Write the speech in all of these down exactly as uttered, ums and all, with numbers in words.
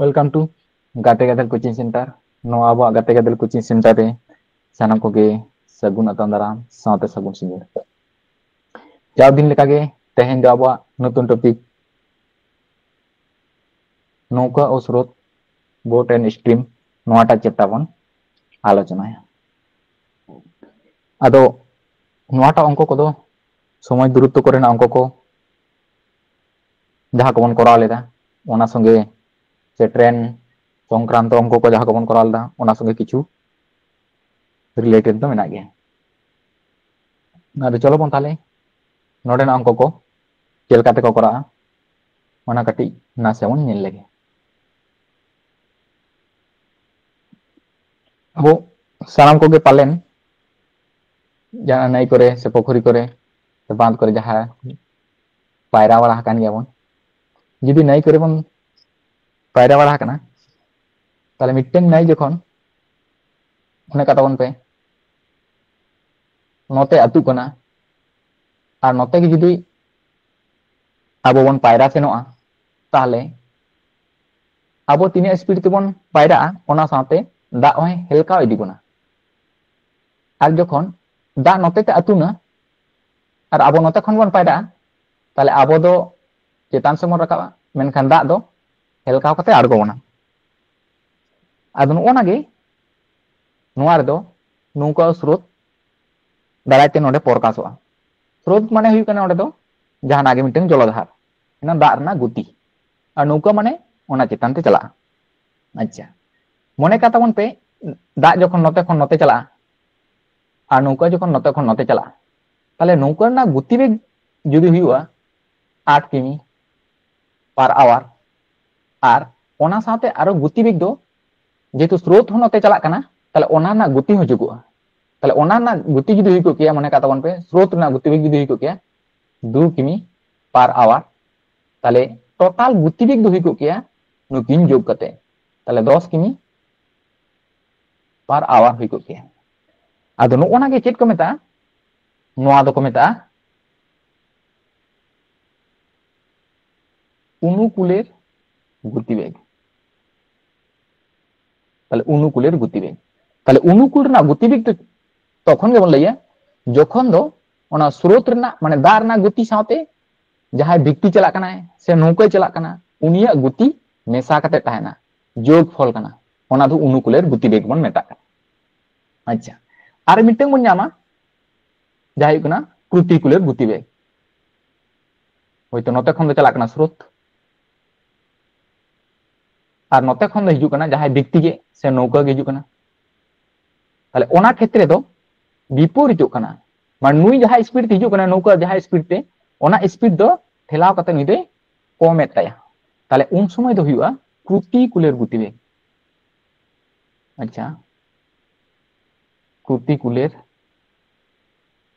Welcome to ᱜᱟᱛᱮ ᱜᱟᱫᱮᱞ coaching center. ᱱᱚᱣᱟ ᱟᱵᱚᱣᱟᱜ ᱜᱟᱛᱮ ᱜᱟᱫᱮᱞ coaching center ᱨᱮ ᱥᱟᱱᱟᱢ ᱠᱚᱜᱮ ᱥᱟᱹᱜᱩᱱ ᱟᱛᱟᱝ ᱫᱟᱨᱟᱢ ᱥᱟᱶᱛᱮ ᱥᱟᱹᱜᱩᱱ ᱥᱤᱸᱜᱟᱹᱲ᱾ ᱡᱟᱣ ᱫᱤᱱ ᱞᱮᱠᱟᱜᱮ ᱛᱮᱦᱮᱧ ᱫᱚ ᱟᱵᱚᱣᱟᱜ ᱱᱚᱛᱩᱱ topic ᱱᱚᱣᱠᱟ O ᱥᱨᱳᱛ, boat and stream, ᱱᱚᱣᱟᱴᱟᱜ chapter ᱵᱚᱱ ᱟᱞᱳᱪᱚᱱᱟᱭᱟ᱾ ᱟᱫᱚ ᱱᱚᱣᱟᱴᱟᱜ ᱚᱝᱠᱚ ᱠᱚᱫᱚ ᱥᱚᱢᱚᱭ ᱫᱩᱨᱚᱛᱛᱚ ᱠᱚᱨᱮᱱᱟᱜ ᱚᱝᱠᱚ ᱠᱚ ᱡᱟᱦᱟᱸ ᱠᱚᱵᱚᱱ ᱠᱚᱨᱟᱣ ᱞᱮᱫᱟ, ᱚᱱᱟ ᱥᱚᱸᱜᱮ ᱥᱮ ᱴᱨᱮᱱ ᱥᱚᱝᱠᱨᱟᱱᱛᱚ ᱚᱝᱠᱚ ᱠᱚ ᱡᱟᱦᱟᱸ ᱠᱚᱵᱚᱱ ᱠᱚᱨᱟᱣ ᱞᱮᱫᱟ, ᱚᱱᱟ ᱥᱚᱸᱜᱮ ᱠᱤᱪᱷᱩ related ᱫᱚ ᱢᱮᱱᱟᱜ ᱜᱮᱭᱟ᱾ ᱟᱫᱚ ᱪᱚᱞᱚ ᱵᱚᱱ ᱛᱟᱦᱞᱮ ᱱᱚᱰᱮᱱᱟᱜ ᱚᱝᱠᱚ ᱠᱚ ᱪᱮᱫ ᱞᱮᱠᱟ ᱛᱮᱠᱚ ᱠᱚᱨᱟᱜᱼᱟ, ᱚᱱᱟ ᱠᱟᱹᱴᱤᱡ ᱱᱟᱥᱮ ᱵᱚᱱ ᱧᱮᱞ ᱞᱮᱜᱮ᱾ ᱟᱵᱚ ᱥᱟᱱᱟᱢ ᱠᱚᱜᱮ ᱯᱟᱞᱮᱱ ᱡᱟᱦᱟᱸ ᱱᱟᱹᱭ ᱠᱚᱨᱮ ᱥᱮ ᱯᱩᱠᱷᱨᱤ ᱠᱚᱨᱮ ᱥᱮ ᱵᱟᱸᱫᱷ ᱠᱚᱨᱮ ᱡᱟᱦᱟᱸ ᱯᱟᱭᱨᱟ ᱵᱟᱲᱟ ᱟᱠᱟᱱ ᱜᱮᱭᱟᱵᱚᱱ᱾ ᱡᱩᱫᱤ ᱱᱟᱹᱭ ᱠᱚᱨᱮ ᱵᱚᱱ ᱯᱟᱭᱨᱟ ᱵᱟᱲᱟ ᱟᱠᱟᱱᱟ, ᱛᱟᱦᱞᱮ ᱢᱤᱫᱴᱮᱱ ᱱᱟᱹᱭ ᱡᱚᱠᱷᱚᱱ, ᱢᱚᱱᱮ ᱠᱟᱜ ᱛᱟᱵᱚᱱ ᱯᱮ, ᱱᱚᱛᱮ ᱟᱹᱛᱩᱜ ᱠᱟᱱᱟ ᱟᱨ ᱱᱚᱛᱮ ᱜᱮ ᱡᱩᱫᱤ ᱟᱵᱚ ᱵᱚᱱ ᱯᱟᱭᱨᱟ ᱥᱮᱱᱚᱜᱼᱟ, ᱛᱟᱦᱞᱮ ᱟᱵᱚ ᱛᱤᱱᱟᱹᱜ speed ᱛᱮᱵᱚᱱ ᱯᱟᱭᱨᱟᱜᱼᱟ, ᱚᱱᱟ ᱥᱟᱶᱛᱮ ᱫᱟᱜ ᱦᱚᱸᱭ ᱦᱮᱞᱠᱟᱣ ᱤᱫᱤ ᱵᱚᱱᱟ᱾ ᱟᱨ ᱡᱚᱠᱷᱚᱱ ᱫᱟᱜ ᱱᱚᱛᱮ ᱛᱮ ᱟᱹᱛᱩᱱᱟ ᱟᱨ ᱟᱵᱚ ᱱᱚᱛᱮ ᱠᱷᱚᱱ ᱵᱚᱱ ᱯᱟᱭᱨᱟᱜᱼᱟ, ᱛᱟᱦᱞᱮ ᱟᱵᱚ ᱫᱚ ᱪᱮᱛᱟᱱ ᱥᱮᱫ ᱵᱚᱱ ᱨᱟᱠᱟᱵᱼᱟ, ᱢᱮᱱᱠᱷᱟᱱ ᱫᱟᱜ ᱫᱚ ᱦᱮᱞᱠᱟᱣ ᱠᱟᱛᱮ ᱟᱬᱜᱚ ᱵᱚᱱᱟ᱾ ᱟᱫᱚ ᱱᱚᱜᱼᱚ ᱱᱟ ᱜᱮ ᱱᱚᱣᱟ ᱨᱮᱫᱚ ᱱᱚᱣᱠᱟ ᱥᱨᱳᱛ ᱫᱟᱨᱟᱭ ᱛᱮ ᱱᱚᱰᱮ ᱯᱨᱚᱠᱟᱥᱚᱜᱼᱟ᱾ ᱥᱨᱳᱛ ᱢᱟᱱᱮ ᱦᱩᱭᱩᱜ ᱠᱟᱱᱟ ᱚᱸᱰᱮ ᱫᱚ ᱡᱟᱦᱟᱱᱟᱜ ᱜᱮ ᱢᱤᱫᱴᱟᱝ ᱡᱚᱞᱚᱫᱷᱟᱨ, ᱚᱱᱟ ᱫᱟᱜ ᱨᱮᱱᱟᱜ ᱜᱚᱛᱤ᱾ ᱟᱨ ᱱᱚᱣᱠᱟ ᱢᱟᱱᱮ ᱚᱱᱟ ᱪᱮᱛᱟᱱ ᱛᱮ ᱪᱟᱞᱟᱜᱼᱟ᱾ ᱟᱪᱪᱷᱟ, ᱢᱚᱱᱮ ᱠᱟᱜ ᱛᱟᱵᱚᱱ ᱯᱮ, ᱫᱟᱜ ᱡᱚᱠᱷᱚᱱ ᱱᱚᱛᱮ ᱠᱷᱚᱱ ᱱᱚᱛᱮ ᱪᱟᱞᱟᱜᱼᱟ ᱟᱨ ᱱᱚᱣᱠᱟ ᱡᱚᱠᱷᱚᱱ ᱱᱚᱛᱮ ᱠᱷᱚᱱ ᱱᱚᱛᱮ ᱪᱟᱞᱟᱜᱼᱟ, ᱛᱟᱦᱞᱮ ᱱᱚᱣᱠᱟ ᱨᱮᱱᱟᱜ ᱜᱚᱛᱤᱵᱮᱜᱽ ᱡᱩᱫᱤ ᱦᱩᱭᱩᱜᱼᱟ ᱟᱴ ᱠᱤᱢᱤ per hour, ᱟᱨ ᱚᱱᱟ ᱥᱟᱶᱛᱮ ᱟᱨᱚ ᱜᱚᱛᱤᱵᱮᱜᱽ ᱫᱚ, ᱡᱮᱦᱮᱛᱩ ᱥᱨᱳᱛ ᱦᱚᱸ ᱱᱚᱛᱮ ᱪᱟᱞᱟᱜ ᱠᱟᱱᱟ, ᱛᱟᱦᱞᱮ ᱚᱱᱟ ᱨᱮᱱᱟᱜ ᱜᱚᱛᱤ ᱦᱚᱸ ᱦᱤᱡᱩᱜᱚᱜᱼᱟ᱾ ᱛᱟᱦᱞᱮ ᱚᱱᱟ ᱨᱮᱱᱟᱜ ᱜᱚᱛᱤ ᱡᱩᱫᱤ ᱦᱩᱭ ᱠᱚᱜ ᱠᱮᱭᱟ, ᱢᱚᱱᱮ ᱠᱟᱜ ᱛᱟᱵᱚᱱ ᱯᱮ, ᱥᱨᱳᱛ ᱨᱮᱱᱟᱜ ᱜᱚᱛᱤᱵᱮᱜᱽ ᱡᱩᱫᱤ ᱦᱩᱭ ᱠᱚᱜ ᱠᱮᱭᱟ ᱫᱩ ᱠᱤᱢᱤ per hour, ᱛᱟᱦᱞᱮ total ᱜᱚᱛᱤᱵᱮᱜᱽ ᱫᱚ ᱦᱩᱭ ᱠᱚᱜ ᱠᱮᱭᱟ ᱱᱩᱠᱤᱱ ᱡᱳᱜᱽ ᱠᱟᱛᱮ, ᱛᱟᱦᱞᱮ ᱫᱚᱥ ᱠᱤᱢᱤ per hour ᱦᱩᱭ ᱠᱚᱜ ᱠᱮᱭᱟ᱾ ᱟᱫᱚ ᱱᱚᱜᱼᱚ ᱱᱟ ᱜᱮ ᱪᱮᱫ ᱠᱚ ᱢᱮᱛᱟᱜᱼᱟ? ᱱᱚᱣᱟ ᱫᱚᱠᱚ ᱢᱮᱛᱟᱜᱼᱟ ᱚᱱᱩᱠᱩᱞᱮᱨ ᱜᱚᱛᱤᱵᱮᱜᱽ᱾ ᱛᱟᱦᱞᱮ ᱚᱱᱩᱠᱩᱞᱮᱨ ᱜᱚᱛᱤᱵᱮᱜᱽ᱾ ᱛᱟᱦᱞᱮ ᱚᱱᱩᱠᱩᱞ ᱨᱮᱱᱟᱜ ᱜᱚᱛᱤᱵᱮᱜᱽ ᱫᱚ ᱛᱚᱠᱷᱚᱱ ᱜᱮᱵᱚᱱ ᱞᱟᱹᱭᱟ ᱡᱚᱠᱷᱚᱱ ᱫᱚ ᱚᱱᱟ ᱥᱨᱳᱛ ᱨᱮᱱᱟᱜ, ᱢᱟᱱᱮ ᱫᱟᱜ ᱨᱮᱱᱟᱜ ᱜᱚᱛᱤ ᱥᱟᱶᱛᱮ ᱡᱟᱦᱟᱸᱭ ᱵᱮᱠᱛᱤ ᱪᱟᱞᱟᱜ ᱠᱟᱱᱟᱭ ᱥᱮ ᱱᱚᱝᱠᱟᱭ ᱪᱟᱞᱟᱜ ᱠᱟᱱᱟ, ᱩᱱᱤᱭᱟᱜ ᱜᱚᱛᱤ ᱢᱮᱥᱟ ᱠᱟᱛᱮ ᱛᱟᱦᱮᱱᱟ, ᱡᱳᱜᱽ ᱯᱷᱚᱞ ᱠᱟᱱᱟ, ᱚᱱᱟ ᱫᱚ ᱚᱱᱩᱠᱩᱞᱮᱨ ᱜᱚᱛᱤᱵᱮᱜᱽ ᱵᱚᱱ ᱢᱮᱛᱟᱜ ᱠᱟᱱᱟ᱾ ᱟᱪᱪᱷᱟ, ᱟᱨ ᱢᱤᱫᱴᱟᱝ ᱵᱚᱱ ᱧᱟᱢᱟ, ᱡᱟᱦᱟᱸ ᱦᱩᱭᱩᱜ ᱠᱟᱱᱟ ᱯᱨᱚᱛᱤᱠᱩᱞᱮᱨ ᱜᱚᱛᱤᱵᱮᱜᱽ᱾ ᱦᱳᱭᱛᱳ ᱱᱚᱛᱮ ᱠᱷᱚᱱ ᱫᱚ ᱪᱟᱞᱟᱜ ᱠᱟᱱᱟ ᱥᱨᱳᱛ, ᱟᱨ ᱱᱚᱛᱮ ᱠᱷᱚᱱ ᱫᱚ ᱦᱤᱡᱩᱜ ᱠᱟᱱᱟ ᱡᱟᱦᱟᱸᱭ ᱵᱮᱠᱛᱤ ᱜᱮ ᱥᱮ ᱱᱚᱝᱠᱟ ᱜᱮ ᱦᱤᱡᱩᱜ ᱠᱟᱱᱟ᱾ ᱛᱟᱦᱞᱮ ᱚᱱᱟ ᱠᱷᱮᱛᱨᱮ ᱫᱚ ᱵᱤᱯᱚᱨᱤᱛᱚᱜ ᱠᱟᱱᱟ, ᱢᱟᱱᱮ ᱱᱩᱭ ᱡᱟᱦᱟᱸ ᱥᱯᱤᱰ ᱛᱮ ᱦᱤᱡᱩᱜ ᱠᱟᱱᱟ, ᱱᱚᱝᱠᱟ ᱡᱟᱦᱟᱸ ᱥᱯᱤᱰ ᱛᱮ, ᱚᱱᱟ ᱥᱯᱤᱰ ᱫᱚ ᱴᱷᱮᱞᱟᱣ ᱠᱟᱛᱮ ᱱᱩᱭ ᱫᱚᱭ ᱠᱚᱢᱮᱫ ᱛᱟᱭᱟ᱾ ᱛᱟᱦᱞᱮ ᱩᱱ ᱥᱚᱢᱚᱭ ᱫᱚ ᱦᱩᱭᱩᱜᱼᱟ ᱯᱨᱚᱛᱤᱠᱩᱞᱮᱨ ᱜᱚᱛᱤᱵᱮᱜᱽ᱾ ᱟᱪᱪᱷᱟ, ᱯᱨᱚᱛᱤᱠᱩᱞᱮᱨ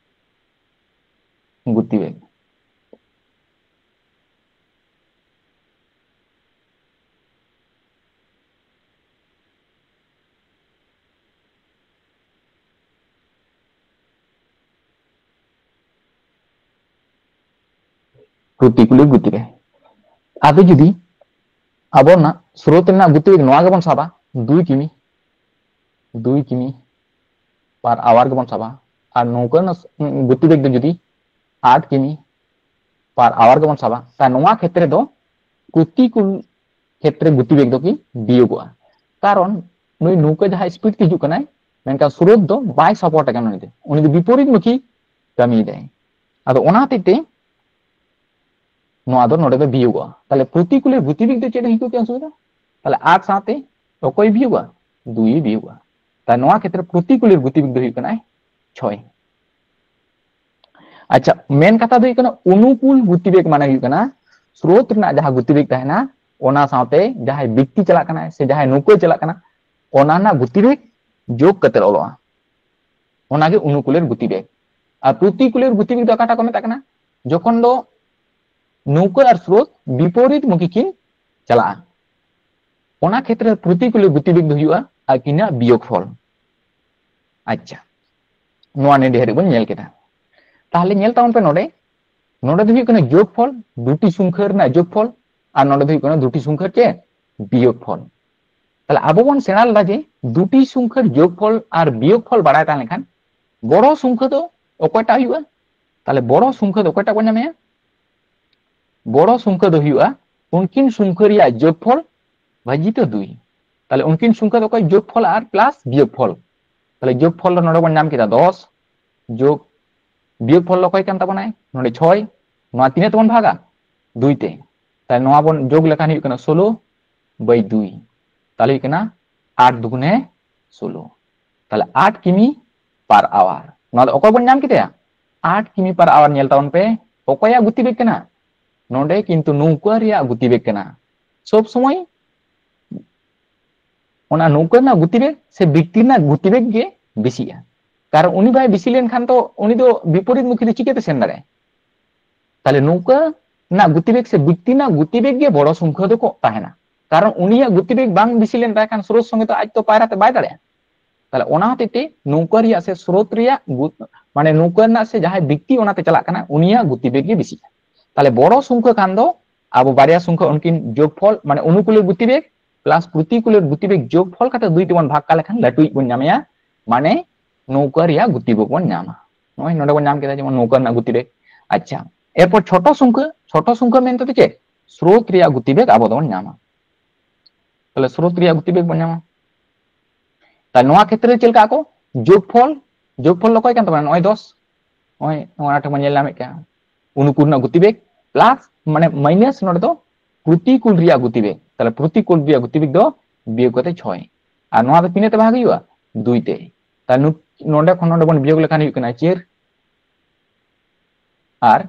ᱜᱚᱛᱤᱵᱮᱜᱽ᱾ ᱯᱨᱚᱛᱤᱠᱩᱞᱮᱨ ᱜᱚᱛᱤᱵᱮᱜᱽ᱾ ᱟᱫᱚ ᱡᱩᱫᱤ ᱟᱵᱚᱱᱟᱜ ᱥᱨᱳᱛ ᱨᱮᱱᱟᱜ ᱜᱚᱛᱤᱵᱮᱜᱽ ᱱᱚᱣᱟ ᱜᱮᱵᱚᱱ ᱥᱟᱵᱟ, ᱫᱩᱭ ᱠᱤᱢᱤ, ᱫᱩᱭ ᱠᱤᱢᱤ per hour ᱜᱮᱵᱚᱱ ᱥᱟᱵᱟ, ᱟᱨ ᱱᱚᱝᱠᱟᱱᱟᱜ ᱜᱚᱛᱤᱵᱮᱜᱽ ᱫᱚ ᱡᱩᱫᱤ ᱟᱴ ᱠᱤᱢᱤ per hour ᱜᱮᱵᱚᱱ ᱥᱟᱵᱟ, ᱛᱟ ᱱᱚᱣᱟ ᱠᱷᱮᱛᱨᱮ ᱫᱚ ᱯᱨᱚᱛᱤᱠᱩᱞ ᱠᱷᱮᱛᱨᱮ ᱜᱚᱛᱤᱵᱮᱜᱽ ᱫᱚ ᱠᱤ ᱵᱤᱭᱳᱜᱚᱜᱼᱟ᱾ ᱠᱟᱨᱚᱱ ᱱᱩᱭ ᱱᱚᱝᱠᱟ ᱡᱟᱦᱟᱸ ᱥᱯᱤᱰ ᱛᱮ ᱦᱤᱡᱩᱜ ᱠᱟᱱᱟᱭ, ᱢᱮᱱᱠᱷᱟᱱ ᱥᱨᱳᱛ ᱫᱚ ᱵᱟᱭ ᱥᱟᱯᱳᱨᱴ ᱠᱟᱱᱟ, ᱩᱱᱤ ᱫᱚ, ᱩᱱᱤ ᱫᱚ ᱵᱤᱯᱚᱨᱤᱛ ᱢᱩᱠᱷᱤ ᱠᱟᱹᱢᱤᱭᱮᱫᱟᱭ᱾ ᱟᱫᱚ ᱚᱱᱟ ᱦᱚᱛᱮᱡ ᱛᱮ ᱱᱚᱣᱟ ᱫᱚ ᱱᱚᱰᱮ ᱫᱚ ᱵᱤᱭᱳᱜᱚᱜᱼᱟ᱾ ᱛᱟᱦᱞᱮ ᱯᱨᱚᱛᱤᱠᱩᱞᱮᱨ ᱜᱚᱛᱤᱵᱮᱜᱽ ᱫᱚ ᱪᱮᱫ ᱦᱩᱭ ᱠᱚᱜ ᱠᱮᱭᱟ ᱩᱱ ᱥᱚᱢᱚᱭ ᱫᱚ? ᱛᱟᱦᱞᱮ ᱟᱴ ᱥᱟᱶᱛᱮ ᱚᱠᱚᱭ ᱵᱤᱭᱳᱜᱟ? ᱫᱩᱭ ᱵᱤᱭᱳᱜᱟ᱾ ᱛᱟᱦᱞᱮ ᱱᱚᱣᱟ ᱠᱷᱮᱛᱨᱮ ᱯᱨᱚᱛᱤᱠᱩᱞᱮᱨ ᱜᱚᱛᱤᱵᱮᱜᱽ ᱫᱚ ᱦᱩᱭᱩᱜ ᱠᱟᱱᱟ ᱪᱷᱚᱭ᱾ ᱟᱪᱪᱷᱟ, ᱢᱮᱱ ᱠᱟᱛᱷᱟ ᱫᱚ ᱦᱩᱭᱩᱜ ᱠᱟᱱᱟ ᱚᱱᱩᱠᱩᱞ ᱜᱚᱛᱤᱵᱮᱜᱽ ᱢᱟᱱᱮ ᱦᱩᱭᱩᱜ ᱠᱟᱱᱟ ᱥᱨᱳᱛ ᱨᱮᱱᱟᱜ ᱡᱟᱦᱟᱸ ᱜᱚᱛᱤᱵᱮᱜᱽ ᱛᱟᱦᱮᱱᱟ, ᱚᱱᱟ ᱥᱟᱶᱛᱮ ᱡᱟᱦᱟᱸᱭ ᱵᱮᱠᱛᱤ ᱪᱟᱞᱟᱜ ᱠᱟᱱᱟᱭ ᱥᱮ ᱡᱟᱦᱟᱸᱭ ᱱᱟᱹᱣᱠᱟᱹᱭ ᱪᱟᱞᱟᱜ ᱠᱟᱱᱟ, ᱚᱱᱟ ᱨᱮᱱᱟᱜ ᱜᱚᱛᱤᱵᱮᱜᱽ ᱡᱳᱜᱽ ᱠᱟᱛᱮ ᱚᱞᱚᱜᱼᱟ, ᱚᱱᱟᱜᱮ ᱚᱱᱩᱠᱩᱞᱮᱨ ᱜᱚᱛᱤᱵᱮᱜᱽ᱾ ᱟᱨ ᱯᱨᱚᱛᱤᱠᱩᱞᱮᱨ ᱜᱚᱛᱤᱵᱮᱜᱽ ᱫᱚ ᱚᱠᱟᱴᱟᱜ ᱠᱚ ᱢᱮᱛᱟᱜ ᱠᱟᱱᱟ? ᱡᱚᱠᱷᱚᱱ ᱫᱚ ᱱᱟᱹᱣᱠᱟᱹ ᱟᱨ ᱥᱨᱳᱛ ᱵᱤᱯᱚᱨᱤᱛ ᱢᱩᱠᱷᱤ ᱠᱤᱱ ᱪᱟᱞᱟᱜᱼᱟ, ᱚᱱᱟ ᱠᱷᱮᱛᱨᱮ ᱯᱨᱚᱛᱤᱠᱩᱞᱮᱨ ᱜᱚᱛᱤᱵᱮᱜᱽ ᱫᱚ ᱦᱩᱭᱩᱜᱼᱟ ᱟᱹᱠᱤᱱᱟᱜ ᱵᱤᱭᱳᱜᱽ ᱯᱷᱚᱞ᱾ ᱟᱪᱪᱷᱟ, ᱱᱚᱣᱟ ᱱᱮᱰᱮ ᱦᱟᱹᱨᱤᱡ ᱵᱚᱱ ᱧᱮᱞ ᱠᱮᱫᱟ᱾ ᱛᱟᱦᱞᱮ ᱧᱮᱞ ᱛᱟᱵᱚᱱ ᱯᱮ ᱱᱚᱰᱮ, ᱱᱚᱰᱮ ᱫᱚ ᱦᱩᱭᱩᱜ ᱠᱟᱱᱟ ᱡᱳᱜᱽ ᱯᱷᱚᱞ, ᱫᱩᱴᱤ ᱥᱚᱝᱠᱷᱟ ᱨᱮᱱᱟᱜ ᱡᱳᱜᱽ ᱯᱷᱚᱞ, ᱟᱨ ᱱᱚᱰᱮ ᱫᱚ ᱦᱩᱭᱩᱜ ᱠᱟᱱᱟ ᱫᱩᱴᱤ ᱥᱚᱝᱠᱷᱟ ᱪᱮᱫ? ᱵᱤᱭᱳᱜᱽ ᱯᱷᱚᱞ᱾ ᱛᱟᱦᱞᱮ ᱟᱵᱚ ᱵᱚᱱ ᱥᱮᱬᱟ ᱞᱮᱫᱟ ᱡᱮ ᱫᱩᱴᱤ ᱥᱚᱝᱠᱷᱟᱹᱨ ᱡᱳᱜᱽᱯᱷᱚᱞ ᱟᱨ ᱵᱤᱭᱳᱜᱽᱯᱷᱚᱞ ᱵᱟᱲᱟᱭ ᱛᱟᱦᱮᱸ ᱞᱮᱱᱠᱷᱟᱱ ᱵᱚᱲᱚ ᱥᱚᱝᱠᱷᱟᱹ ᱫᱚ ᱚᱠᱚᱭᱴᱟᱜ ᱦᱩᱭᱩᱜᱼᱟ? ᱛᱟᱦᱞᱮ ᱵᱚᱲᱚ ᱥᱚᱝᱠᱷᱟᱹ ᱫᱚ ᱚᱠᱚᱭᱴᱟᱜ ᱵᱚᱱ ᱧᱟᱢᱮᱭᱟ? ᱵᱚᱲᱚ ᱥᱚᱝᱠᱷᱟᱹ ᱫᱚ ᱦᱩᱭᱩᱜᱼᱟ ᱩᱱᱠᱤᱱ ᱥᱚᱝᱠᱷᱟᱹ ᱨᱮᱭᱟᱜ ᱡᱳᱜᱽᱯᱷᱚᱞ ᱵᱷᱟᱹᱡᱤᱛ ᱫᱩᱭ᱾ ᱛᱟᱦᱞᱮ ᱩᱱᱠᱤᱱ ᱥᱚᱝᱠᱷᱟᱹ ᱫᱚ ᱚᱠᱚᱭ? ᱡᱳᱜᱽᱯᱷᱚᱞ ᱟᱨ ᱯᱞᱟᱥ ᱵᱤᱭᱳᱜᱽᱯᱷᱚᱞ᱾ ᱛᱟᱦᱞᱮ ᱡᱳᱜᱽᱯᱷᱚᱞ ᱫᱚ ᱱᱚᱰᱮ ᱵᱚᱱ ᱧᱟᱢ ᱠᱮᱫᱟ ᱫᱚᱥ, ᱡᱳᱜᱽ ᱵᱤᱭᱳᱜᱽᱯᱷᱚᱞ ᱫᱚ ᱚᱠᱚᱭ ᱠᱟᱱ ᱛᱟᱵᱚᱱᱟᱭ? ᱱᱚᱰᱮ ᱪᱷᱚᱭ᱾ ᱱᱚᱣᱟ ᱛᱤᱱᱟᱹᱜ ᱛᱮᱵᱚᱱ ᱵᱷᱟᱜᱟ? ᱫᱩᱭ ᱛᱮ᱾ ᱛᱟᱦᱞᱮ ᱱᱚᱣᱟ ᱵᱚᱱ ᱡᱳᱜᱽ ᱞᱮᱠᱷᱟᱱ ᱦᱩᱭᱩᱜ ᱠᱟᱱᱟ ᱥᱳᱞᱳ ᱵᱟᱭ ᱫᱩᱭ᱾ ᱛᱟᱦᱞᱮ ᱦᱩᱭᱩᱜ ᱠᱟᱱᱟ ᱟᱴ ᱫᱩᱜᱩᱱᱮ ᱥᱳᱞᱳ᱾ ᱛᱟᱦᱞᱮ ᱟᱴ ᱠᱤᱢᱤ ᱯᱟᱨ ᱟᱣᱟᱨ᱾ ᱱᱚᱣᱟ ᱫᱚ ᱚᱠᱚᱭ ᱵᱚᱱ ᱧᱟᱢ ᱠᱮᱫᱮᱭᱟ? ᱟᱴ ᱠᱤᱢᱤ ᱯᱟᱨ ᱟᱣᱟᱨ᱾ ᱧᱮᱞ ᱛᱟᱵᱚᱱ ᱯᱮ, ᱚᱠᱚᱭᱟᱜ ᱜᱚᱛᱤᱵᱮᱜᱽ ᱠᱟᱱᱟ? ᱱᱚᱰᱮ ᱠᱤᱱᱛᱩ ᱱᱚᱝᱠᱟ ᱨᱮᱭᱟᱜ ᱜᱚᱛᱤᱵᱮᱜᱽ ᱠᱟᱱᱟ᱾ ᱥᱚᱵ ᱥᱚᱢᱚᱭ ᱚᱱᱟ ᱱᱚᱝᱠᱟ ᱨᱮᱱᱟᱜ ᱜᱚᱛᱤᱵᱮᱜᱽ ᱥᱮ ᱵᱮᱠᱛᱤ ᱨᱮᱱᱟᱜ ᱜᱚᱛᱤᱵᱮᱜᱽ ᱜᱮ ᱵᱮᱥᱤᱜᱼᱟ, ᱠᱟᱨᱚᱱ ᱩᱱᱤ ᱵᱟᱭ ᱵᱮᱥᱤ ᱞᱮᱱᱠᱷᱟᱱ ᱛᱚ ᱩᱱᱤ ᱫᱚ ᱵᱤᱯᱚᱨᱤᱛ ᱢᱩᱠᱷᱤ ᱫᱚ ᱪᱤᱠᱟᱹᱛᱮ ᱥᱮᱱ ᱫᱟᱲᱮᱭᱟᱜᱼᱟ? ᱛᱟᱦᱞᱮ ᱱᱚᱝᱠᱟ ᱨᱮᱱᱟᱜ ᱜᱚᱛᱤᱵᱮᱜᱽ ᱥᱮ ᱵᱮᱠᱛᱤ ᱨᱮᱱᱟᱜ ᱜᱚᱛᱤᱵᱮᱜᱽ ᱜᱮ ᱵᱚᱲᱚ ᱥᱚᱝᱠᱷᱟ ᱫᱚᱠᱚ ᱛᱟᱦᱮᱱᱟ, ᱠᱟᱨᱚᱱ ᱩᱱᱤᱭᱟᱜ ᱜᱚᱛᱤᱵᱮᱜᱽ ᱵᱟᱝ ᱵᱮᱥᱤ ᱞᱮᱱ ᱛᱟᱭ ᱠᱷᱟᱱ ᱥᱨᱳᱛ ᱥᱚᱸᱜᱮ ᱫᱚ ᱟᱡ ᱛᱚ ᱯᱟᱭᱨᱟ ᱛᱮ ᱵᱟᱭ ᱫᱟᱲᱮᱭᱟᱜᱼᱟ᱾ ᱛᱟᱦᱞᱮ ᱚᱱᱟ ᱦᱚᱛᱮᱡ ᱛᱮ ᱱᱚᱝᱠᱟ ᱨᱮᱭᱟᱜ ᱥᱮ ᱥᱨᱳᱛ ᱨᱮᱭᱟᱜ ᱜᱩ-, ᱢᱟᱱᱮ ᱱᱚᱝᱠᱟ ᱨᱮᱱᱟᱜ ᱥᱮ ᱡᱟᱦᱟᱸᱭ ᱵᱮᱠᱛᱤ ᱚᱱᱟᱛᱮ ᱪᱟᱞᱟᱜ ᱠᱟᱱᱟ ᱩᱱᱤᱭᱟᱜ ᱜᱚᱛᱤᱵᱮᱜᱽ ᱜᱮ ᱵᱮᱥᱤᱜᱼᱟ᱾ ᱛᱟᱦᱞᱮ ᱵᱚᱲᱚ ᱥᱚᱝᱠᱷᱟ ᱠᱷᱟᱱ ᱫᱚ ᱟᱵᱚ ᱵᱟᱨᱭᱟ ᱥᱚᱝᱠᱷᱟ ᱩᱱᱠᱤᱱ ᱡᱳᱜᱽᱯᱷᱚᱞ ᱢᱟᱱᱮ ᱚᱱᱩᱠᱩᱞᱮᱨ ᱜᱚᱛᱤᱵᱮᱜᱽ ᱯᱞᱟᱥ ᱯᱨᱚᱛᱤᱠᱩᱞᱮᱨ ᱜᱚᱛᱤᱵᱮᱜᱽ ᱡᱳᱜᱽᱯᱷᱚᱞ ᱠᱟᱛᱮ ᱫᱩᱭ ᱛᱮᱵᱚᱱ ᱵᱷᱟᱜᱽ ᱠᱟ ᱞᱮᱠᱷᱟᱱ ᱞᱟᱹᱴᱩᱭᱤᱡ ᱵᱚᱱ ᱧᱟᱢᱮᱭᱟ, ᱢᱟᱱᱮ ᱱᱚᱝᱠᱟ ᱨᱮᱭᱟᱜ ᱜᱚᱛᱤᱵᱮᱜᱽ ᱵᱚᱱ ᱧᱟᱢᱟ᱾ ᱱᱚᱜᱼᱚᱭ ᱱᱚᱰᱮ ᱵᱚᱱ ᱧᱟᱢ ᱠᱮᱫᱟ ᱡᱮᱢᱚᱱ ᱱᱚᱝᱠᱟ ᱨᱮᱱᱟᱜ ᱜᱚᱛᱤᱵᱮᱜᱽ᱾ ᱟᱪᱪᱷᱟ, ᱮᱨᱯᱚᱨ ᱪᱷᱳᱴᱚ ᱥᱚᱝᱠᱷᱟ, ᱪᱷᱳᱴᱚ ᱥᱚᱝᱠᱷᱟ ᱢᱮᱱᱛᱮ ᱫᱚ ᱪᱮᱫ? ᱥᱨᱳᱛ ᱨᱮᱭᱟᱜ ᱜᱚᱛᱤᱵᱮᱜᱽ ᱟᱵᱚ ᱫᱚᱵᱚᱱ ᱧᱟᱢᱟ᱾ ᱛᱟᱦᱞᱮ ᱥᱨᱳᱛ ᱨᱮᱭᱟᱜ ᱜᱚᱛᱤᱵᱮᱜᱽ ᱵᱚᱱ ᱧᱟᱢᱟ᱾ ᱛᱟᱦᱞᱮ ᱱᱚᱣᱟ ᱠᱷᱮᱛᱨᱮ ᱪᱮᱫ ᱞᱮᱠᱟ ᱟᱠᱚ? ᱡᱳᱜᱽᱯᱷᱚᱞ, ᱡᱳᱜᱽᱯᱷᱚᱞ ᱫᱚ ᱚᱠᱚᱭ ᱠᱟᱱ ᱛᱟᱵᱚᱱᱟ? ᱱᱚᱜᱼᱚᱭ ᱫᱚᱥ᱾ ᱱᱚᱜᱼᱚᱭ ᱱᱚᱣᱟ ᱴᱷᱮᱱ ᱵᱚᱱ ᱧᱮᱞ ᱧᱟᱢᱮᱫ ᱠᱟᱱᱟ, ᱚᱱᱩᱠᱩᱞ ᱨᱮᱱᱟᱜ ᱜᱚᱛᱤᱵᱮᱜᱽ ᱯᱞᱟᱥ ᱢᱟᱱᱮ ᱢᱟᱭᱱᱟᱥ ᱱᱚᱰᱮ ᱫᱚ ᱯᱨᱚᱛᱤᱠᱩᱞ ᱨᱮᱭᱟᱜ ᱜᱚᱛᱤᱵᱮᱜᱽ᱾ ᱛᱟᱦᱞᱮ ᱯᱨᱚᱛᱤᱠᱩᱞ ᱨᱮᱭᱟᱜ ᱜᱚᱛᱤᱵᱮᱜᱽ ᱫᱚ ᱵᱤᱭᱳᱜᱽ ᱠᱟᱛᱮ ᱪᱷᱚᱭ᱾ ᱟᱨ ᱱᱚᱣᱟ ᱫᱚ ᱛᱤᱱᱟᱹᱜ ᱛᱮ ᱵᱷᱟᱜᱽ ᱦᱩᱭᱩᱜᱼᱟ? ᱫᱩᱭ ᱛᱮ᱾ ᱛᱟᱦᱞᱮ ᱱᱩ-, ᱱᱚᱰᱮ ᱠᱷᱚᱱ ᱱᱚᱰᱮ ᱵᱚᱱ ᱵᱤᱭᱳᱜᱽ ᱞᱮᱠᱷᱟᱱ ᱦᱩᱭᱩᱜ ᱠᱟᱱᱟ ᱪᱟᱹᱨ᱾ ᱟᱨ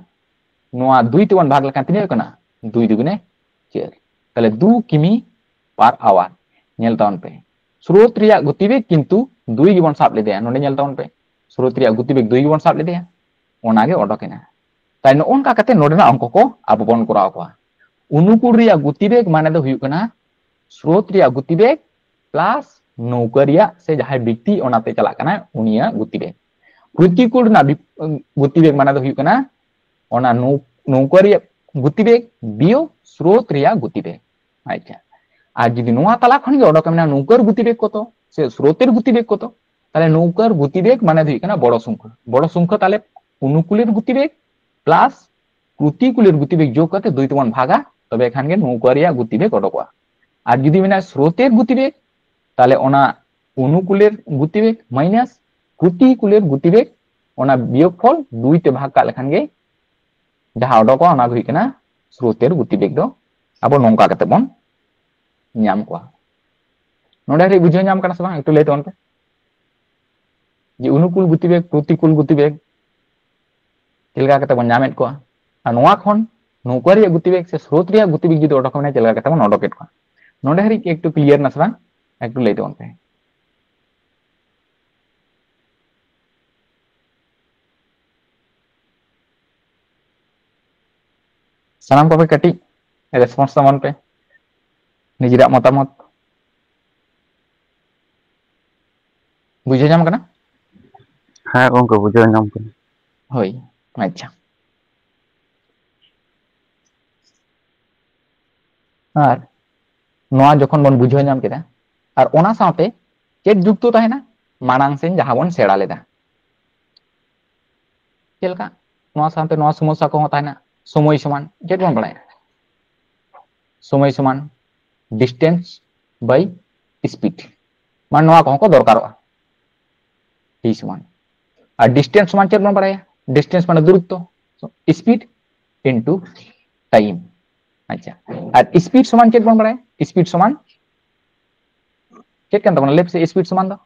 ᱱᱚᱣᱟ ᱫᱩᱭ ᱛᱮᱵᱚᱱ ᱵᱷᱟᱜᱽ ᱞᱮᱠᱷᱟᱱ ᱛᱤᱱᱟᱹᱜ ᱦᱩᱭᱩᱜ ᱠᱟᱱᱟ? ᱫᱩᱭ ᱫᱩᱜᱩᱱᱮ ᱪᱟᱹᱨ᱾ ᱛᱟᱦᱞᱮ ᱫᱩ ᱠᱤᱢᱤ ᱯᱟᱨ ᱟᱣᱟᱨ᱾ ᱧᱮᱞ ᱛᱟᱵᱚᱱ ᱯᱮ, ᱥᱨᱳᱛ ᱨᱮᱭᱟᱜ ᱜᱚᱛᱤᱵᱮᱜᱽ ᱠᱤᱱᱛᱩ ᱫᱩᱭ ᱜᱮᱵᱚᱱ ᱥᱟᱵ ᱞᱮᱫᱮᱭᱟ᱾ ᱱᱚᱰᱮ ᱧᱮᱞ ᱛᱟᱵᱚᱱ ᱯᱮ, ᱥᱨᱳᱛ ᱨᱮᱭᱟᱜ ᱜᱚᱛᱤᱵᱮᱜᱽ ᱫᱩᱭ ᱜᱮᱵᱚᱱ ᱥᱟᱵ ᱞᱮᱫᱮᱭᱟ, ᱚᱱᱟᱜᱮ ᱚᱰᱚᱠ ᱮᱱᱟ᱾ ᱛᱟᱭ ᱱᱚᱜᱼᱚ ᱱᱚᱝᱠᱟ ᱠᱟᱛᱮ ᱱᱚᱰᱮᱱᱟᱜ ᱚᱝᱠᱚ ᱠᱚ ᱟᱵᱚ ᱵᱚᱱ ᱠᱚᱨᱟᱣ ᱠᱚᱣᱟ᱾ ᱚᱱᱩᱠᱩᱞ ᱨᱮᱭᱟᱜ ᱜᱚᱛᱤᱵᱮᱜᱽ ᱢᱟᱱᱮ ᱫᱚ ᱦᱩᱭᱩᱜ ᱠᱟᱱᱟ ᱥᱨᱳᱛ ᱨᱮᱭᱟᱜ ᱜᱚᱛᱤᱵᱮᱜᱽ ᱯᱞᱟᱥ ᱱᱚᱝᱠᱟ ᱨᱮᱭᱟᱜ ᱥᱮ ᱡᱟᱦᱟᱸᱭ ᱵᱮᱠᱛᱤ ᱚᱱᱟᱛᱮ ᱪᱟᱞᱟᱜ ᱠᱟᱱᱟᱭ ᱩᱱᱤᱭᱟᱜ ᱜᱚᱛᱤᱵᱮᱜᱽ᱾ ᱯᱨᱚᱛᱤᱠᱩᱞ ᱨᱮᱱᱟᱜ ᱵᱤᱯ-, ᱜᱚᱛᱤᱵᱮᱜᱽ ᱢᱟᱱᱮ ᱫᱚ ᱦᱩᱭᱩᱜ ᱠᱟᱱᱟ ᱚᱱᱟ ᱱᱚᱝ-, ᱱᱚᱝᱠᱟ ᱨᱮᱭᱟᱜ ᱜᱚᱛᱤᱵᱮᱜᱽ ᱵᱤᱭᱳᱜᱽ ᱥᱨᱳᱛ ᱨᱮᱭᱟᱜ ᱜᱚᱛᱤᱵᱮᱜᱽ᱾ ᱟᱪᱪᱷᱟ, ᱟᱨ ᱡᱩᱫᱤ ᱱᱚᱣᱟ ᱛᱟᱞᱟ ᱠᱷᱚᱱ ᱜᱮ ᱚᱰᱚᱠ ᱮ ᱢᱮᱱᱟ ᱱᱚᱣᱠᱟᱨ ᱜᱚᱛᱤᱵᱮᱜ ᱠᱚᱛᱚ ᱥᱮ ᱥᱨᱳᱛᱮᱨ ᱜᱚᱛᱤᱵᱮᱜ ᱠᱚᱛᱚ, ᱛᱟᱦᱞᱮ ᱱᱚᱣᱠᱟᱨ ᱜᱚᱛᱤᱵᱮᱜ ᱢᱟᱱᱮ ᱫᱚ ᱦᱩᱭᱩᱜ ᱠᱟᱱᱟ ᱵᱚᱲᱚ ᱥᱚᱝᱠᱷᱟ᱾ ᱵᱚᱲᱚ ᱥᱚᱝᱠᱷᱟ ᱛᱟᱦᱞᱮ ᱚᱱᱩᱠᱩᱞᱮᱨ ᱜᱚᱛᱤᱵᱮᱜ plus ᱯᱨᱚᱛᱤᱠᱩᱞᱮᱨ ᱜᱚᱛᱤᱵᱮᱜ ᱡᱳᱜ ᱠᱟᱛᱮ ᱫᱩᱭ ᱛᱮᱵᱚᱱ ᱵᱷᱟᱜᱟ, ᱛᱚᱵᱮ ᱠᱷᱟᱱ ᱜᱮ ᱱᱚᱣᱠᱟ ᱨᱮᱭᱟᱜ ᱜᱚᱛᱤᱵᱮᱜ ᱚᱰᱚᱠᱚᱜᱼᱟ᱾ ᱟᱨ ᱡᱩᱫᱤ ᱢᱮᱱᱟ ᱥᱨᱳᱛᱮᱨ ᱜᱚᱛᱤᱵᱮᱜ, ᱛᱟᱦᱞᱮ ᱚᱱᱟ ᱚᱱᱩᱠᱩᱞᱮᱨ ᱜᱚᱛᱤᱵᱮᱜ minus ᱯᱨᱚᱛᱤᱠᱩᱞᱮᱨ ᱜᱚᱛᱤᱵᱮᱜ, ᱚᱱᱟ ᱵᱤᱭᱳᱜᱽ ᱯᱷᱚᱞ ᱫᱩᱭ ᱛᱮ ᱵᱷᱟᱜᱽ ᱠᱟᱜ ᱞᱮᱠᱷᱟᱱ ᱜᱮ ᱡᱟᱦᱟᱸ ᱚᱰᱚᱠᱚᱜᱼᱟ ᱚᱱᱟ ᱜᱮ ᱦᱩᱭᱩᱜ ᱠᱟᱱᱟ ᱥᱨᱳᱛᱮᱨ ᱜᱚᱛᱤᱵᱮᱜ ᱫᱚ᱾ ᱟᱵᱚ ᱱᱚᱝᱠᱟ ᱠᱟᱛᱮ ᱵᱚᱱ ᱧᱟᱢ ᱠᱚᱣᱟ᱾ ᱱᱚᱰᱮ ᱦᱟᱹᱨᱤᱡ ᱵᱩᱡᱷᱟᱹᱣ ᱧᱟᱢ ᱠᱟᱱᱟ ᱥᱮ ᱵᱟᱝ? ᱮᱠᱴᱩ ᱞᱟᱹᱭ ᱛᱟᱵᱚᱱ ᱯᱮ ᱡᱮ ᱚᱱᱩᱠᱩᱞ ᱜᱚᱛᱤᱵᱮᱜ, ᱯᱨᱚᱛᱤᱠᱩᱞ ᱜᱚᱛᱤᱵᱮᱜ ᱪᱮᱫ ᱞᱮᱠᱟ ᱠᱟᱛᱮ ᱵᱚᱱ ᱧᱟᱢᱮᱫ ᱠᱚᱣᱟ, ᱟᱨ ᱱᱚᱣᱟ ᱠᱷᱚᱱ ᱱᱚᱣᱠᱟ ᱨᱮᱭᱟᱜ ᱜᱚᱛᱤᱵᱮᱜ ᱥᱮ ᱥᱨᱳᱛ ᱨᱮᱭᱟᱜ ᱜᱚᱛᱤᱵᱮᱜ ᱡᱩᱫᱤ ᱚᱰᱚᱠ ᱢᱮᱱᱟ ᱪᱮᱫ ᱞᱮᱠᱟ ᱠᱟᱛᱮ ᱵᱚᱱ ᱚᱰᱚᱠᱮᱫ ᱠᱚᱣᱟ᱾ ᱱᱚᱰᱮ ᱦᱟᱹᱨᱤᱡ ᱮᱠᱴᱩ ᱠᱞᱤᱭᱟᱨ ᱱᱟ ᱥᱮ ᱵᱟᱝ? ᱮᱠᱴᱩ ᱞᱟᱹᱭ ᱛᱟᱵᱚᱱ ᱯᱮ᱾ ᱥᱟᱱᱟᱢ ᱠᱚᱜᱮ ᱠᱟᱹᱴᱤᱡ ᱨᱮᱥᱯᱚᱱᱥ ᱛᱟᱵᱚᱱ ᱯᱮ ᱱᱤᱡᱮᱨᱟᱜ ᱢᱚᱛᱟᱢᱚᱛ᱾ ᱵᱩᱡᱷᱟᱹᱣ ᱧᱟᱢ ᱠᱟᱱᱟ? ᱦᱮᱸ ᱜᱚᱝᱠᱮ, ᱵᱩᱡᱷᱟᱹᱣ ᱧᱟᱢ ᱠᱟᱱᱟ᱾ ᱦᱳᱭ, ᱟᱪᱪᱷᱟ᱾ ᱟᱨ ᱱᱚᱣᱟ ᱡᱚᱠᱷᱚᱱ ᱵᱚᱱ ᱵᱩᱡᱷᱟᱹᱣ ᱧᱟᱢ ᱠᱮᱫᱟ, ᱟᱨ ᱚᱱᱟ ᱥᱟᱶᱛᱮ ᱪᱮᱫ ᱡᱩᱠᱛᱚ ᱛᱟᱦᱮᱱᱟ? ᱢᱟᱲᱟᱝ ᱥᱮᱱ ᱡᱟᱦᱟᱸ ᱵᱚᱱ ᱥᱮᱬᱟ ᱞᱮᱫᱟ᱾ ᱪᱮᱫ ᱞᱮᱠᱟ? ᱱᱚᱣᱟ ᱥᱟᱶᱛᱮ ᱱᱚᱣᱟ ᱥᱚᱢᱚᱥᱥᱟ ᱠᱚᱦᱚᱸ ᱛᱟᱦᱮᱱᱟ᱾ ᱥᱚᱢᱚᱭ ᱥᱚᱢᱟᱱ ᱪᱮᱫ ᱵᱚᱱ ᱵᱟᱲᱟᱭᱟ? ᱥᱚᱢᱚᱭ ᱥᱚᱢᱟᱱ distance by speed, ᱢᱟᱱᱮ ᱱᱚᱣᱟ ᱠᱚᱦᱚᱸ ᱠᱚ ᱫᱚᱨᱠᱟᱨᱚᱜᱼᱟ᱾ ᱴᱤ ᱥᱚᱢᱟᱱ, ᱟᱨ distance ᱥᱚᱢᱟᱱ ᱪᱮᱫ ᱵᱚᱱ ᱵᱟᱲᱟᱭᱟ? Distance ᱢᱟᱱᱮ ᱫᱩᱨᱚᱛᱛᱚ, speed into time᱾ ᱟᱪᱪᱷᱟ, ᱟᱨ speed ᱥᱚᱢᱟᱱ ᱪᱮᱫ ᱵᱚᱱ ᱵᱟᱲᱟᱭᱟ? Speed ᱥᱚᱢᱟᱱ ᱪᱮᱫ ᱠᱟᱱ ᱛᱟᱵᱚᱱᱟ? ᱞᱟᱹᱭ ᱯᱮᱥᱮ, speed ᱥᱚᱢᱟᱱ ᱫᱚ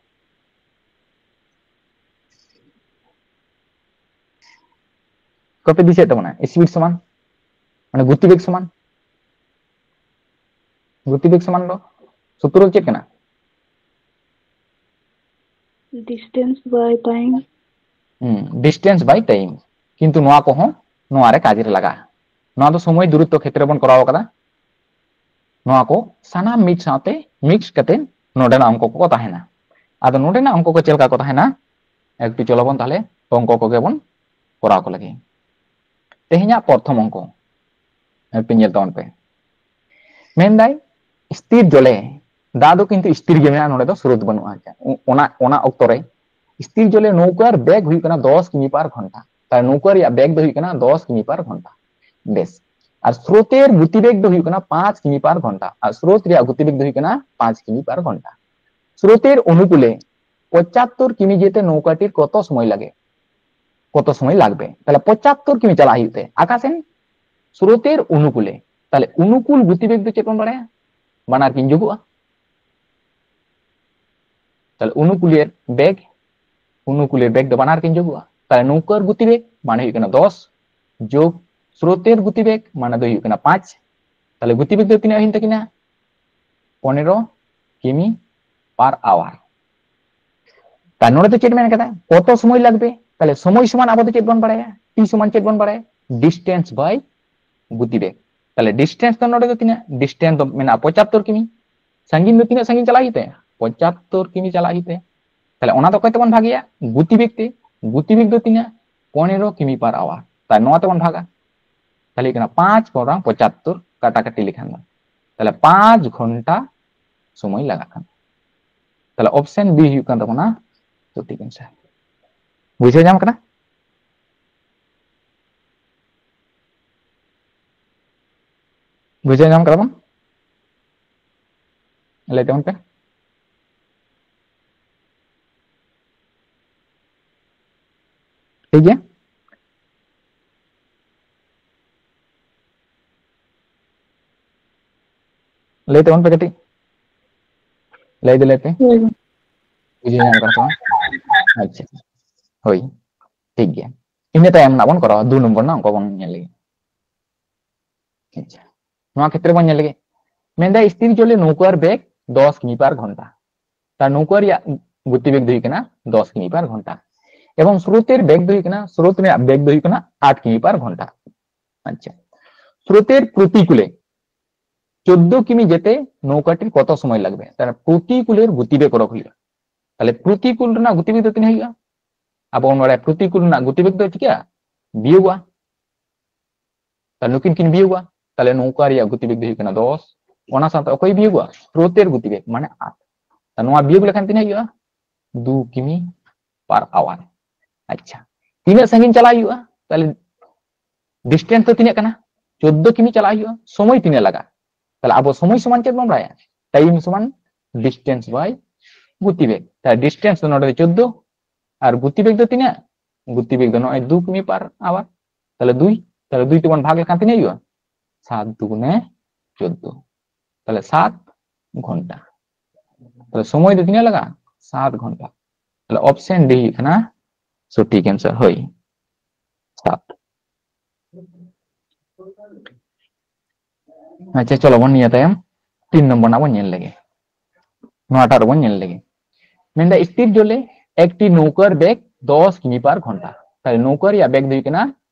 ᱚᱠᱚᱭ ᱯᱮ ᱫᱤᱥᱟᱹᱭᱮᱫ ᱛᱟᱵᱚᱱᱟ? Speed ᱥᱚᱢᱟᱱ ᱢᱟᱱᱮ ᱜᱚᱛᱤᱵᱮᱜᱽ ᱥᱚᱢᱟᱱ, ᱜᱚᱛᱤᱵᱮᱜᱽ ᱥᱚᱢᱟᱱ ᱫᱚ ᱥᱩᱛᱨᱚ ᱪᱮᱫ ᱠᱟᱱᱟ? Distance by time. ᱦᱩᱸ, distance by time᱾ ᱠᱤᱱᱛᱩ ᱱᱚᱣᱟ ᱠᱚᱦᱚᱸ ᱱᱚᱣᱟ ᱨᱮ ᱠᱟᱡᱽ ᱨᱮ ᱞᱟᱜᱟᱜᱼᱟ᱾ ᱱᱚᱣᱟ ᱫᱚ ᱥᱚᱢᱚᱭ ᱫᱩᱨᱚᱛᱛᱚ ᱠᱷᱮᱛᱨᱮ ᱵᱚᱱ ᱠᱚᱨᱟᱣ ᱠᱟᱫᱟ᱾ ᱱᱚᱣᱟ ᱠᱚ ᱥᱟᱱᱟᱢ ᱢᱤᱫ ᱥᱟᱶᱛᱮ ᱢᱤᱠᱥ ᱠᱟᱛᱮ ᱱᱚᱰᱮᱱᱟᱜ ᱚᱝᱠᱚ ᱠᱚ ᱛᱟᱦᱮᱱᱟ᱾ ᱟᱫᱚ ᱱᱚᱰᱮᱱᱟᱜ ᱚᱝᱠᱚ ᱠᱚ ᱪᱮᱫ ᱞᱮᱠᱟ ᱠᱚ ᱛᱟᱦᱮᱱᱟ? ᱮᱠᱴᱩ ᱪᱚᱞᱚ ᱵᱚᱱ ᱛᱟᱦᱞᱮ ᱚᱝᱠᱚ ᱠᱚᱜᱮ ᱵᱚᱱ ᱠᱚᱨᱟᱣ ᱠᱚ ᱞᱟᱹᱜᱤᱫ᱾ ᱛᱮᱦᱮᱧᱟᱜ ᱯᱨᱚᱛᱷᱚᱢ ᱚᱝᱠᱚ ᱮᱠᱴᱩ ᱧᱮᱞ ᱛᱟᱵᱚᱱ ᱯᱮ᱾ ᱢᱮᱱᱫᱟᱭ, ᱥᱛᱷᱤᱨ ᱡᱚᱞᱮ, ᱫᱟᱜ ᱫᱚ ᱠᱤᱱᱛᱩ ᱥᱛᱷᱤᱨ ᱜᱮ ᱢᱮᱱᱟᱜᱼᱟ, ᱱᱚᱰᱮ ᱫᱚ ᱥᱨᱳᱛ ᱵᱟᱹᱱᱩᱜᱼᱟ᱾ ᱚᱱᱟ, ᱚᱱᱟ ᱚᱠᱛᱚ ᱨᱮ ᱥᱛᱷᱤᱨ ᱡᱚᱞᱮ ᱱᱚᱣᱠᱟᱨ ᱵᱮᱜᱽ ᱦᱩᱭᱩᱜ ᱠᱟᱱᱟ ᱫᱚᱥ ᱠᱤᱢᱤ ᱯᱟᱨ ᱜᱷᱚᱱᱴᱟ᱾ ᱛᱟᱦᱞᱮ ᱱᱚᱣᱠᱟ ᱨᱮᱭᱟᱜ ᱵᱮᱜᱽ ᱫᱚ ᱦᱩᱭᱩᱜ ᱠᱟᱱᱟ ᱫᱚᱥ ᱠᱤᱢᱤ ᱯᱟᱨ ᱜᱷᱚᱱᱴᱟ᱾ ᱵᱮᱥ, ᱟᱨ ᱥᱨᱳᱛᱮᱨ ᱜᱚᱛᱤᱵᱮᱜᱽ ᱫᱚ ᱦᱩᱭᱩᱜ ᱠᱟᱱᱟ ᱯᱟᱸᱪ ᱠᱤᱢᱤ ᱯᱟᱨ ᱜᱷᱚᱱᱴᱟ, ᱟᱨ ᱥᱨᱳᱛ ᱨᱮᱭᱟᱜ ᱜᱚᱛᱤᱵᱮᱜᱽ ᱫᱚ ᱦᱩᱭᱩᱜ ᱠᱟᱱᱟ ᱯᱟᱸᱪ ᱠᱤᱢᱤ ᱯᱟᱨ ᱜᱷᱚᱱᱴᱟ᱾ ᱥᱨᱳᱛᱮᱨ ᱚᱱᱩᱠᱩᱞᱮ ᱯᱚᱸᱪᱟᱛᱛᱳᱨ ᱠᱤᱢᱤ ᱡᱮᱛᱮ ᱱᱚᱣᱠᱟᱴᱤᱨ ᱠᱚᱛᱚ ᱥᱚᱢᱚᱭ ᱞᱟᱜᱮ, ᱠᱚᱛᱚ ᱥᱚᱢᱚᱭ ᱞᱟᱜᱵᱮ? ᱛᱟᱦᱞᱮ ᱯᱚᱸᱪᱟᱛᱛᱳᱨ ᱠᱤᱢᱤ ᱪᱟᱞᱟᱜ ᱦᱩᱭᱩᱜ ᱛᱮ᱾ ᱟᱠᱟᱥᱮᱱ? ᱥᱨᱳᱛᱮᱨ ᱚᱱᱩᱠᱩᱞᱮ᱾ ᱛᱟᱦᱞᱮ ᱚᱱᱩᱠᱩᱞ ᱜᱚᱛᱤᱵᱮᱜᱽ ᱫᱚ ᱪᱮᱫ ᱵᱚᱱ ᱵᱟᱲᱟᱭᱟ? ᱵᱟᱱᱟᱨ ᱠᱤᱱ ᱡᱳᱜᱚᱜᱼᱟ᱾ ᱛᱟᱦᱞᱮ ᱚᱱᱩᱠᱩᱞᱮᱨ ᱵᱮᱜᱽ, ᱚᱱᱩᱠᱩᱞᱮᱨ ᱵᱮᱜᱽ ᱫᱚ ᱵᱟᱱᱟᱨ ᱠᱤᱱ ᱡᱳᱜᱚᱜᱼᱟ᱾ ᱛᱟᱦᱞᱮ ᱱᱚᱣᱠᱟᱨ ᱜᱚᱛᱤᱵᱮᱜᱽ ᱢᱟᱱᱮ ᱦᱩᱭᱩᱜ ᱠᱟᱱᱟ ᱫᱚᱥ ᱡᱳᱜᱽ ᱥᱨᱳᱛᱮᱨ ᱜᱚᱛᱤᱵᱮᱜᱽ ᱢᱟᱱᱮ ᱫᱚ ᱦᱩᱭᱩᱜ ᱠᱟᱱᱟ ᱯᱟᱸᱪ᱾ ᱛᱟᱦᱞᱮ ᱜᱚᱛᱤᱵᱮᱜᱽ ᱫᱚ ᱛᱤᱱᱟᱹᱜ ᱦᱩᱭᱮᱱ ᱛᱟᱹᱠᱤᱱᱟ? ᱯᱚᱱᱮᱨᱚ ᱠᱤᱢᱤ per hour᱾ ᱛᱟᱦᱞᱮ ᱱᱚᱰᱮ ᱫᱚ ᱪᱮᱫ ᱢᱮᱱ ᱠᱟᱫᱟ? ᱠᱚᱛᱚ ᱥᱚᱢᱚᱭ ᱞᱟᱜᱵᱮ? ᱛᱟᱦᱞᱮ ᱥᱚᱢᱚᱭ ᱥᱚᱢᱟᱱ ᱟᱵᱚ ᱫᱚ ᱪᱮᱫ ᱵᱚᱱ ᱵᱟᱲᱟᱭᱟ? ᱴᱤ ᱥᱚᱢᱟᱱ ᱪᱮᱫ ᱵᱚᱱ ᱵᱟᱲᱟᱭᱟ? Distance by ᱜᱚᱛᱤᱵᱮᱜᱽ᱾ ᱛᱟᱦᱞᱮ distance ᱫᱚ ᱱᱚᱰᱮ ᱫᱚ ᱛᱤᱱᱟᱹᱜ? Distance ᱫᱚ ᱢᱮᱱᱟᱜᱼᱟ ᱯᱚᱸᱪᱟᱛᱛᱳᱨ ᱠᱤᱢᱤ᱾ ᱥᱟᱺᱜᱤᱧ ᱫᱚ ᱛᱤᱱᱟᱹᱜ ᱥᱟᱺᱜᱤᱧ ᱪᱟᱞᱟᱜ ᱦᱩᱭᱩᱜ ᱛᱟᱭᱟ? ᱯᱚᱸᱪᱟᱛᱛᱳᱨ ᱠᱤᱢᱤ ᱪᱟᱞᱟᱜ ᱦᱩᱭᱩᱜ ᱛᱟᱭᱟ᱾ ᱛᱟᱦᱞᱮ ᱚᱱᱟ ᱫᱚ ᱚᱠᱚᱭ ᱛᱮᱵᱚᱱ ᱵᱷᱟᱜᱮᱭᱟ? ᱜᱚᱛᱤᱵᱮᱜᱽ ᱛᱮ᱾ ᱜᱚᱛᱤᱵᱮᱜᱽ ᱫᱚ ᱛᱤᱱᱟᱹᱜ? ᱯᱚᱱᱮᱨᱚ ᱠᱤᱢᱤ per hour᱾ ᱛᱟᱦᱞᱮ ᱱᱚᱣᱟ ᱛᱮᱵᱚᱱ ᱵᱷᱟᱜᱟ, ᱛᱟᱦᱞᱮ ᱦᱩᱭᱩᱜ ᱠᱟᱱᱟ ᱯᱟᱸᱪ ᱯᱚᱱᱨᱚ ᱯᱚᱸᱪᱟᱛᱛᱳᱨ, ᱠᱟᱴᱟᱠᱟᱴᱤ ᱞᱮᱠᱷᱟᱱ ᱫᱚ ᱛᱟᱦᱞᱮ ᱯᱟᱸᱪ ᱜᱷᱚᱱᱴᱟ ᱥᱚᱢᱚᱭ ᱞᱟᱜᱟᱜ ᱠᱟᱱᱟ᱾ ᱛᱟᱦᱞᱮ option B ᱦᱩᱭᱩᱜ ᱠᱟᱱ ᱛᱟᱵᱚᱱᱟ ᱥᱚᱴᱷᱤᱠ answer᱾ ᱵᱩᱡᱷᱟᱹᱣ ᱧᱟᱢ ᱠᱟᱱᱟ? ᱵᱩᱡᱷᱟᱹᱣ ᱧᱟᱢ ᱠᱟᱫᱟ ᱵᱚᱱ? ᱞᱟᱹᱭ ᱛᱟᱵᱚᱱ ᱯᱮ᱾ ᱴᱷᱤᱠ ᱜᱮᱭᱟ, ᱞᱟᱹᱭ ᱛᱟᱵᱚᱱ ᱯᱮ ᱠᱟᱹᱴᱤᱡ, ᱞᱟᱹᱭ ᱫᱚ ᱞᱟᱹᱭ ᱯᱮ᱾ ᱦᱩᱸ᱾ ᱵᱩᱡᱷᱟᱹᱣ ᱧᱟᱢ ᱠᱟᱱᱟ ᱥᱮ ᱵᱟᱝ? ᱟᱪᱪᱷᱟ, ᱦᱳᱭ, ᱴᱷᱤᱠ ᱜᱮᱭᱟ᱾ ᱤᱱᱟᱹ ᱛᱟᱭᱚᱢ ᱨᱮᱱᱟᱜ ᱵᱚᱱ ᱠᱚᱨᱟᱣᱟ, ᱫᱩ ᱱᱚᱢᱵᱚᱨ ᱨᱮᱱᱟᱜ ᱚᱝᱠᱚ ᱵᱚᱱ ᱧᱮᱞ ᱞᱮᱜᱮ᱾ ᱟᱪᱪᱷᱟ, ᱱᱚᱣᱟ ᱠᱷᱮᱛᱨᱮ ᱵᱚᱱ ᱧᱮᱞ ᱞᱮᱜᱮ, ᱢᱮᱱᱫᱟᱭ ᱥᱛᱷᱤᱨ ᱡᱚᱞᱮ ᱱᱚᱣᱠᱟᱨ ᱵᱮᱜᱽ ᱫᱚᱥ ᱠᱤᱢᱤ per ᱜᱷᱚᱱᱴᱟ᱾ ᱛᱟᱦᱞᱮ ᱱᱚᱣᱠᱟ ᱨᱮᱭᱟᱜ ᱜᱚᱛᱤᱵᱮᱜᱽ ᱫᱚ ᱦᱩᱭᱩᱜ ᱠᱟᱱᱟ ᱫᱚᱥ ᱠᱤᱢᱤ per ᱜᱷᱚᱱᱴᱟ, ᱮᱵᱚᱝ ᱥᱨᱳᱛᱮᱨ ᱵᱮᱜᱽ ᱫᱚ ᱦᱩᱭᱩᱜ ᱠᱟᱱᱟ, ᱥᱨᱳᱛ ᱨᱮᱭᱟᱜ ᱵᱮᱜᱽ ᱫᱚ ᱦᱩᱭᱩᱜ ᱠᱟᱱᱟ ᱟᱴ ᱠᱤᱢᱤ per ᱜᱷᱚᱱᱴᱟ᱾ ᱟᱪᱪᱷᱟ, স্রোতের প্রতিকূলে চোদ্দ কিমি যেতে নৌকাটির কত সময় লাগবে? তাহলে প্রতিকূলের গতিবেগ করক ᱦᱩᱭᱩᱜᱼᱟ᱾ ᱛᱟᱦᱞᱮ ᱯᱨᱚᱛᱤᱠᱩᱞ ᱨᱮᱱᱟᱜ ᱜᱚᱛᱤᱵᱮᱜᱽ ᱫᱚ ᱛᱤᱱᱟᱹᱜ ᱦᱩᱭᱩᱜᱼᱟ? ᱟᱵᱚ ᱵᱚᱱ ᱵᱟᱲᱟᱭᱟ ᱯᱨᱚᱛᱤᱠᱩᱞ ᱨᱮᱱᱟᱜ ᱜᱚᱛᱤᱵᱮᱜᱽ ᱫᱚ ᱪᱤᱠᱟᱹᱜᱼᱟ? ᱵᱤᱭᱳᱜᱚᱜᱼᱟ᱾ ᱛᱟᱦᱞᱮ ᱱᱩᱠᱤᱱ ᱠᱤᱱ ᱵᱤᱭᱳᱜᱚᱜᱼᱟ᱾ ᱛᱟᱦᱞᱮ ᱱᱚᱣᱠᱟ ᱨᱮᱭᱟᱜ ᱜᱚᱛᱤᱵᱮᱜᱽ ᱫᱚ ᱦᱩᱭᱩᱜ ᱠᱟᱱᱟ ᱫᱚᱥ ᱚᱱᱟ ᱥᱟᱶᱛᱮ ᱚᱠᱚᱭ ᱵᱤᱭᱳᱜᱚᱜᱼᱟ? ᱥᱨᱳᱛᱮᱨ ᱜᱚᱛᱤᱵᱮᱜᱽ, ᱢᱟᱱᱮ ᱟᱨ᱾ ᱛᱟ ᱱᱚᱣᱟ ᱵᱤᱭᱳᱜᱽ ᱞᱮᱠᱷᱟᱱ ᱛᱤᱱᱟᱹᱜ ᱦᱩᱭᱩᱜᱼᱟ? ᱫᱩ ᱠᱤᱢᱤ per hour᱾ ᱟᱪᱪᱷᱟ, ᱛᱤᱱᱟᱹᱜ ᱥᱟᱺᱜᱤᱧ ᱪᱟᱞᱟᱜ ᱦᱩᱭᱩᱜᱼᱟ? ᱛᱟᱦᱞᱮ distance ᱫᱚ ᱛᱤᱱᱟᱹᱜ ᱠᱟᱱᱟ? ᱪᱳᱫᱽᱫᱳ ᱠᱤᱢᱤ ᱪᱟᱞᱟᱜ ᱦᱩᱭᱩᱜᱼᱟ᱾ ᱥᱚᱢᱚᱭ ᱛᱤᱱᱟᱹᱜ ᱞᱟᱜᱟᱜᱼᱟ? ᱛᱟᱦᱞᱮ ᱟᱵᱚ ᱥᱚᱢᱚᱭ ᱥᱚᱢᱟᱱ ᱪᱮᱫ ᱵᱚᱱ ᱵᱟᱲᱟᱭᱟ? Time ᱥᱚᱢᱟᱱ distance by ᱜᱚᱛᱤᱵᱮᱜᱽ᱾ ᱛᱟᱦᱞᱮ distance ᱫᱚ ᱱᱚᱰᱮ ᱫᱚ ᱪᱳᱫᱽᱫᱳ, ᱟᱨ ᱜᱚᱛᱤᱵᱮᱜᱽ ᱫᱚ ᱛᱤᱱᱟᱹᱜ? ᱜᱚᱛᱤᱵᱮᱜᱽ ᱫᱚ ᱱᱚᱜᱼᱚᱭ ᱫᱩ ᱠᱤᱢᱤ per hour᱾ ᱛᱟᱦᱞᱮ ᱫᱩᱭ, ᱛᱟᱦᱞᱮ ᱫᱩᱭ ᱛᱮᱵᱚᱱ ᱵᱷᱟᱜᱽ ᱞᱮᱠᱷᱟᱱ ᱛᱤᱱᱟᱹᱜ ᱦᱩᱭᱩᱜᱼᱟ? ᱥᱟᱛ ᱫᱩᱜᱩᱱᱮ ᱪᱳᱫᱽᱫᱳ᱾ ᱛᱟᱦᱞᱮ ᱥᱟᱛ ᱜᱷᱚᱱᱴᱟ᱾ ᱛᱟᱦᱞᱮ ᱥᱚᱢᱚᱭ ᱫᱚ ᱛᱤᱱᱟᱹᱜ ᱞᱟᱜᱟᱜᱼᱟ? ᱥᱟᱛ ᱜᱷᱚᱱᱴᱟ᱾ ᱛᱟᱦᱞᱮ option D ᱦᱩᱭᱩᱜ ᱠᱟᱱᱟ ᱥᱚᱴᱷᱤᱠ answer᱾ ᱦᱳᱭ, ᱥᱟᱛ᱾ ᱟᱪᱪᱷᱟ, ᱪᱚᱞᱚ ᱵᱚᱱ ᱱᱤᱭᱟᱹ ᱛᱟᱭᱚᱢ ᱛᱤᱱ ᱱᱚᱢᱵᱚᱨ ᱨᱮᱱᱟᱜ ᱵᱚᱱ ᱧᱮᱞ ᱞᱮᱜᱮ, ᱱᱚᱣᱟᱴᱟᱜ ᱨᱮᱵᱚᱱ ᱧᱮᱞ ᱞᱮᱜᱮ᱾ ᱢᱮᱱᱫᱟ স্থির জলে একটি নৌকার বেগ দশ কিমি per ঘন্টা। তাহলে নৌকা ᱨᱮᱭᱟᱜ ᱵᱮᱜᱽ ᱫᱚ ᱦᱩᱭᱩᱜ ᱠᱟᱱᱟ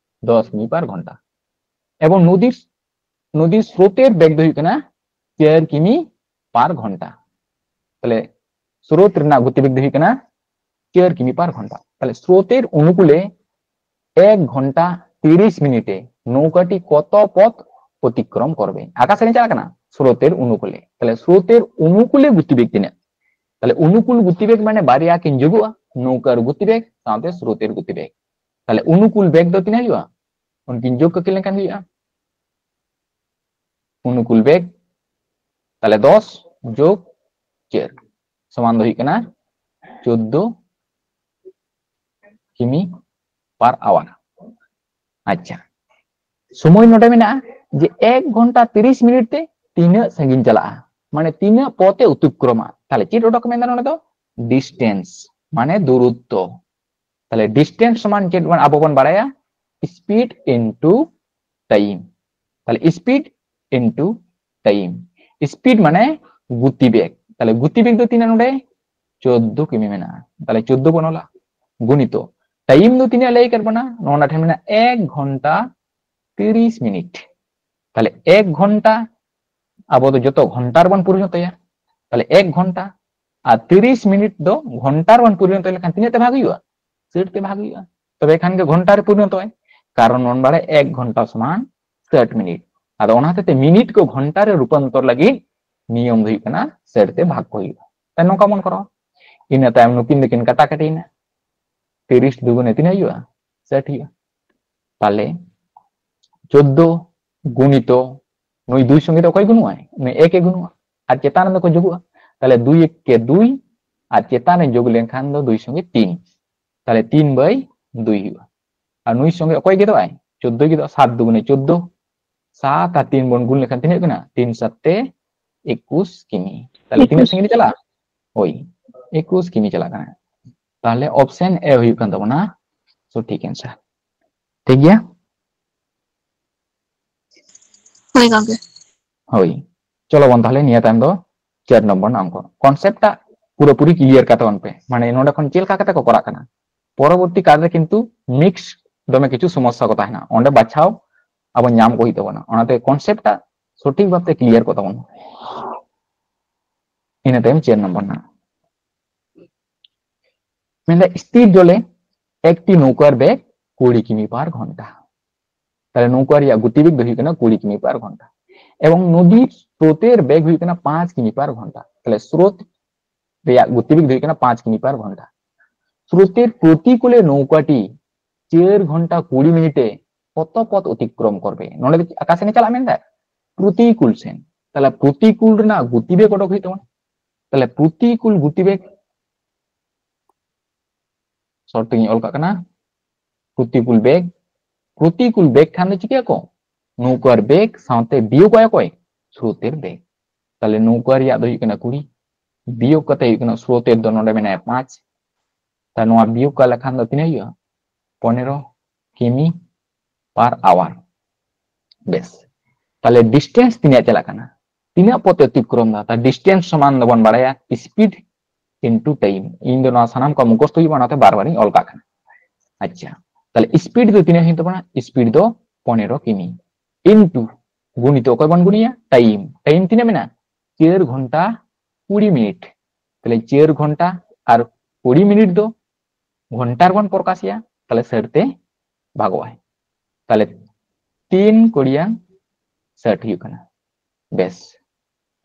ᱫᱚᱥ ᱠᱤᱢᱤ per ঘন্টা, এবং নদীর নদীর স্রোতের ᱵᱮᱜᱽ ᱫᱚ ᱦᱩᱭᱩᱜ ᱠᱟᱱᱟ ᱪᱟᱨ ᱠᱤᱢᱤ per ঘন্টা᱾ ᱛᱟᱦᱞᱮ ᱥᱨᱳᱛ ᱨᱮᱱᱟᱜ ᱜᱚᱛᱤᱵᱮᱜᱽ ᱫᱚ ᱦᱩᱭᱩᱜ ᱠᱟᱱᱟ ᱪᱟᱨ ᱠᱤᱢᱤ per ঘন্টা᱾ ᱛᱟᱦᱞᱮ স্রোতের অনুকূলে এক ঘন্টা তিরিশ মিনিটে নৌকাটি কত পথ অতিক্রম করবে? ᱟᱠᱟ ᱥᱮᱫ ᱮ ᱪᱟᱞᱟᱜ ᱠᱟᱱᱟ? স্রোতের অনুকূলে। ᱛᱟᱦᱞᱮ স্রোতের অনুকূলে ᱜᱚᱛᱤᱵᱮᱜᱽ ᱛᱤᱱᱟᱹᱜ? ᱛᱟᱦᱞᱮ ᱚᱱᱩᱠᱩᱞ ᱜᱚᱛᱤᱵᱮᱜᱽ ᱢᱟᱱᱮ ᱵᱟᱨᱭᱟ ᱠᱤᱱ ᱡᱳᱜᱚᱜᱼᱟ, ᱱᱚᱣᱠᱟᱨ ᱜᱚᱛᱤᱵᱮᱜᱽ ᱥᱟᱶᱛᱮ ᱥᱨᱳᱛᱮᱨ ᱜᱚᱛᱤᱵᱮᱜᱽ᱾ ᱛᱟᱦᱞᱮ ᱚᱱᱩᱠᱩᱞ ᱵᱮᱜᱽ ᱫᱚ ᱛᱤᱱᱟᱹᱜ ᱦᱩᱭᱩᱜᱼᱟ? ᱩᱱᱠᱤᱱ ᱡᱳᱜᱽ ᱠᱟᱹᱠᱤᱱ ᱞᱮᱱᱠᱷᱟᱱ ᱜᱮ ᱦᱩᱭᱩᱜᱼᱟ᱾ ᱚᱱᱩᱠᱩᱞ ᱵᱮᱜᱽ, ᱛᱟᱦᱞᱮ ᱫᱚᱥ ᱡᱳᱜᱽ ᱪᱟᱨ ᱥᱚᱢᱟᱱ ᱫᱚ ᱦᱩᱭᱩᱜ ᱠᱟᱱᱟ ᱪᱳᱫᱽᱫᱳ ᱠᱤᱢᱤ per hour᱾ ᱟᱪᱪᱷᱟ, ᱥᱚᱢᱚᱭ ᱱᱚᱰᱮ ᱢᱮᱱᱟᱜᱼᱟ ᱡᱮ ᱮᱠ ᱜᱷᱚᱱᱴᱟ ᱛᱤᱨᱤᱥ ᱢᱤᱱᱤᱴ ᱛᱮ ᱛᱤᱱᱟᱹᱜ ᱥᱟᱺᱜᱤᱧ ᱪᱟᱞᱟᱜᱼᱟ, ᱢᱟᱱᱮ ᱛᱤᱱᱟᱹᱜ ᱯᱚᱛᱮ ᱚᱛᱤᱠᱨᱚᱢᱟ᱾ ᱛᱟᱦᱞᱮ ᱪᱮᱫ ᱚᱰᱚᱠ ᱢᱮᱱᱫᱟ ᱱᱚᱰᱮ ᱫᱚ? Distance, ᱢᱟᱱᱮ ᱫᱩᱨᱩᱛᱛᱚ᱾ ᱛᱟᱦᱞᱮ distance ᱥᱚᱢᱟᱱ ᱪᱮᱫ ᱵᱚᱱ, ᱟᱵᱚ ᱵᱚᱱ ᱵᱟᱲᱟᱭᱟ? Speed into time᱾ ᱛᱟᱦᱞᱮ speed into time, speed ᱢᱟᱱᱮ ᱜᱚᱛᱤ ᱵᱮᱜᱽ᱾ ᱛᱟᱦᱞᱮ ᱜᱚᱛᱤ ᱵᱮᱜᱽ ᱫᱚ ᱛᱤᱱᱟᱹᱜ ᱱᱚᱰᱮ? ᱪᱳᱫᱽᱫᱳ ᱠᱤᱢᱤ ᱢᱮᱱᱟᱜᱼᱟ᱾ ᱛᱟᱦᱞᱮ ᱪᱳᱫᱽᱫᱳ ᱵᱚᱱ ᱚᱞᱟ, ᱜᱩᱱᱤᱛᱚ time ᱫᱚ ᱛᱤᱱᱟᱹᱜ ᱞᱟᱹᱭ ᱟᱠᱟᱫ ᱵᱚᱱᱟ? ᱱᱚᱣᱟ ᱴᱷᱮᱱ ᱢᱮᱱᱟᱜᱼᱟ ᱮᱠ ᱜᱷᱚᱱᱴᱟ ᱛᱤᱨᱤᱥ ᱢᱤᱱᱤᱴ᱾ ᱛᱟᱦᱞᱮ ᱮᱠ ᱜᱷᱚᱱᱴᱟ ᱟᱵᱚ ᱫᱚ ᱡᱚᱛᱚ ᱜᱷᱚᱱᱴᱟ ᱨᱮᱵᱚᱱ ᱯᱚᱨᱤᱱᱚᱛᱚᱭᱟ᱾ ᱛᱟᱦᱞᱮ ᱮᱠ ᱜᱷᱚᱱᱴᱟ ᱟᱨ ᱛᱤᱨᱤᱥ ᱢᱤᱱᱤᱴ ᱫᱚ ᱜᱷᱚᱱᱴᱟ ᱨᱮᱵᱚᱱ ᱯᱚᱨᱤᱱᱚᱛᱚ ᱞᱮᱠᱷᱟᱱ ᱛᱤᱱᱟᱹᱜ ᱛᱮ ᱵᱷᱟᱜᱽ ᱦᱩᱭᱩᱜᱼᱟ? ᱥᱟᱴ ᱛᱮ ᱵᱷᱟᱜᱽ ᱦᱩᱭᱩᱜᱼᱟ, ᱛᱚᱵᱮ ᱠᱷᱟᱱ ᱜᱮ ᱜᱷᱚᱱᱴᱟ ᱨᱮ ᱯᱚᱨᱤᱱᱚᱛᱚᱜᱼᱟᱭ᱾ ᱠᱟᱨᱚᱱ ᱵᱚᱱ ᱵᱟᱲᱟᱭᱟ ᱮᱠ ᱜᱷᱚᱱᱴᱟ ᱥᱚᱢᱟᱱ ᱥᱟᱴ ᱢᱤᱱᱤᱴ᱾ ᱟᱫᱚ ᱚᱱᱟ ᱦᱚᱛᱮᱡ ᱛᱮ ᱢᱤᱱᱤᱴ ᱠᱚ ᱜᱷᱚᱱᱴᱟ ᱨᱮ ᱨᱩᱯᱟᱱᱛᱚᱨ ᱞᱟᱹᱜᱤᱫ ᱱᱤᱭᱚᱢ ᱫᱚ ᱦᱩᱭᱩᱜ ᱠᱟᱱᱟ ᱥᱟᱴ ᱛᱮ ᱵᱷᱟᱜᱽ ᱠᱚ ᱦᱩᱭᱩᱜᱼᱟ᱾ ᱛᱟᱦᱞᱮ ᱱᱚᱝᱠᱟ ᱵᱚᱱ ᱠᱚᱨᱟᱣᱟ᱾ ᱤᱱᱟᱹ ᱛᱟᱭᱚᱢ ᱱᱩᱠᱤᱱ ᱫᱚᱠᱤᱱ ᱠᱟᱴᱟ ᱠᱟᱴᱤᱭᱮᱱᱟ᱾ ᱛᱤᱨᱤᱥ ᱫᱩᱜᱩᱱᱮ ᱛᱤᱱᱟᱹᱜ ᱦᱩᱭᱩᱜᱼᱟ? ᱥᱟᱴ ᱦᱩᱭᱩᱜᱼᱟ᱾ ᱛᱟᱦᱞᱮ ᱪᱳᱫᱫᱳ ᱜᱩᱱᱤᱛᱚ ᱱᱩᱭ ᱫᱩᱭ ᱥᱚᱸᱜᱮ ᱫᱚ ᱚᱠᱚᱭ ᱜᱩᱱᱩᱜᱼᱟᱭ? ᱱᱩᱭ ᱮᱠ ᱮ ᱜᱩᱱᱩᱜᱼᱟ᱾ ᱟᱨ ᱪᱮᱛᱟᱱ ᱨᱮᱫᱚ ᱠᱚ ᱡᱳᱜᱚᱜᱼᱟ᱾ ᱛᱟᱦᱞᱮ ᱫᱩᱭ ᱮᱠ ᱠᱮ ᱫᱩᱭ, ᱟᱨ ᱪᱮᱛᱟᱱ ᱨᱮ ᱡᱳᱜ ᱞᱮᱱᱠᱷᱟᱱ ᱫᱚ ᱫᱩᱭ ᱥᱚᱸᱜᱮ ᱛᱤᱱ᱾ ᱛᱟᱦᱞᱮ ᱛᱤᱱ ᱵᱟᱭ ᱫᱩᱭ ᱦᱩᱭᱩᱜᱼᱟ᱾ ᱟᱨ ᱱᱩᱭ ᱥᱚᱸᱜᱮ ᱚᱠᱚᱭ ᱜᱮᱫᱚᱜᱼᱟᱭ? ᱪᱳᱫᱫᱳᱭ ᱜᱮᱫᱚᱜᱼᱟ᱾ ᱥᱟᱛ ᱫᱩᱜᱩᱱᱮ ᱪᱳᱫᱫᱳ, ᱥᱟᱛ ᱟᱨ ᱛᱤᱱ ᱵᱚᱱ ᱜᱩᱱ ᱞᱮᱠᱷᱟᱱ ᱛᱤᱱᱟᱹᱜ ᱠᱟᱱᱟ? ᱛᱤᱱ ᱥᱟᱛᱮ ᱮᱠᱩᱥ ᱠᱤᱢᱤ᱾ ᱛᱟᱦᱞᱮ ᱛᱤᱱᱟᱹᱜ ᱮᱠᱩᱥ᱾ ᱥᱟᱺᱜᱤᱧ ᱪᱟᱞᱟᱜᱼᱟ? ᱦᱳᱭ, ᱮᱠᱩᱥ ᱠᱤᱢᱤ ᱪᱟᱞᱟᱜ ᱠᱟᱱᱟ᱾ ᱛᱟᱦᱞᱮ ᱚᱯᱥᱮᱱ ᱮ ᱦᱩᱭᱩᱜ ᱠᱟᱱ ᱛᱟᱵᱚᱱᱟ ᱥᱚᱴᱷᱤᱠ ᱮᱱᱥᱟᱨ᱾ ᱴᱷᱤᱠ ᱜᱮᱭᱟ? ᱦᱳᱭ ᱜᱚᱝᱠᱮ᱾ ᱦᱳᱭ, ᱪᱚᱞᱚ ᱵᱚᱱ ᱛᱟᱦᱞᱮ ᱱᱤᱭᱟᱹ ᱛᱟᱭᱚᱢ ᱫᱚ ᱪᱟᱨ ᱱᱚᱢᱵᱚᱨ ᱨᱮᱱᱟᱜ ᱚᱝᱠᱚ᱾ ᱠᱚᱱᱥᱮᱯᱴ ᱴᱟᱜ ᱯᱩᱨᱟᱹᱯᱩᱨᱤ ᱠᱞᱤᱭᱟᱨ ᱠᱟᱛᱮ ᱵᱚᱱ ᱯᱮ, ᱢᱟᱱᱮ ᱱᱚᱰᱮ ᱠᱷᱚᱱ ᱪᱮᱫ ᱞᱮᱠᱟ ᱠᱟᱛᱮ ᱠᱚ ᱠᱚᱨᱟᱜ ᱠᱟᱱᱟ᱾ ᱯᱚᱨᱚᱵᱚᱨᱛᱤ ᱠᱟᱞ ᱨᱮ ᱠᱤᱱᱛᱩ ᱢᱤᱠᱥ ᱫᱚᱢᱮ ᱠᱤᱪᱷᱩ ᱥᱚᱢᱚᱥᱥᱟ ᱠᱚ ᱛᱟᱦᱮᱱᱟ, ᱚᱸᱰᱮ ᱵᱟᱪᱷᱟᱣ ᱟᱵᱚ ᱧᱟᱢ ᱠᱚ ᱦᱩᱭᱩᱜ ᱛᱟᱵᱚᱱᱟ᱾ ᱚᱱᱟᱛᱮ ᱠᱚᱱᱥᱮᱯᱴ ᱴᱟᱜ ᱥᱚᱴᱷᱤᱠ ᱵᱷᱟᱵᱛᱮ ᱠᱞᱤᱭᱟᱨ ᱠᱚ ᱛᱟᱵᱚᱱ᱾ ᱤᱱᱟᱹ ᱛᱟᱭᱚᱢ ᱪᱟᱨ ᱱᱚᱢᱵᱚᱨ ᱨᱮᱱᱟᱜ ᱢᱮᱱᱫᱟ, স্থির জলে একটি নৌকার বেগ কুড়ি কিমি পার ঘন্টা। তাহলে নৌকা ᱨᱮᱭᱟᱜ ᱜᱚᱛᱤᱵᱮᱜᱽ ᱫᱚ ᱦᱩᱭᱩᱜ ᱠᱟᱱᱟ ᱠᱩᱲᱤ ᱠᱤᱢᱤ ᱯᱟᱨ ᱜᱷᱚᱱᱴᱟ, ᱮᱵᱚᱝ ᱱᱚᱫᱤ ᱥᱨᱳᱛᱮᱨ ᱵᱮᱜᱽ ᱦᱩᱭᱩᱜ ᱠᱟᱱᱟ ᱯᱟᱸᱪ ᱠᱤᱢᱤ ᱯᱟᱨ ᱜᱷᱚᱱᱴᱟ᱾ ᱛᱟᱦᱞᱮ ᱥᱨᱳᱛ ᱨᱮᱭᱟᱜ ᱜᱚᱛᱤᱵᱮᱜᱽ ᱫᱚ ᱦᱩᱭᱩᱜ ᱠᱟᱱᱟ ᱯᱟᱸᱪ ᱠᱤᱢᱤ ᱯᱟᱨ ᱜᱷᱚᱱᱴᱟ᱾ স্রোতের প্রতিকূলে নৌকাটি চার ঘন্টা কুড়ি মিনিটে কত পথ অতিক্রম করবে? ᱱᱚᱰᱮ ᱫᱚ ᱚᱠᱟ ᱥᱮᱱ ᱮ ᱪᱟᱞᱟᱜ ᱢᱮᱱᱫᱟ? ᱯᱨᱚᱛᱤᱠᱩᱞ ᱥᱮᱱ᱾ ᱛᱟᱦᱞᱮ ᱯᱨᱚᱛᱤᱠᱩᱞ ᱨᱮᱱᱟᱜ ᱜᱚᱛᱤᱵᱮᱜᱽ ᱚᱰᱚᱠ ᱦᱩᱭᱩᱜ ᱛᱟᱵᱚᱱᱟ᱾ ᱛᱟᱦᱞᱮ ᱯᱨᱚᱛᱤᱠᱩᱞ ᱜᱚᱛᱤᱵᱮᱜᱽ ᱥᱚᱨᱴ ᱛᱮᱜᱤᱧ ᱚᱞ ᱠᱟᱜ ᱠᱟᱱᱟ, ᱯᱨᱚᱛᱤᱠᱩᱞ ᱵᱮᱜᱽ᱾ ᱯᱨᱚᱛᱤᱠᱩᱞ ᱵᱮᱜᱽ ᱠᱷᱟᱱ ᱫᱚ ᱪᱤᱠᱟᱹᱭᱟᱠᱚ? ᱱᱚᱣᱠᱟᱨ ᱵᱮᱜᱽ ᱥᱟᱶᱛᱮ ᱵᱤᱭᱳᱜᱟᱭᱟᱠᱚᱭ ᱥᱨᱳᱛᱮᱨ ᱵᱮᱜᱽ᱾ ᱛᱟᱦᱞᱮ ᱱᱚᱣᱠᱟ ᱨᱮᱭᱟᱜ ᱫᱚ ᱦᱩᱭᱩᱜ ᱠᱟᱱᱟ ᱠᱩᱲᱤ, ᱵᱤᱭᱳᱜᱽ ᱠᱟᱛᱮ ᱦᱩᱭᱩᱜ ᱠᱟᱱᱟ ᱥᱨᱳᱛᱮᱨ ᱫᱚ ᱱᱚᱰᱮ ᱢᱮᱱᱟᱭᱟ ᱯᱟᱸᱪ᱾ ᱛᱟᱦᱞᱮ ᱱᱚᱣᱟ ᱵᱤᱭᱳᱜᱽ ᱠᱟᱜ ᱞᱮᱠᱷᱟᱱ ᱫᱚ ᱛᱤᱱᱟᱹᱜ ᱦᱩᱭᱩᱜᱼᱟ? ᱯᱚᱱᱮᱨᱚ ᱠᱤᱢᱤ ᱯᱟᱨ ᱟᱣᱟᱨ᱾ ᱵᱮᱥ, ᱛᱟᱦᱞᱮ ᱰᱤᱥᱴᱮᱱᱥ ᱛᱤᱱᱟᱹᱜ ᱪᱟᱞᱟᱜ ᱠᱟᱱᱟ? ᱛᱤᱱᱟᱹᱜ ᱯᱚᱛᱷ ᱚᱛᱤᱠᱨᱚᱢ ᱫᱟ? ᱛᱟᱦᱞᱮ ᱰᱤᱥᱴᱮᱱᱥ ᱥᱚᱢᱟᱱ ᱫᱚᱵᱚᱱ ᱵᱟᱲᱟᱭᱟ ᱥᱯᱤᱰ ᱤᱱᱴᱩ ᱴᱟᱭᱤᱢ᱾ ᱤᱧ ᱫᱚ ᱱᱚᱣᱟ ᱥᱟᱱᱟᱢ ᱠᱚ ᱢᱩᱠᱷᱚᱥᱛ ᱦᱩᱭᱩᱜᱼᱟ, ᱚᱱᱟᱛᱮ ᱵᱟᱨ ᱵᱟᱨᱤᱧ ᱚᱞ ᱠᱟᱜ ᱠᱟᱱᱟ᱾ ᱟᱪᱪᱷᱟ, ᱛᱟᱦᱞᱮ ᱥᱯᱤᱰ ᱫᱚ ᱛᱤᱱᱟᱹᱜ ᱦᱩᱭᱩᱜ ᱛᱟᱵᱚᱱᱟ? ᱥᱯᱤᱰ ᱫᱚ ᱯᱚᱱᱮᱨᱚ ᱠᱤᱢᱤ ᱤᱱᱴᱩ ᱜᱩᱱᱤᱛᱚ ᱚᱠᱚᱭ ᱵᱚᱱ ᱜᱩᱱᱤᱭᱟ? ᱴᱟᱭᱤᱢ᱾ ᱴᱟᱭᱤᱢ ᱛᱤᱱᱟᱹᱜ ᱢᱮᱱᱟᱜᱼᱟ? ᱪᱟᱹᱨ ᱜᱷᱚᱱᱴᱟ ᱠᱩᱲᱤ ᱢᱤᱱᱤᱴ᱾ ᱛᱟᱦᱞᱮ ᱪᱟᱹᱨ ᱜᱷᱚᱱᱴᱟ ᱟᱨ ᱠᱩᱲᱤ ᱢᱤᱱᱤᱴ ᱫᱚ ᱜᱷᱚᱱᱴᱟ ᱨᱮᱵᱚᱱ ᱯᱨᱚᱠᱟᱥᱮᱭᱟ, ᱛᱟᱦᱞᱮ ᱥᱟᱴ ᱛᱮ ᱵᱷᱟᱜᱚᱜᱼᱟᱭ᱾ ᱛᱟᱦᱞᱮ ᱛᱤᱱ ᱠᱩᱲᱤᱭᱟ ᱥᱟᱴ ᱦᱩᱭᱩᱜ ᱠᱟᱱᱟ᱾ ᱵᱮᱥ,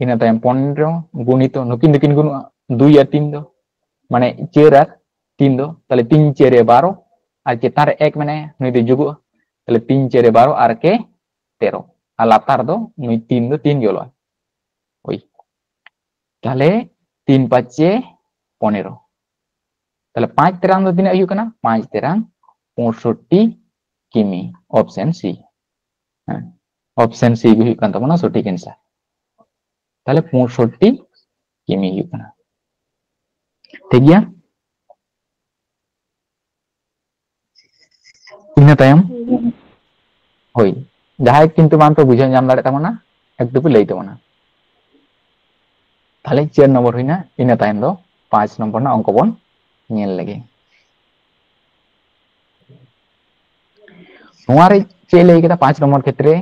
ᱤᱱᱟᱹ ᱛᱟᱭᱚᱢ ᱯᱚᱱᱨᱚ ᱜᱩᱱᱤᱛᱚ, ᱱᱩᱠᱤᱱ ᱫᱚᱠᱤᱱ ᱜᱩᱱᱩᱜᱼᱟ ᱫᱩᱭ ᱟᱨ ᱛᱤᱱ ᱫᱚ, ᱢᱟᱱᱮ ᱪᱟᱹᱨ ᱟᱨ ᱛᱤᱱ ᱫᱚ, ᱛᱟᱦᱞᱮ ᱛᱤᱱ ᱪᱟᱹᱨᱮ ᱵᱟᱨᱚ, ᱟᱨ ᱪᱮᱛᱟᱱ ᱨᱮ ᱮᱠ ᱢᱮᱱᱟᱭᱟ, ᱱᱩᱭ ᱫᱚ ᱡᱩᱜᱩᱜᱼᱟ᱾ ᱛᱟᱦᱞᱮ ᱛᱤᱱ ᱪᱟᱹᱨᱮ ᱵᱟᱨᱚ ᱟᱨ ᱮᱠᱮ ᱛᱮᱨᱚ, ᱟᱨ ᱞᱟᱛᱟᱨ ᱫᱚ ᱱᱩᱭ ᱛᱤᱱ ᱫᱚ ᱛᱤᱱ ᱜᱮ ᱚᱞᱚᱜᱼᱟ᱾ ᱦᱳᱭ, ᱛᱟᱦᱞᱮ ᱛᱤᱱ ᱯᱟᱸᱪᱮ ᱯᱚᱱᱮᱨᱚ᱾ ᱛᱟᱦᱞᱮ ᱯᱟᱸᱪ ᱛᱮᱨᱟᱝ ᱫᱚ ᱛᱤᱱᱟᱹᱜ ᱦᱩᱭᱩᱜ ᱠᱟᱱᱟ? ᱯᱟᱸᱪ ᱛᱮᱨᱟᱝ ᱯᱚᱸᱭᱥᱚᱴᱴᱤ ᱠᱤᱢᱤ, ᱚᱯᱥᱮᱱ ᱥᱤ᱾ ᱦᱮᱸ, ᱚᱯᱥᱮᱱ ᱥᱤ ᱜᱮ ᱦᱩᱭᱩᱜ ᱠᱟᱱ ᱛᱟᱵᱚᱱᱟ ᱥᱚᱴᱷᱤᱠ ᱮᱱᱥᱟᱨ᱾ ᱛᱟᱦᱞᱮ ᱯᱚᱸᱭᱥᱚᱴᱴᱤ ᱠᱤᱢᱤ ᱦᱩᱭᱩᱜ ᱠᱟᱱᱟ᱾ ᱴᱷᱤᱠ ᱜᱮᱭᱟ? ᱤᱱᱟᱹ ᱛᱟᱭᱚᱢ, ᱦᱳᱭ, ᱡᱟᱦᱟᱸᱭ ᱠᱤᱱᱛᱩ ᱵᱟᱝ ᱯᱮ ᱵᱩᱡᱷᱟᱹᱣ ᱧᱟᱢ ᱫᱟᱲᱮᱭᱟᱜ ᱛᱟᱵᱚᱱᱟ, ᱮᱠᱴᱩ ᱯᱮ ᱞᱟᱹᱭ ᱛᱟᱵᱚᱱᱟ᱾ ᱛᱟᱦᱞᱮ ᱪᱟᱨ ᱱᱚᱢᱵᱚᱨ ᱦᱩᱭᱱᱟ, ᱤᱱᱟᱹ ᱛᱟᱭᱚᱢ ᱫᱚ ᱯᱟᱸᱪ ᱱᱚᱢᱵᱚᱨ ᱨᱮᱱᱟᱜ ᱚᱝᱠᱚ ᱵᱚᱱ ᱧᱮᱞ ᱞᱮᱜᱮ᱾ ᱱᱚᱣᱟ ᱨᱮ ᱪᱮᱫ ᱞᱟᱹᱭ ᱠᱮᱫᱟ? ᱯᱟᱸᱪ ᱱᱚᱢᱵᱚᱨ ᱠᱷᱮᱛᱨᱮ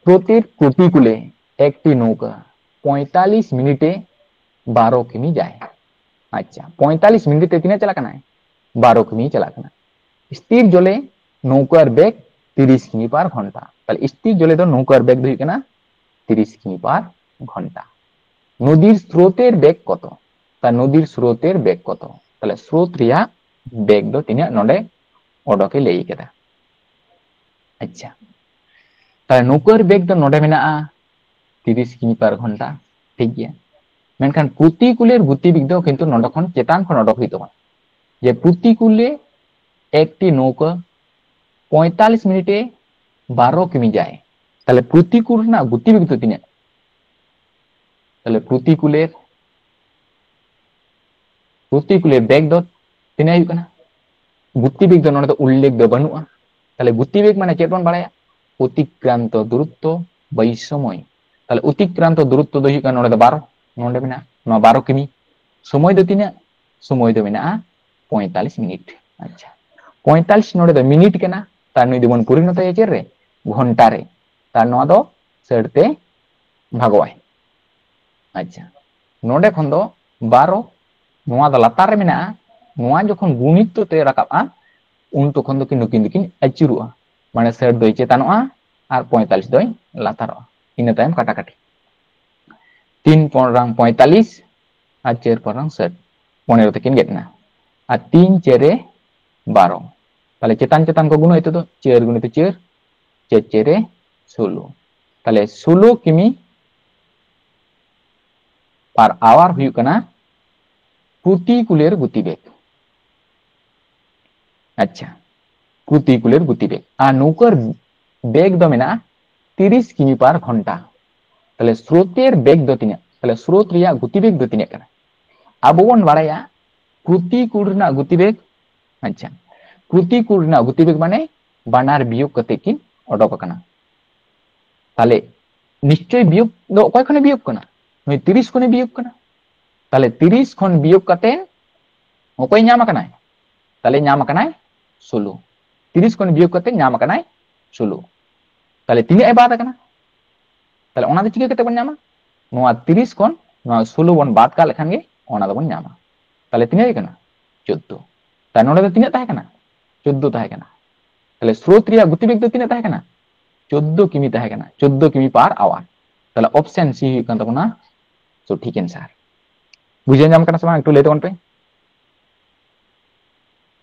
ᱯᱨᱚᱛᱤ ᱯᱨᱚতিᱠূলে একটি নৌকা পঁয়তাল্লিশ মিনিটে বারো কিমি যায়। আচ্ছা, পঁয়তাল্লিশ মিনিটে ᱛᱤᱱᱟᱹᱜ ᱪᱟᱞᱟᱜ ᱠᱟᱱᱟ? বারো কিমি ᱪᱟᱞᱟᱜ ᱠᱟᱱᱟ᱾ স্থির জলে নৌকার বেগ তিরিশ কিমি পার ঘন্টা। তাহলে স্থির জলে ᱫᱚ ᱱᱚᱣᱠᱟᱨ ᱵᱮᱜᱽ ᱫᱚ ᱦᱩᱭᱩᱜ ᱠᱟᱱᱟ ᱛᱤᱨᱤᱥ ᱠᱤᱢᱤ ᱯᱟᱨ ᱜᱷᱚᱱᱴᱟ᱾ নদীর স্রোতের বেগ কত? তা নদীর স্রোতের বেগ কত? তাহলে স্রোত ᱨᱮᱭᱟᱜ ᱵᱮᱜᱽ ᱫᱚ ᱛᱤᱱᱟᱹᱜ ᱱᱚᱰᱮ ᱚᱰᱚᱠᱮ ᱞᱟᱹᱭ ᱠᱟᱫᱟ᱾ ᱟᱪᱪᱷᱟ, ᱛᱟᱦᱞᱮ ᱱᱚᱣᱠᱟᱨ ᱵᱮᱜᱽ ᱫᱚ ᱱᱚᱰᱮ ᱢᱮᱱᱟᱜᱼᱟ ᱛᱤᱨᱤᱥ ᱠᱤᱢᱤ ᱯᱟᱨ ᱜᱷᱚᱱᱴᱟ, ᱴᱷᱤᱠ ᱜᱮᱭᱟ᱾ ᱢᱮᱱᱠᱷᱟᱱ ᱯᱨᱚᱛᱤᱠᱩᱞᱮᱨ ᱜᱚᱛᱤᱵᱮᱜᱽ ᱫᱚ ᱠᱤᱱᱛᱩ ᱱᱚᱰᱮ ᱠᱷᱚᱱ ᱪᱮᱛᱟᱱ ᱠᱷᱚᱱ ᱚᱰᱚᱠ ᱦᱩᱭᱩᱜ ᱛᱟᱵᱚᱱᱟ, ᱡᱮ ᱯᱨᱚᱛᱤᱠᱩᱞᱮ একটি নৌকা পঁয়তাল্লিশ মিনিটে বারো কিমি যায়। তাহলে প্রতিকূল ᱨᱮᱱᱟᱜ ᱜᱚᱛᱤᱵᱮᱜᱽ ᱫᱚ ᱛᱤᱱᱟᱹᱜ? ᱛᱟᱦᱞᱮ ᱯᱨᱚᱛᱤᱠᱩᱞᱮᱨ, ᱯᱨᱚᱛᱤᱠᱩᱞᱮᱨ ᱵᱮᱜᱽ ᱫᱚ ᱛᱤᱱᱟᱹᱜ ᱦᱩᱭᱩᱜ ᱠᱟᱱᱟ? ᱜᱚᱛᱤᱵᱮᱜᱽ ᱫᱚ ᱱᱚᱰᱮ ᱫᱚ ᱩᱞᱞᱮᱠᱷ ᱫᱚ ᱵᱟᱹᱱᱩᱜᱼᱟ᱾ ᱛᱟᱦᱞᱮ ᱜᱚᱛᱤᱵᱮᱜᱽ ᱢᱟᱱᱮ ᱪᱮᱫ ᱵᱚᱱ ᱵᱟᱲᱟᱭᱟ? ᱚᱛᱤᱠᱨᱟᱱᱛᱚ ᱫᱩᱨᱚᱛᱛᱚ ᱵᱟᱭ ᱥᱚᱢᱚᱭ᱾ ᱛᱟᱦᱞᱮ ᱚᱛᱤᱠᱨᱟᱱᱛᱚ ᱫᱩᱨᱚᱛᱛᱚ ᱫᱚ ᱦᱩᱭᱩᱜ ᱠᱟᱱᱟ ᱱᱚᱰᱮ ᱫᱚ ᱵᱟᱨᱚ, ᱱᱚᱰᱮ ᱢᱮᱱᱟᱜᱼᱟ ᱱᱚᱣᱟ ᱵᱟᱨᱚ ᱠᱤᱢᱤ᱾ ᱥᱚᱢᱚᱭ ᱫᱚ ᱛᱤᱱᱟᱹᱜ? ᱥᱚᱢᱚᱭ ᱫᱚ ᱢᱮᱱᱟᱜᱼᱟ ᱯᱚᱸᱭᱛᱟᱞᱤᱥ ᱢᱤᱱᱤᱴ᱾ ᱟᱪᱪᱷᱟ, ᱯᱚᱸᱭᱛᱟᱞᱤᱥ ᱱᱚᱰᱮ ᱫᱚ ᱢᱤᱱᱤᱴ ᱠᱟᱱᱟ, ᱛᱟᱦᱞᱮ ᱱᱩᱭ ᱫᱚᱵᱚᱱ ᱯᱚᱨᱤᱱᱚᱛᱚᱭᱟ ᱪᱮᱫ ᱨᱮ? ᱜᱷᱚᱱᱴᱟ ᱨᱮ᱾ ᱛᱟᱦᱞᱮ ᱱᱚᱣᱟ ᱫᱚ ᱥᱟᱴ ᱛᱮ ᱵᱷᱟᱜᱚᱜᱼᱟᱭ᱾ ᱟᱪᱪᱷᱟ, ᱱᱚᱰᱮ ᱠᱷᱚᱱ ᱫᱚ ᱵᱟᱨᱚ, ᱱᱚᱣᱟ ᱫᱚ ᱞᱟᱛᱟᱨ ᱨᱮ ᱢᱮᱱᱟᱜᱼᱟ, ᱱᱚᱣᱟ ᱡᱚᱠᱷᱚᱱ ᱜᱩᱱᱤᱛᱚ ᱛᱮ ᱨᱟᱠᱟᱵᱼᱟ, ᱩᱱ ᱛᱚᱠᱷᱚᱱ ᱫᱚᱠᱤᱱ ᱱᱩᱠᱤᱱ ᱫᱚᱠᱤᱱ ᱟᱹᱪᱩᱨᱚᱜᱼᱟ, ᱢᱟᱱᱮ ᱥᱟᱴ ᱫᱚᱭ ᱪᱮᱛᱟᱱᱚᱜᱼᱟ ᱟᱨ ᱯᱚᱸᱭᱛᱟᱞᱤᱥ ᱫᱚᱭ ᱞᱟᱛᱟᱨᱚᱜᱼᱟ᱾ ᱤᱱᱟᱹ ᱛᱟᱭᱚᱢ ᱠᱟᱴᱟᱠᱟᱴᱤ, ᱛᱤᱱ ᱯᱚᱱᱨᱟᱝ ᱯᱚᱸᱭᱛᱟᱞᱤᱥ ᱟᱨ ᱪᱟᱹᱨ ᱯᱚᱱᱨᱟᱝ ᱥᱟᱴ, ᱯᱚᱱᱮᱨᱚ ᱛᱟᱹᱠᱤᱱ ᱜᱮᱫ ᱮᱱᱟ᱾ ᱟᱨ ᱛᱤᱱ ᱪᱟᱹᱨᱮ ᱵᱟᱨᱚ, ᱛᱟᱦᱞᱮ ᱪᱮᱛᱟᱱ ᱪᱮᱛᱟᱱ ᱠᱚ ᱜᱩᱱᱟᱹ ᱱᱤᱛᱚᱜ ᱫᱚ ᱪᱟᱹᱨ ᱜᱩᱱᱤᱛᱚ ᱪᱟᱹᱨ, ᱪᱟᱹᱨ ᱪᱟᱹᱨᱮ ᱥᱳᱞᱳ, ᱛᱟᱦᱞᱮ ᱥᱳᱞᱳ ᱠᱤᱢᱤ per hour ᱦᱩᱭᱩᱜ ᱠᱟᱱᱟ ᱯᱨᱚᱛᱤᱠᱩᱞᱮᱨ ᱜᱚᱛᱤ ᱵᱮᱜᱽ᱾ ᱟᱪᱪᱷᱟ, ᱯᱨᱚᱛᱤᱠᱩᱞᱮᱨ ᱜᱚᱛᱤ ᱵᱮᱜᱽ, ᱟᱨ ᱱᱚᱣᱠᱟᱨ ᱵᱮᱜᱽ ᱫᱚ ᱢᱮᱱᱟᱜᱼᱟ ᱛᱤᱨᱤᱥ ᱠᱤᱢᱤ per ᱜᱷᱚᱱᱴᱟ᱾ ᱛᱟᱦᱞᱮ ᱥᱨᱳᱛᱮᱨ ᱵᱮᱜᱽ ᱫᱚ ᱛᱤᱱᱟᱹᱜ? ᱛᱟᱦᱞᱮ ᱥᱨᱳᱛ ᱨᱮᱭᱟᱜ ᱜᱚᱛᱤ ᱵᱮᱜᱽ ᱫᱚ ᱛᱤᱱᱟᱹᱜ ᱠᱟᱱᱟ? ᱟᱵᱚ ᱵᱚᱱ ᱵᱟᱲᱟᱭᱟ ᱯᱨᱚᱛᱤᱠᱩᱞ ᱨᱮᱱᱟᱜ ᱜᱚᱛᱤ ᱵᱮᱜᱽ, ᱟᱪᱪᱷᱟ, ᱯᱨᱚᱛᱤᱠᱩᱞ ᱨᱮᱱᱟᱜ ᱜᱚᱛᱤ ᱵᱮᱜᱽ ᱢᱟᱱᱮ ᱵᱟᱱᱟᱨ ᱵᱤᱭᱳᱜᱽ ᱠᱟᱛᱮ ᱠᱤᱱ ᱚᱰᱚᱠ ᱟᱠᱟᱱᱟ᱾ ᱛᱟᱦᱞᱮ ᱱᱤᱥᱪᱚᱭ ᱵᱤᱭᱳᱜᱽ ᱫᱚ ᱚᱠᱚᱭ ᱠᱷᱚᱱᱮ ᱵᱤᱭᱳᱜᱽ ᱠᱟᱱᱟ? ᱱᱩᱭ ᱛᱤᱨᱤᱥ ᱠᱷᱚᱱᱮ ᱵᱤᱭᱳᱜᱽ ᱠᱟᱱᱟ᱾ ᱛᱟᱦᱞᱮ ᱛᱤᱨᱤᱥ ᱠᱷᱚᱱ ᱵᱤᱭᱳᱜᱽ ᱠᱟᱛᱮ ᱚᱠᱚᱭ ᱧᱟᱢ ᱟᱠᱟᱱᱟᱭ? ᱛᱟᱦᱞᱮ ᱧᱟᱢ ᱟᱠᱟᱱᱟᱭ ᱥᱳᱞᱳ᱾ ᱛᱤᱨᱤᱥ ᱠᱷᱚᱱ ᱵᱤᱭᱳᱜᱽ ᱠᱟᱛᱮ ᱧᱟᱢ ᱟᱠᱟᱱᱟᱭ ᱥᱳᱞᱳ᱾ ᱛᱟᱦᱞᱮ ᱛᱤᱱᱟᱹᱜ ᱮ ᱵᱟᱫ ᱟᱠᱟᱱᱟ? ᱛᱟᱦᱞᱮ ᱚᱱᱟ ᱫᱚ ᱪᱤᱠᱟᱹ ᱠᱟᱛᱮ ᱵᱚᱱ ᱧᱟᱢᱟ? ᱱᱚᱣᱟ ᱛᱤᱨᱤᱥ ᱠᱷᱚᱱ ᱱᱚᱣᱟ ᱥᱳᱞᱳ ᱵᱚᱱ ᱵᱟᱫ ᱠᱟᱜ ᱞᱮᱠᱷᱟᱱ ᱜᱮ ᱚᱱᱟ ᱫᱚᱵᱚᱱ ᱧᱟᱢᱟ᱾ ᱛᱟᱦᱞᱮ ᱛᱤᱱᱟᱹᱜ ᱦᱩᱭᱩᱜ ᱠᱟᱱᱟ? ᱪᱳᱫᱽᱫᱳ᱾ ᱛᱟᱦᱞᱮ ᱱᱚᱰᱮ ᱫᱚ ᱛᱤᱱᱟᱹᱜ ᱛᱟᱦᱮᱸ ᱠᱟᱱᱟ? ᱪᱳᱫᱽᱫᱳ ᱛᱟᱦᱮᱸ ᱠᱟᱱᱟ᱾ ᱛᱟᱦᱞᱮ ᱥᱨᱳᱛ ᱨᱮᱭᱟᱜ ᱜᱚᱛᱤᱵᱮᱜᱽ ᱫᱚ ᱛᱤᱱᱟᱹᱜ ᱛᱟᱦᱮᱸ ᱠᱟᱱᱟ? ᱪᱳᱫᱽᱫᱳ ᱠᱤᱢᱤ ᱛᱟᱦᱮᱸ ᱠᱟᱱᱟ, ᱪᱳᱫᱽᱫᱳ ᱠᱤᱢᱤ per hour᱾ ᱛᱟᱦᱞᱮ option C ᱦᱩᱭᱩᱜ ᱠᱟᱱ ᱛᱟᱵᱚᱱᱟ ᱥᱚᱴᱷᱤᱠ answer᱾ ᱵᱩᱡᱷᱟᱹᱣ ᱧᱟᱢ ᱠᱟᱱᱟ ᱥᱮ ᱵᱟᱝ? ᱮᱠᱴᱩ ᱞᱟᱹᱭ ᱛᱟᱵᱚᱱ ᱯᱮ᱾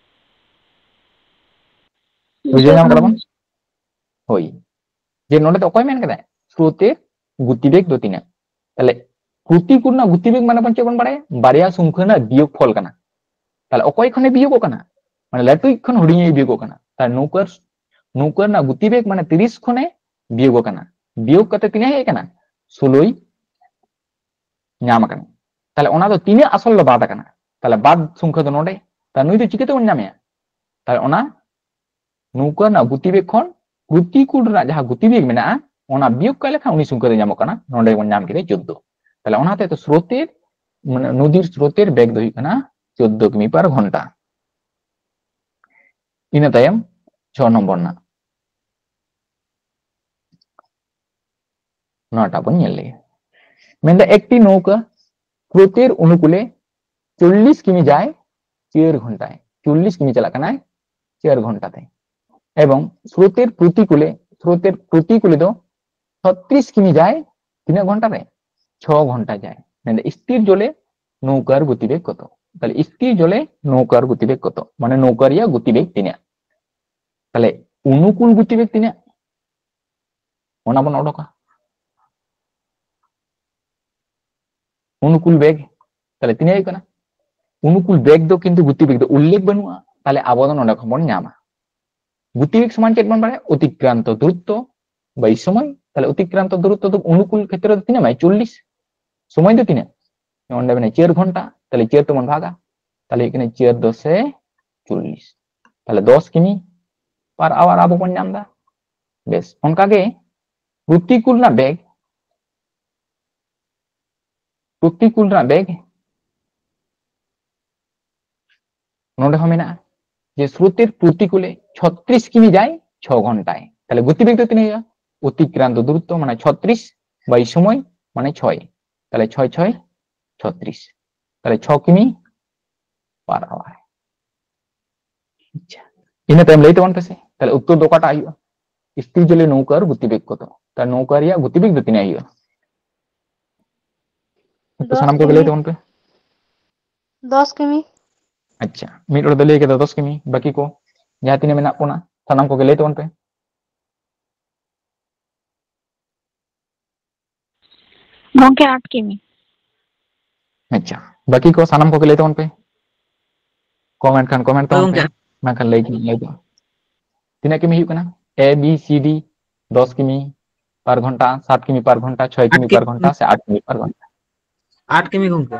ᱵᱩᱡᱷᱟᱹᱣ ᱧᱟᱢ ᱠᱟᱫᱟ ᱵᱚᱱ? ᱦᱳᱭ, ᱡᱮ ᱱᱚᱰᱮ ᱫᱚ ᱚᱠᱚᱭ ᱢᱮᱱ ᱠᱮᱫᱟᱭ? ᱥᱨᱳᱛᱮᱨ ᱜᱚᱛᱤᱵᱮᱜᱽ ᱫᱚ ᱛᱤᱱᱟᱹᱜ? ᱛᱟᱦᱞᱮ ᱯᱨᱚᱛᱤᱠᱩᱞ ᱨᱮᱱᱟᱜ ᱜᱚᱛᱤᱵᱮᱜᱽ ᱢᱟᱱᱮ ᱵᱚᱱ ᱪᱮᱫ ᱵᱚᱱ ᱵᱟᱲᱟᱭᱟ? ᱵᱟᱨᱭᱟ ᱥᱚᱝᱠᱷᱟ ᱨᱮᱱᱟᱜ ᱵᱤᱭᱳᱜᱽ ᱯᱷᱚᱞ ᱠᱟᱱᱟ᱾ ᱛᱟᱦᱞᱮ ᱚᱠᱚᱭ ᱠᱷᱚᱱᱮ ᱵᱤᱭᱳᱜᱚᱜ ᱠᱟᱱᱟ? ᱢᱟᱱᱮ ᱞᱟᱹᱴᱩᱭᱤᱡ ᱠᱷᱚᱱ ᱦᱩᱰᱤᱧᱤᱡ ᱵᱤᱭᱳᱜᱚᱜ ᱠᱟᱱᱟ᱾ ᱛᱟᱦᱞᱮ ᱱᱚᱣᱠᱟᱨ, ᱱᱚᱣᱠᱟ ᱨᱮᱱᱟᱜ ᱜᱚᱛᱤᱵᱮᱜᱽ ᱢᱟᱱᱮ ᱛᱤᱨᱤᱥ ᱠᱷᱚᱱᱮ ᱵᱤᱭᱳᱜᱚᱜ ᱠᱟᱱᱟ᱾ ᱵᱤᱭᱳᱜᱽ ᱠᱟᱛᱮ ᱛᱤᱱᱟᱹᱜ ᱦᱮᱡ ᱟᱠᱟᱱᱟ? ᱥᱳᱞᱳᱭ ᱧᱟᱢ ᱟᱠᱟᱱᱟ᱾ ᱛᱟᱦᱞᱮ ᱚᱱᱟ ᱫᱚ ᱛᱤᱱᱟᱹᱜ ᱟᱥᱚᱞ ᱫᱚ ᱵᱟᱫ ᱟᱠᱟᱱᱟ? ᱛᱟᱦᱞᱮ ᱵᱟᱫ ᱥᱚᱝᱠᱷᱟ ᱫᱚ ᱱᱚᱰᱮ᱾ ᱛᱟᱦᱞᱮ ᱱᱩᱭ ᱫᱚ ᱪᱤᱠᱟᱹ ᱛᱮᱵᱚᱱ ᱧᱟᱢᱮᱭᱟ? ᱛᱟᱦᱞᱮ ᱚᱱᱟ ᱱᱚᱣᱠᱟ ᱨᱮᱱᱟᱜ ᱜᱚᱛᱤᱵᱮᱜᱽ ᱠᱷᱚᱱ ᱯᱨᱚᱛᱤᱠᱩᱞ ᱨᱮᱱᱟᱜ ᱡᱟᱦᱟᱸ ᱜᱚᱛᱤᱵᱮᱜᱽ ᱢᱮᱱᱟᱜᱼᱟ, ᱚᱱᱟ ᱵᱤᱭᱳᱜᱽ ᱠᱟᱜ ᱞᱮᱠᱷᱟᱱ ᱩᱱᱤ ᱥᱚᱝᱠᱷᱟ ᱫᱚ ᱧᱟᱢᱚᱜ ᱠᱟᱱᱟ᱾ ᱱᱚᱰᱮ ᱵᱚᱱ ᱧᱟᱢ ᱠᱮᱫᱟ ᱪᱳᱫᱽᱫᱳ᱾ ᱛᱟᱦᱞᱮ ᱚᱱᱟ ᱦᱚᱛᱮᱡ ᱛᱮ ᱥᱨᱳᱛᱮᱨ, ᱢᱟᱱᱮ ᱱᱚᱫᱤᱨ ᱥᱨᱳᱛᱮᱨ ᱵᱮᱜᱽ ᱫᱚ ᱦᱩᱭᱩᱜ ᱠᱟᱱᱟ ᱪᱳᱫᱽᱫᱳ ᱠᱤᱢᱤ per ᱜᱷᱚᱱᱴᱟ᱾ ᱤᱱᱟᱹ ᱛᱟᱭᱚᱢ ᱪᱷᱚ ᱱᱚᱢᱵᱚᱨ ᱨᱮᱱᱟᱜ ᱱᱚᱣᱟᱴᱟᱜ ᱵᱚᱱ ᱧᱮᱞ ᱞᱮᱜᱮ᱾ ᱢᱮᱱᱫᱟ, ᱮᱠᱴᱤ ᱱᱚᱣᱠᱟ ᱥᱨᱳᱛᱮর অনুকূলে চল্লিশ কিমি যায় চার ঘন্টায়, চল্লিশ কিমি ᱪᱟᱞᱟᱜ ᱠᱟᱱᱟᱭ ᱪᱟᱨ ᱜᱷᱚᱱᱴᱟ ᱛᱮ, এবং স্রোতের প্রতিকূলে স্রোতের প্রতিকূলে ᱫᱚ ছত্রিশ ᱠᱤᱢᱤ যায়, ᱛᱤᱱᱟᱹᱜ ᱜᱷᱚᱱᱴᱟ ᱨᱮ? ᱪᱷᱚ ᱜᱷᱚᱱᱴᱟ যায়। ᱢᱮᱱᱫᱟ স্থির জলে নৌকার গতিবেগ কত? তাহলে স্থির জলে নৌকার গতিবেগ কত, মানে নৌকা ᱨᱮᱭᱟᱜ ᱜᱚᱛᱤᱵᱮᱜᱽ ᱛᱤᱱᱟᱹᱜ? ᱛᱟᱦᱞᱮ ᱚᱱᱩᱠᱩᱞ ᱜᱚᱛᱤᱵᱮᱜᱽ ᱛᱤᱱᱟᱹᱜ, ᱚᱱᱟ ᱵᱚᱱ ᱚᱰᱚᱠᱟ᱾ ᱚᱱᱩᱠᱩᱞ ᱵᱮᱜᱽ, ᱛᱟᱦᱞᱮ ᱛᱤᱱᱟᱹᱜ ᱦᱩᱭᱩᱜ ᱠᱟᱱᱟ? ᱚᱱᱩᱠᱩᱞ ᱵᱮᱜᱽ ᱫᱚ ᱠᱤᱱᱛᱩ ᱜᱚᱛᱤᱵᱮᱜᱽ ᱫᱚ ᱩᱞᱞᱮᱠᱷ ᱵᱟᱹᱱᱩᱜᱼᱟ, ᱛᱟᱦᱞᱮ ᱟᱵᱚ ᱫᱚ ᱱᱚᱰᱮ ᱠᱷᱚᱱ ᱵᱚᱱ ᱧᱟᱢᱟ᱾ ᱜᱚᱛᱤᱵᱮᱜᱽ ᱥᱚᱢᱟᱱ ᱪᱮᱫ ᱵᱚᱱ ᱵᱟᱲᱟᱭᱟ? ᱚᱛᱤᱠᱨᱟᱱᱛᱚ ᱫᱩᱨᱚᱛᱛᱚ by ᱥᱚᱢᱚᱭ᱾ ᱛᱟᱦᱞᱮ ᱚᱛᱤᱠᱨᱟᱱᱛᱚ ᱫᱩᱨᱚᱛᱛᱚ ᱫᱚ ᱚᱱᱩᱠᱩᱞ ᱠᱷᱮᱛᱨᱚ ᱫᱚ ᱛᱤᱱᱟᱹᱜ ᱮᱢᱟᱭ? ᱪᱚᱞᱞᱤᱥ᱾ ᱥᱚᱢᱚᱭ ᱫᱚ ᱛᱤᱱᱟᱹᱜ? ᱚᱸᱰᱮ ᱢᱮᱱᱟᱭ ᱪᱟᱹᱨ ᱜᱷᱚᱱᱴᱟ, ᱛᱟᱦᱞᱮ ᱪᱟᱹᱨ ᱛᱮᱵᱚᱱ ᱵᱷᱟᱜᱟ, ᱛᱟᱦᱞᱮ ᱦᱩᱭᱩᱜ ᱠᱟᱱᱟ ᱪᱟᱹᱨ ᱫᱚᱥᱮ ᱪᱚᱞᱞᱤᱥ, ᱛᱟᱦᱞᱮ ᱫᱚᱥ ᱠᱤᱢᱤ per hour ᱟᱵᱚ ᱵᱚᱱ ᱧᱟᱢ ᱮᱫᱟ᱾ ᱵᱮᱥ, ᱚᱱᱠᱟᱜᱮ ᱯᱨᱚᱛᱤᱠᱩᱞ ᱨᱮᱱᱟᱜ ᱵᱮᱜᱽ, ᱯᱨᱚᱛᱤᱠᱩᱞ ᱨᱮᱱᱟᱜ ᱵᱮᱜᱽ ᱱᱚᱰᱮ ᱦᱚᱸ ᱢᱮᱱᱟᱜᱼᱟ ᱡᱮ স্রোতের প্রতিকূলে ছত্রিশ কিমি যায় ছ ঘন্টায়, তাহলে গতিবেগ ᱫᱚ ᱛᱤᱱᱟᱹᱜ ᱦᱩᱭᱩᱜᱼᱟ? ᱚᱛᱤᱠᱨᱟᱱᱛᱚ ᱫᱩᱨᱚᱛᱛᱚ ᱢᱟᱱᱮ ᱪᱷᱚᱛᱨᱤᱥ by ᱥᱚᱢᱚᱭ ᱢᱟᱱᱮ ᱪᱷᱚᱭ, ᱛᱟᱦᱞᱮ ᱪᱷᱚᱭ ᱪᱷᱚᱭ ᱪᱷᱚᱛᱨᱤᱥ, ᱛᱟᱦᱞᱮ ᱪᱷᱚ ᱠᱤᱢᱤ per hour᱾ ᱟᱪᱪᱷᱟ, ᱤᱱᱟᱹ ᱛᱟᱭᱚᱢ ᱞᱟᱹᱭ ᱛᱟᱵᱚᱱ ᱯᱮᱥᱮ, ᱛᱟᱦᱞᱮ ᱩᱛᱛᱚᱨ ᱫᱚ ᱚᱠᱟᱴᱟᱜ ᱦᱩᱭᱩᱜᱼᱟ? স্থির জলে নৌকার গতিবেগ কত? তা নৌকা ᱨᱮᱭᱟᱜ ᱜᱚᱛᱤᱵᱮᱜᱽ ᱫᱚ ᱛᱤᱱᱟᱹᱜ ᱦᱩᱭᱩᱜᱼᱟ? ᱟᱯᱮ ᱫᱚᱥ ᱥᱟᱱᱟᱢ ᱠᱚᱜᱮ ᱞᱟᱹᱭ ᱠᱤᱢᱤ᱾ ᱛᱟᱵᱚᱱ ᱯᱮ᱾ ᱫᱚᱥ ᱠᱤᱢᱤ᱾ ᱟᱪᱪᱷᱟ, ᱢᱤᱫ ᱦᱚᱲ ᱫᱚ ᱞᱟᱹᱭ ᱠᱮᱫᱟ ᱫᱚᱥ ᱠᱤᱢᱤ, ᱵᱟᱹᱠᱤ ᱠᱚ ᱡᱟᱦᱟᱸ ᱛᱤᱱᱟᱹᱜ ᱢᱮᱱᱟᱜ ᱵᱚᱱᱟ ᱥᱟᱱᱟᱢ ᱠᱚᱜᱮ ᱞᱟᱹᱭ ᱛᱟᱵᱚᱱ ᱯᱮ᱾ ᱜᱚᱝᱠᱮ, ᱟᱴ ᱠᱤᱢᱤ᱾ ᱟᱪᱪᱷᱟ, ᱵᱟᱹᱠᱤ ᱠᱚ ᱥᱟᱱᱟᱢ ᱠᱚᱜᱮ ᱞᱟᱹᱭ ᱛᱟᱵᱚᱱ ᱯᱮ᱾ ᱠᱚᱢᱮᱱᱴ ᱠᱷᱟᱱ ᱠᱚᱢᱮᱱᱴ ᱦᱳᱭ ᱛᱟᱵᱚᱱ ᱯᱮ᱾ ᱜᱚᱝᱠᱮ᱾ ᱢᱮᱱᱠᱷᱟᱱ ᱞᱟᱹᱭ ᱞᱟᱹᱭ ᱛᱟᱵᱚᱱ᱾ ᱛᱤᱱᱟᱹᱜ ᱠᱤᱢᱤ ᱦᱩᱭᱩᱜ ᱠᱟᱱᱟ? A B C D ᱫᱚᱥ ᱠᱤᱢᱤ per ᱜᱷᱚᱱᱴᱟ, ᱥᱟᱛ ᱠᱤᱢᱤ per ᱜᱷᱚᱱᱴᱟ, ᱪᱷᱚᱭ ᱟᱴ ᱠᱤᱢᱤ per ᱠᱤᱢᱤ᱾ ᱜᱷᱚᱱᱴᱟ ᱥᱮ ᱟᱴ ᱠᱤᱢᱤ per ᱜᱷᱚᱱᱴᱟ? ᱟᱴ ᱠᱤᱢᱤ ᱜᱚᱝᱠᱮ᱾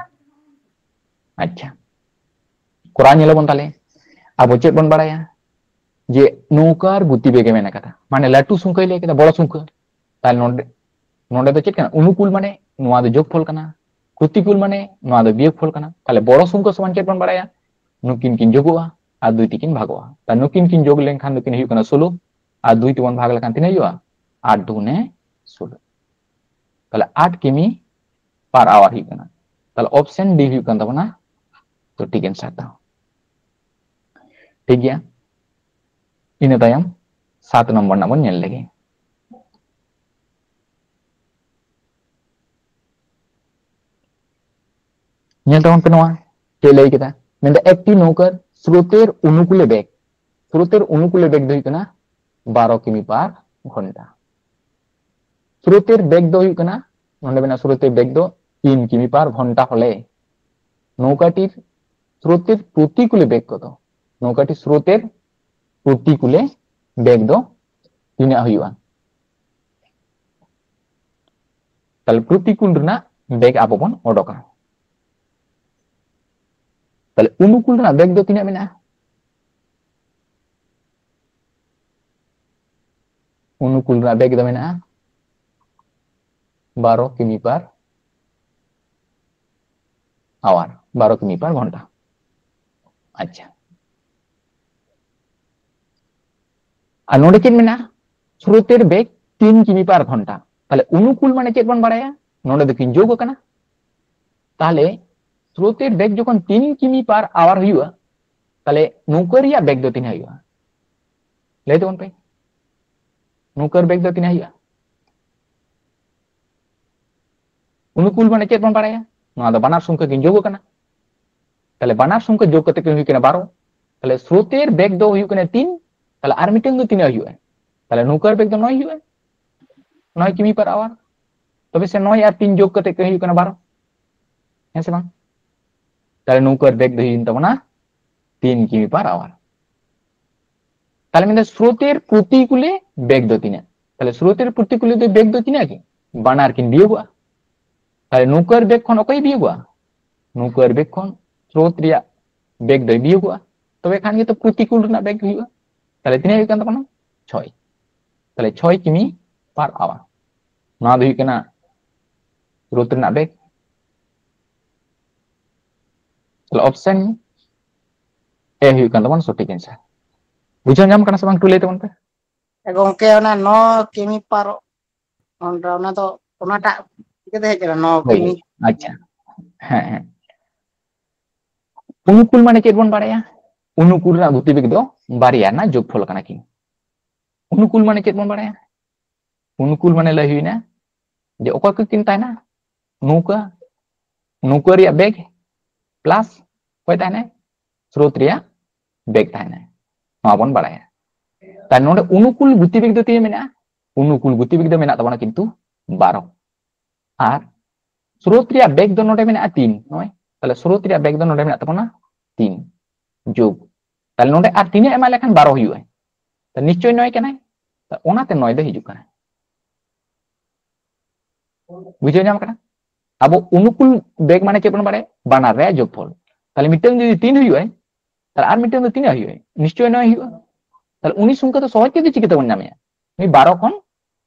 ᱟᱪᱪᱷᱟ, ᱠᱚᱨᱟᱣ ᱧᱮᱞ ᱟᱵᱚᱱ ᱛᱟᱦᱞᱮ᱾ ᱟᱵᱚ ᱪᱮᱫ ᱵᱚᱱ ᱵᱟᱲᱟᱭᱟ? ᱡᱮ ᱱᱚᱝᱠᱟᱨ ᱜᱚᱛᱤ ᱵᱮᱜᱽ ᱮ ᱢᱮᱱ ᱟᱠᱟᱫᱟ, ᱢᱟᱱᱮ ᱞᱟᱹᱴᱩ ᱥᱚᱝᱠᱷᱟᱭ ᱞᱟᱹᱭ ᱠᱮᱫᱟ, ᱵᱚᱲᱚ ᱥᱚᱝᱠᱷᱟ᱾ ᱛᱟᱦᱞᱮ ᱱᱚᱰᱮ, ᱱᱚᱰᱮ ᱫᱚ ᱪᱮᱫ ᱠᱟᱱᱟ? ᱚᱱᱩᱠᱩᱞ ᱢᱟᱱᱮ ᱱᱚᱣᱟ ᱫᱚ ᱡᱳᱜᱽᱯᱷᱚᱞ ᱠᱟᱱᱟ, ᱯᱨᱚᱛᱤᱠᱩᱞ ᱢᱟᱱᱮ ᱱᱚᱣᱟ ᱫᱚ ᱵᱤᱭᱳᱜᱽᱯᱷᱚᱞ ᱠᱟᱱᱟ᱾ ᱛᱟᱦᱞᱮ ᱵᱚᱲᱚ ᱥᱚᱝᱠᱷᱟ ᱥᱚᱢᱟᱱ ᱪᱮᱫ ᱵᱚᱱ ᱵᱟᱲᱟᱭᱟ? ᱱᱩᱠᱤᱱ ᱠᱤᱱ ᱡᱳᱜᱚᱜᱼᱟ ᱟᱨ ᱫᱩᱭ ᱛᱮᱠᱤᱱ ᱵᱷᱟᱜᱚᱜᱼᱟ᱾ ᱛᱟᱦᱞᱮ ᱱᱩᱠᱤᱱ ᱠᱤᱱ ᱡᱳᱜᱽ ᱞᱮᱱᱠᱷᱟᱱ ᱫᱚᱠᱤᱱ ᱦᱩᱭᱩᱜ ᱠᱟᱱᱟ ᱥᱳᱞᱳ, ᱟᱨ ᱫᱩᱭ ᱛᱮᱵᱚᱱ ᱵᱷᱟᱜᱽ ᱞᱮᱠᱷᱟᱱ ᱛᱤᱱᱟᱹᱜ ᱦᱩᱭᱩᱜᱼᱟ? ᱟᱴ ᱫᱩᱜᱩᱱᱮ ᱥᱳᱞᱳ᱾ ᱛᱟᱦᱞᱮ ᱟᱴ ᱠᱤᱢᱤ per hour ᱦᱩᱭᱩᱜ ᱠᱟᱱᱟ᱾ ᱛᱟᱦᱞᱮ option D ᱦᱩᱭᱩᱜ ᱠᱟᱱ ᱛᱟᱵᱚᱱᱟ ᱥᱚᱴᱷᱤᱠ answer ᱫᱚ᱾ ᱴᱷᱤᱠ ᱜᱮᱭᱟ, ᱤᱱᱟᱹ ᱛᱟᱭᱚᱢ ᱥᱟᱛ ᱱᱚᱢᱵᱚᱨ ᱨᱮᱱᱟᱜ ᱵᱚᱱ ᱧᱮᱞ ᱞᱮᱜᱮ᱾ ᱧᱮᱞ ᱛᱟᱵᱚᱱ ᱯᱮ ᱱᱚᱣᱟ, ᱪᱮᱫ ᱞᱟᱹᱭ ᱠᱮᱫᱟ? ᱢᱮᱱᱫᱟ ᱮᱠᱴᱤ ᱱᱚᱣᱠᱟᱨ স্রোতের অনুকূলে বেগ, স্রোতের অনুকূলে বেগ ᱫᱚ ᱦᱩᱭᱩᱜ ᱠᱟᱱᱟ ᱵᱟᱨᱚ ᱠᱤᱢᱤ ᱯᱟᱨ ᱜᱷᱚᱱᱴᱟ᱾ স্রোতের বেগ ᱫᱚ ᱦᱩᱭᱩᱜ ᱠᱟᱱᱟ, ᱱᱚᱰᱮ ᱢᱮᱱᱟᱜᱼᱟ স্রোতের বেগ ᱫᱚ তিন কিমি পার ঘন্টা হলে নৌকাটির স্রোতের প্রতিকূলে বেগ কত? নৌকাটির স্রোতের প্রতিকূলে বেগ ᱫᱚ ᱛᱤᱱᱟᱹᱜ ᱦᱩᱭᱩᱜᱼᱟ? ᱛᱟᱦᱞᱮ ᱯᱨᱚᱛᱤᱠᱩᱞ ᱨᱮᱱᱟᱜ ᱵᱮᱜᱽ ᱟᱵᱚ ᱵᱚᱱ ᱚᱰᱚᱠᱟ᱾ ᱛᱟᱦᱞᱮ ᱚᱱᱩᱠᱩᱞ ᱨᱮᱱᱟᱜ ᱵᱮᱜᱽ ᱫᱚ ᱛᱤᱱᱟᱹᱜ ᱢᱮᱱᱟᱜᱼᱟ? ᱚᱱᱩᱠᱩᱞ ᱨᱮᱱᱟᱜ ᱵᱮᱜᱽ ᱫᱚ ᱢᱮᱱᱟᱜᱼᱟ ᱵᱟᱨᱚ ᱠᱤᱢᱤ ᱯᱟᱨ ᱟᱣᱟᱨ, ᱵᱟᱨᱚ ᱠᱤᱢᱤ ᱯᱟᱨ ᱜᱷᱚᱱᱴᱟ᱾ ᱟᱪᱪᱷᱟ, ᱟᱨ ᱱᱚᱰᱮ ᱪᱮᱫ ᱢᱮᱱᱟᱜᱼᱟ? স্রোতের বেগ তিন কিমি পার ঘন্টা। তাহলে অনুকূল মানে ᱪᱮᱫ ᱵᱚᱱ ᱵᱟᱲᱟᱭᱟ? ᱱᱚᱰᱮ ᱫᱚᱠᱤᱱ ᱡᱳᱜᱽ ᱟᱠᱟᱱᱟ᱾ ᱛᱟᱦᱞᱮ স্রোতের বেগ যখন তিন কিমি পার আওয়ার ᱦᱩᱭᱩᱜᱼᱟ, ᱛᱟᱦᱞᱮ ᱱᱚᱣᱠᱟᱹ ᱨᱮᱭᱟᱜ ᱵᱮᱜᱽ ᱫᱚ ᱛᱤᱱᱟᱹᱜ ᱦᱩᱭᱩᱜᱼᱟ? ᱞᱟᱹᱭ ᱛᱟᱵᱚᱱ ᱯᱮ, ᱱᱚᱣᱠᱟᱹᱨ ᱵᱮᱜᱽ ᱫᱚ ᱛᱤᱱᱟᱹᱜ ᱦᱩᱭᱩᱜᱼᱟ? ᱚᱱᱩᱠᱩᱞ ᱢᱟᱱᱮ ᱪᱮᱫ ᱵᱚᱱ ᱵᱟᱲᱟᱭᱟ? ᱱᱚᱣᱟ ᱫᱚ ᱵᱟᱱᱟᱨ ᱥᱚᱝᱠᱷᱟ ᱠᱤᱱ ᱡᱳᱜᱽ ᱠᱟᱱᱟ᱾ ᱛᱟᱦᱞᱮ ᱵᱟᱱᱟᱨ ᱥᱚᱝᱠᱷᱟ ᱡᱳᱜᱽ ᱠᱟᱛᱮ ᱠᱤᱱ ᱦᱩᱭ ᱠᱟᱱᱟ ᱵᱟᱨᱚ᱾ ᱛᱟᱦᱞᱮ স্রোতের ᱵᱮᱜᱽ ᱫᱚ ᱦᱩᱭᱩᱜ ᱠᱟᱱᱟ ᱛᱤᱱ᱾ ᱛᱟᱦᱞᱮ ᱟᱨ ᱢᱤᱫᱴᱟᱝ ᱫᱚ ᱛᱤᱱᱟᱹᱜ ᱦᱩᱭᱩᱜᱼᱟ? ᱛᱟᱦᱞᱮ ᱱᱚᱣᱠᱟᱹᱨ ᱵᱮᱜᱽ ᱫᱚ ᱱᱚᱭ ᱦᱩᱭᱩᱜᱼᱟ, ᱱᱚᱭ ᱠᱤᱢᱤ ᱯᱟᱨ ᱟᱣᱟᱨ᱾ ᱛᱚᱵᱮ ᱥᱮ ᱱᱚᱭ ᱟᱨ ᱛᱤᱱ ᱡᱳᱜᱽ ᱠᱟᱛᱮ ᱠᱤᱱ ᱦᱩᱭᱩᱜ ᱠᱟᱱᱟ ᱵᱟᱨᱚ, ᱦᱮᱸ ᱥᱮ ᱵᱟᱝ? ᱛᱟᱦᱞᱮ ᱱᱚᱣᱠᱟᱹᱨ ᱵᱮᱜᱽ ᱫᱚ ᱦᱩᱭᱮᱱ ᱛᱟᱵᱚᱱᱟ ᱛᱤᱱ ᱠᱤᱢᱤ ᱯᱟᱨ ᱟᱣᱟᱨ᱾ ᱛᱟᱦᱞᱮ ᱢᱮᱱᱫᱟ স্রোতের প্রতিকূলে ᱵᱮᱜᱽ ᱫᱚ ᱛᱤᱱᱟᱹᱜ? ᱛᱟᱦᱞᱮ স্রোতের প্রতিকূলে ᱫᱚ ᱵᱮᱜᱽ ᱫᱚ ᱛᱤᱱᱟᱹᱜ ᱜᱮ? ᱵᱟᱱᱟᱨ ᱠᱤᱱ ᱵᱤᱭᱳᱜᱚᱜᱼᱟ᱾ ᱛᱟᱦᱞᱮ ᱱᱚᱣᱠᱟᱹᱨ ᱵᱮᱜᱽ ᱠᱷᱚᱱ ᱚᱠᱚᱭ ᱵᱤᱭᱳᱜᱚᱜᱼᱟ? ᱱᱚᱣᱠᱟᱹᱨ ᱵᱮᱜᱽ ᱠᱷᱚᱱ স্রোত ᱨᱮᱭᱟᱜ ᱵᱮᱜᱽ ᱫᱚᱭ ᱵᱤᱭᱳᱜᱚᱜᱼᱟ᱾ ᱛᱚᱵᱮ ᱠᱷᱟᱱ ᱜᱮᱛᱚ ᱯᱨᱚᱛᱤᱠᱩᱞ ᱨᱮᱱᱟᱜ ᱵᱮᱜᱽ ᱦᱩᱭᱩᱜᱼᱟ᱾ ᱛᱟᱦᱞᱮ ᱛᱤᱱᱟᱹᱜ ᱦᱩᱭᱩᱜ ᱠᱟᱱ ᱛᱟᱵᱚᱱᱟ? ᱪᱷᱚᱭ᱾ ᱛᱟᱦᱞᱮ ᱪᱷᱚᱭ ᱠᱤᱢᱤ ᱯᱟᱨ ᱟᱣᱟᱨ, ᱱᱚᱣᱟ ᱫᱚ ᱦᱩᱭᱩᱜ ᱠᱟᱱᱟ স্রোত ᱨᱮᱱᱟᱜ ᱵᱮᱜᱽ᱾ ᱛᱟᱦᱞᱮ ᱚᱯᱥᱮᱱ ᱮ ᱦᱩᱭᱩᱜ ᱠᱟᱱ ᱛᱟᱵᱚᱱᱟ ᱥᱚᱴᱷᱤᱠ ᱮᱱᱥᱟᱨ᱾ ᱵᱩᱡᱷᱟᱹᱣ ᱧᱟᱢ ᱠᱟᱱᱟ ᱥᱮ ᱵᱟᱝ? ᱮᱠᱴᱩ ᱞᱟᱹᱭ ᱛᱟᱵᱚᱱ ᱯᱮ᱾ ᱜᱚᱝᱠᱮ, ᱚᱱᱟ ᱱᱚ ᱠᱤᱢᱤ ᱯᱟᱨ ᱚᱱᱟ ᱫᱚ, ᱚᱱᱟᱴᱟᱜ ᱪᱤᱠᱟᱹᱛᱮ ᱦᱮᱡ ᱮᱱᱟ ᱱᱚ ᱦᱳᱭ, ᱠᱤᱢᱤ? ᱟᱪᱪᱷᱟ, ᱦᱮᱸ, ᱦᱮᱸ᱾ ᱚᱱᱩᱠᱩᱞ ᱢᱟᱱᱮ ᱪᱮᱫ ᱵᱚᱱ ᱵᱟᱲᱟᱭᱟ? ᱚᱱᱩᱠᱩᱞ ᱨᱮᱱᱟᱜ ᱜᱚᱛᱤᱵᱮᱜᱽ ᱫᱚ ᱵᱟᱨᱭᱟ ᱨᱮᱱᱟᱜ ᱡᱳᱜᱽᱯᱷᱚᱞ ᱠᱟᱱᱟ ᱠᱤᱱ᱾ ᱚᱱᱩᱠᱩᱞ ᱢᱟᱱᱮ ᱪᱮᱫ ᱵᱚᱱ ᱵᱟᱲᱟᱭᱟ? ᱚᱱᱩᱠᱩᱞ ᱢᱟᱱᱮ ᱞᱟᱹᱭ ᱦᱩᱭᱱᱟ ᱡᱮ ᱚᱠᱟ ᱠᱚ ᱠᱤᱱ ᱛᱟᱦᱮᱱᱟ, ᱱᱚᱝᱠᱟ ᱱᱚᱝᱠᱟ ᱨᱮᱭᱟᱜ ᱵᱮᱜᱽ ᱯᱞᱟᱥ ᱚᱠᱚᱭ ᱛᱟᱦᱮᱱᱟᱭ? ᱥᱨᱳᱛ ᱨᱮᱭᱟᱜ ᱵᱮᱜᱽ ᱛᱟᱦᱮᱱᱟᱭ, ᱱᱚᱣᱟ ᱵᱚᱱ ᱵᱟᱲᱟᱭᱟ᱾ ᱛᱟᱦᱞᱮ ᱱᱚᱰᱮ ᱚᱱᱩᱠᱩᱞ ᱜᱚᱛᱤᱵᱮᱜᱽ ᱫᱚ ᱛᱤᱱᱟᱹᱜ ᱢᱮᱱᱟᱜᱼᱟ? ᱚᱱᱩᱠᱩᱞ ᱜᱚᱛᱤᱵᱮᱜᱽ ᱫᱚ ᱢᱮᱱᱟᱜ ᱛᱟᱵᱚᱱᱟ ᱠᱤᱱᱛᱩ ᱵᱟᱨᱚ, ᱟᱨ ᱥᱨᱳᱛ ᱨᱮᱭᱟᱜ ᱵᱮᱜᱽ ᱫᱚ ᱱᱚᱰᱮ ᱢᱮᱱᱟᱜᱼᱟ ᱛᱤᱱ, ᱱᱚᱜᱼᱚᱭ᱾ ᱛᱟᱦᱞᱮ ᱥᱨᱳᱛ ᱨᱮᱭᱟᱜ ᱵᱮᱜᱽ ᱫᱚ ᱱᱚᱰᱮ ᱢᱮᱱᱟᱜ ᱛᱟᱵᱚᱱᱟ ᱛᱤᱱ ᱡᱳᱜᱽ, ᱛᱟᱦᱞᱮ ᱱᱚᱰᱮ ᱟᱨ ᱛᱤᱱᱟᱹᱜ ᱮᱢᱟ ᱞᱮᱠᱷᱟᱱ ᱵᱟᱨᱚ ᱦᱩᱭᱩᱜᱼᱟ? ᱛᱟᱦᱞᱮ ᱱᱤᱥᱪᱚᱭ ᱱᱚᱭ ᱠᱟᱱᱟᱭ, ᱛᱟᱦᱞᱮ ᱚᱱᱟᱛᱮ ᱱᱚᱭ ᱫᱚ ᱦᱤᱡᱩᱜ ᱠᱟᱱᱟ᱾ ᱵᱩᱡᱷᱟᱹᱣ ᱧᱟᱢ ᱠᱟᱱᱟ? ᱟᱵᱚ ᱚᱱᱩᱠᱩᱞ ᱵᱮᱜᱽ ᱢᱟᱱᱮ ᱪᱮᱫ ᱵᱚᱱ ᱵᱟᱲᱟᱭᱟ? ᱵᱟᱱᱟᱨ ᱨᱮᱭᱟᱜ ᱡᱳᱜᱽᱯᱷᱚᱞ᱾ ᱛᱟᱦᱞᱮ ᱢᱤᱫᱴᱟᱝ ᱡᱩᱫᱤ ᱛᱤᱱ ᱦᱩᱭᱩᱜᱼᱟ, ᱛᱟᱦᱞᱮ ᱟᱨ ᱢᱤᱫᱴᱟᱝ ᱫᱚ ᱛᱤᱱᱟᱹᱜ ᱦᱩᱭᱩᱜᱼᱟ? ᱱᱤᱥᱪᱚᱭ ᱱᱚᱭ ᱦᱩᱭᱩᱜᱼᱟ᱾ ᱛᱟᱦᱞᱮ ᱩᱱᱤ ᱥᱚᱝᱠᱷᱟ ᱫᱚ ᱥᱚᱦᱚᱡ ᱛᱮᱫᱚ ᱪᱤᱠᱟᱹ ᱛᱮᱵᱚᱱ ᱧᱟᱢᱮᱭᱟ? ᱱᱩᱭ ᱵᱟᱨᱚ ᱠᱷᱚᱱ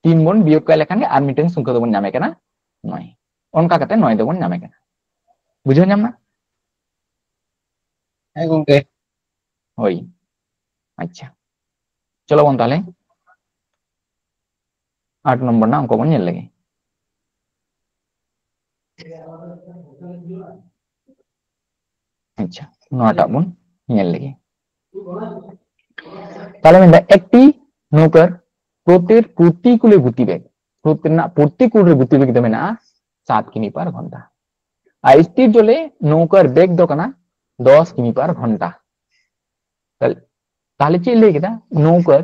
ᱛᱤᱱ ᱵᱚᱱ ᱵᱤᱭᱳᱜ ᱠᱟᱭ ᱞᱮᱠᱷᱟᱱ ᱜᱮ ᱟᱨ ᱢᱤᱫᱴᱟᱝ ᱥᱚᱝᱠᱷᱟ ᱫᱚᱵᱚᱱ ᱧᱟᱢᱮ ᱠᱟᱱᱟ ᱱᱚᱭ᱾ ᱚᱱᱠᱟ ᱠᱟᱛᱮ ᱱᱚᱭ ᱫᱚᱵᱚᱱ ᱧᱟᱢᱮ ᱠᱟᱱᱟ᱾ ᱵᱩᱡᱷᱟᱹᱣ ᱧᱟᱢ ᱱᱟ? ᱦᱮᱸ ᱜᱚᱝᱠᱮ᱾ ᱦᱳᱭ, ᱟᱪᱪᱷᱟ, ᱪᱚᱞᱚ ᱵᱚᱱ ᱛᱟᱦᱞᱮ ᱟᱴ ᱱᱚᱢᱵᱚᱨ ᱨᱮᱱᱟᱜ ᱚᱝᱠᱚ ᱵᱚᱱ ᱧᱮᱞ ᱞᱮᱜᱮ᱾ ᱟᱪᱪᱷᱟ, ᱱᱚᱣᱟᱴᱟᱜ ᱵᱚᱱ ᱧᱮᱞ ᱞᱮᱜᱮ᱾ ᱛᱟᱦᱞᱮ ᱢᱮᱱᱫᱟ ᱮᱠᱴᱤ ᱱᱚᱣᱠᱟᱨ ᱯᱨᱚᱛᱮᱨ ᱯᱨᱚᱛᱤᱠᱩᱞᱮ ᱜᱚᱛᱤᱵᱮᱜ, ᱯᱨᱚᱛᱮᱨ ᱨᱮᱱᱟᱜ ᱯᱨᱚᱛᱤᱠᱩᱞ ᱨᱮ ᱜᱚᱛᱤᱵᱮᱜ ᱫᱚ ᱢᱮᱱᱟᱜᱼᱟ ᱥᱟᱛ ᱠᱤᱢᱤ ᱯᱟᱨ ᱜᱷᱚᱱᱴᱟ᱾ ᱟᱨ স্থির ᱡᱚᱞᱮ ᱱᱚᱣᱠᱟᱨ ᱵᱮᱜᱽ ᱫᱚ ᱠᱟᱱᱟ ᱫᱚᱥ ᱠᱤᱢᱤ ᱯᱟᱨ ᱜᱷᱚᱱᱴᱟ᱾ ᱛᱟᱦᱞᱮ, ᱛᱟᱦᱞᱮ ᱪᱮᱫ ᱞᱟᱹᱭ ᱠᱮᱫᱟ? ᱱᱚᱣᱠᱟᱨ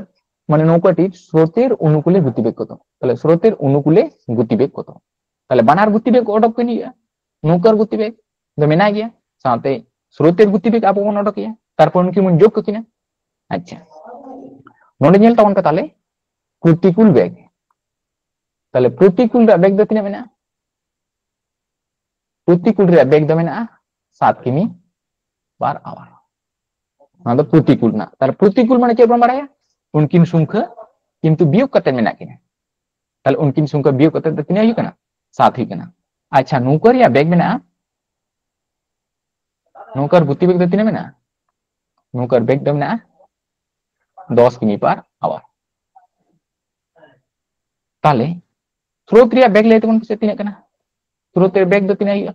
ᱢᱟᱱᱮ ᱱᱚᱣᱠᱟᱴᱤ স্রোতের অনুকূলে গতিবেগ কত? তাহলে স্রোতের অনুকূলে গতিবেগ কত? তাহলে ᱵᱟᱱᱟᱨ ᱜᱚᱛᱤᱵᱮᱜᱽ ᱚᱰᱚᱠ ᱠᱤᱱ ᱦᱩᱭᱩᱜᱼᱟ᱾ ᱱᱚᱣᱠᱟᱨ ᱜᱚᱛᱤᱵᱮᱜᱽ ᱫᱚ ᱢᱮᱱᱟᱜ ᱜᱮᱭᱟ, ᱥᱟᱶᱛᱮ স্রোতের ᱜᱚᱛᱤᱵᱮᱜᱽ ᱟᱵᱚ ᱵᱚᱱ ᱚᱰᱚᱠᱮᱭᱟ, ᱛᱟᱨᱯᱚᱨ ᱩᱱᱠᱤᱱ ᱵᱚᱱ ᱡᱳᱜᱽ ᱠᱟᱹᱠᱤᱱᱟ᱾ ᱟᱪᱪᱷᱟ, ᱱᱚᱰᱮ ᱧᱮᱞ ᱛᱟᱵᱚᱱ ᱯᱮ ᱛᱟᱦᱞᱮ ᱯᱨᱚᱛᱤᱠᱩᱞ ᱵᱮᱜᱽ᱾ ᱛᱟᱦᱞᱮ ᱯᱨᱚᱛᱤᱠᱩᱞ ᱨᱮᱭᱟᱜ ᱵᱮᱜᱽ ᱫᱚ ᱛᱤᱱᱟᱹᱜ ᱢᱮᱱᱟᱜᱼᱟ? ᱯᱨᱚᱛᱤᱠᱩᱞ ᱨᱮᱭᱟᱜ ᱵᱮᱜᱽ ᱫᱚ ᱢᱮᱱᱟᱜᱼᱟ ᱥᱟᱛ ᱠᱤᱢᱤ ᱯᱟᱨ ᱟᱣᱟᱨ᱾ ᱚᱱᱟ ᱫᱚ ᱯᱨᱚᱛᱤᱠᱩᱞ ᱨᱮᱱᱟᱜ᱾ ᱛᱟᱦᱞᱮ ᱯᱨᱚᱛᱤᱠᱩᱞ ᱢᱟᱱᱮ ᱪᱮᱫ ᱵᱚᱱ ᱵᱟᱲᱟᱭᱟ? ᱩᱱᱠᱤᱱ ᱥᱚᱝᱠᱷᱟ ᱠᱤᱱᱛᱩ ᱵᱤᱭᱳᱜᱽ ᱠᱟᱛᱮ ᱢᱮᱱᱟᱜ ᱠᱤᱱᱟ᱾ ᱛᱟᱦᱞᱮ ᱩᱱᱠᱤᱱ ᱥᱚᱝᱠᱷᱟ ᱵᱤᱭᱳᱜᱽ ᱠᱟᱛᱮ ᱫᱚ ᱛᱤᱱᱟᱹᱜ ᱦᱩᱭᱩᱜ ᱠᱟᱱᱟ? ᱥᱟᱛ ᱦᱩᱭᱩᱜ ᱠᱟᱱᱟ᱾ ᱟᱪᱪᱷᱟ, ᱱᱚᱣᱠᱟ ᱨᱮᱭᱟᱜ ᱵᱮᱜᱽ ᱢᱮᱱᱟᱜᱼᱟ, ᱱᱚᱣᱠᱟᱨ ᱜᱚᱛᱤᱵᱮᱜᱽ ᱫᱚ ᱛᱤᱱᱟᱹᱜ ᱢᱮᱱᱟᱜᱼᱟ? ᱱᱚᱣᱠᱟᱨ ᱵᱮᱜᱽ ᱫᱚ ᱢᱮᱱᱟᱜᱼᱟ ᱫᱚᱥ ᱠᱤᱢᱤ ᱯᱟᱨ ᱟᱣᱟᱨ᱾ ᱛᱟᱦᱞᱮ ᱥᱨᱳᱛ ᱨᱮᱭᱟᱜ ᱵᱮᱜᱽ ᱞᱟᱹᱭ ᱛᱟᱵᱚᱱ ᱯᱮᱥᱮ ᱛᱤᱱᱟᱹᱜ ᱠᱟᱱᱟ? ᱥᱨᱳᱛ ᱨᱮᱭᱟᱜ ᱵᱮᱜᱽ ᱫᱚ ᱛᱤᱱᱟᱹᱜ ᱦᱩᱭᱩᱜᱼᱟ?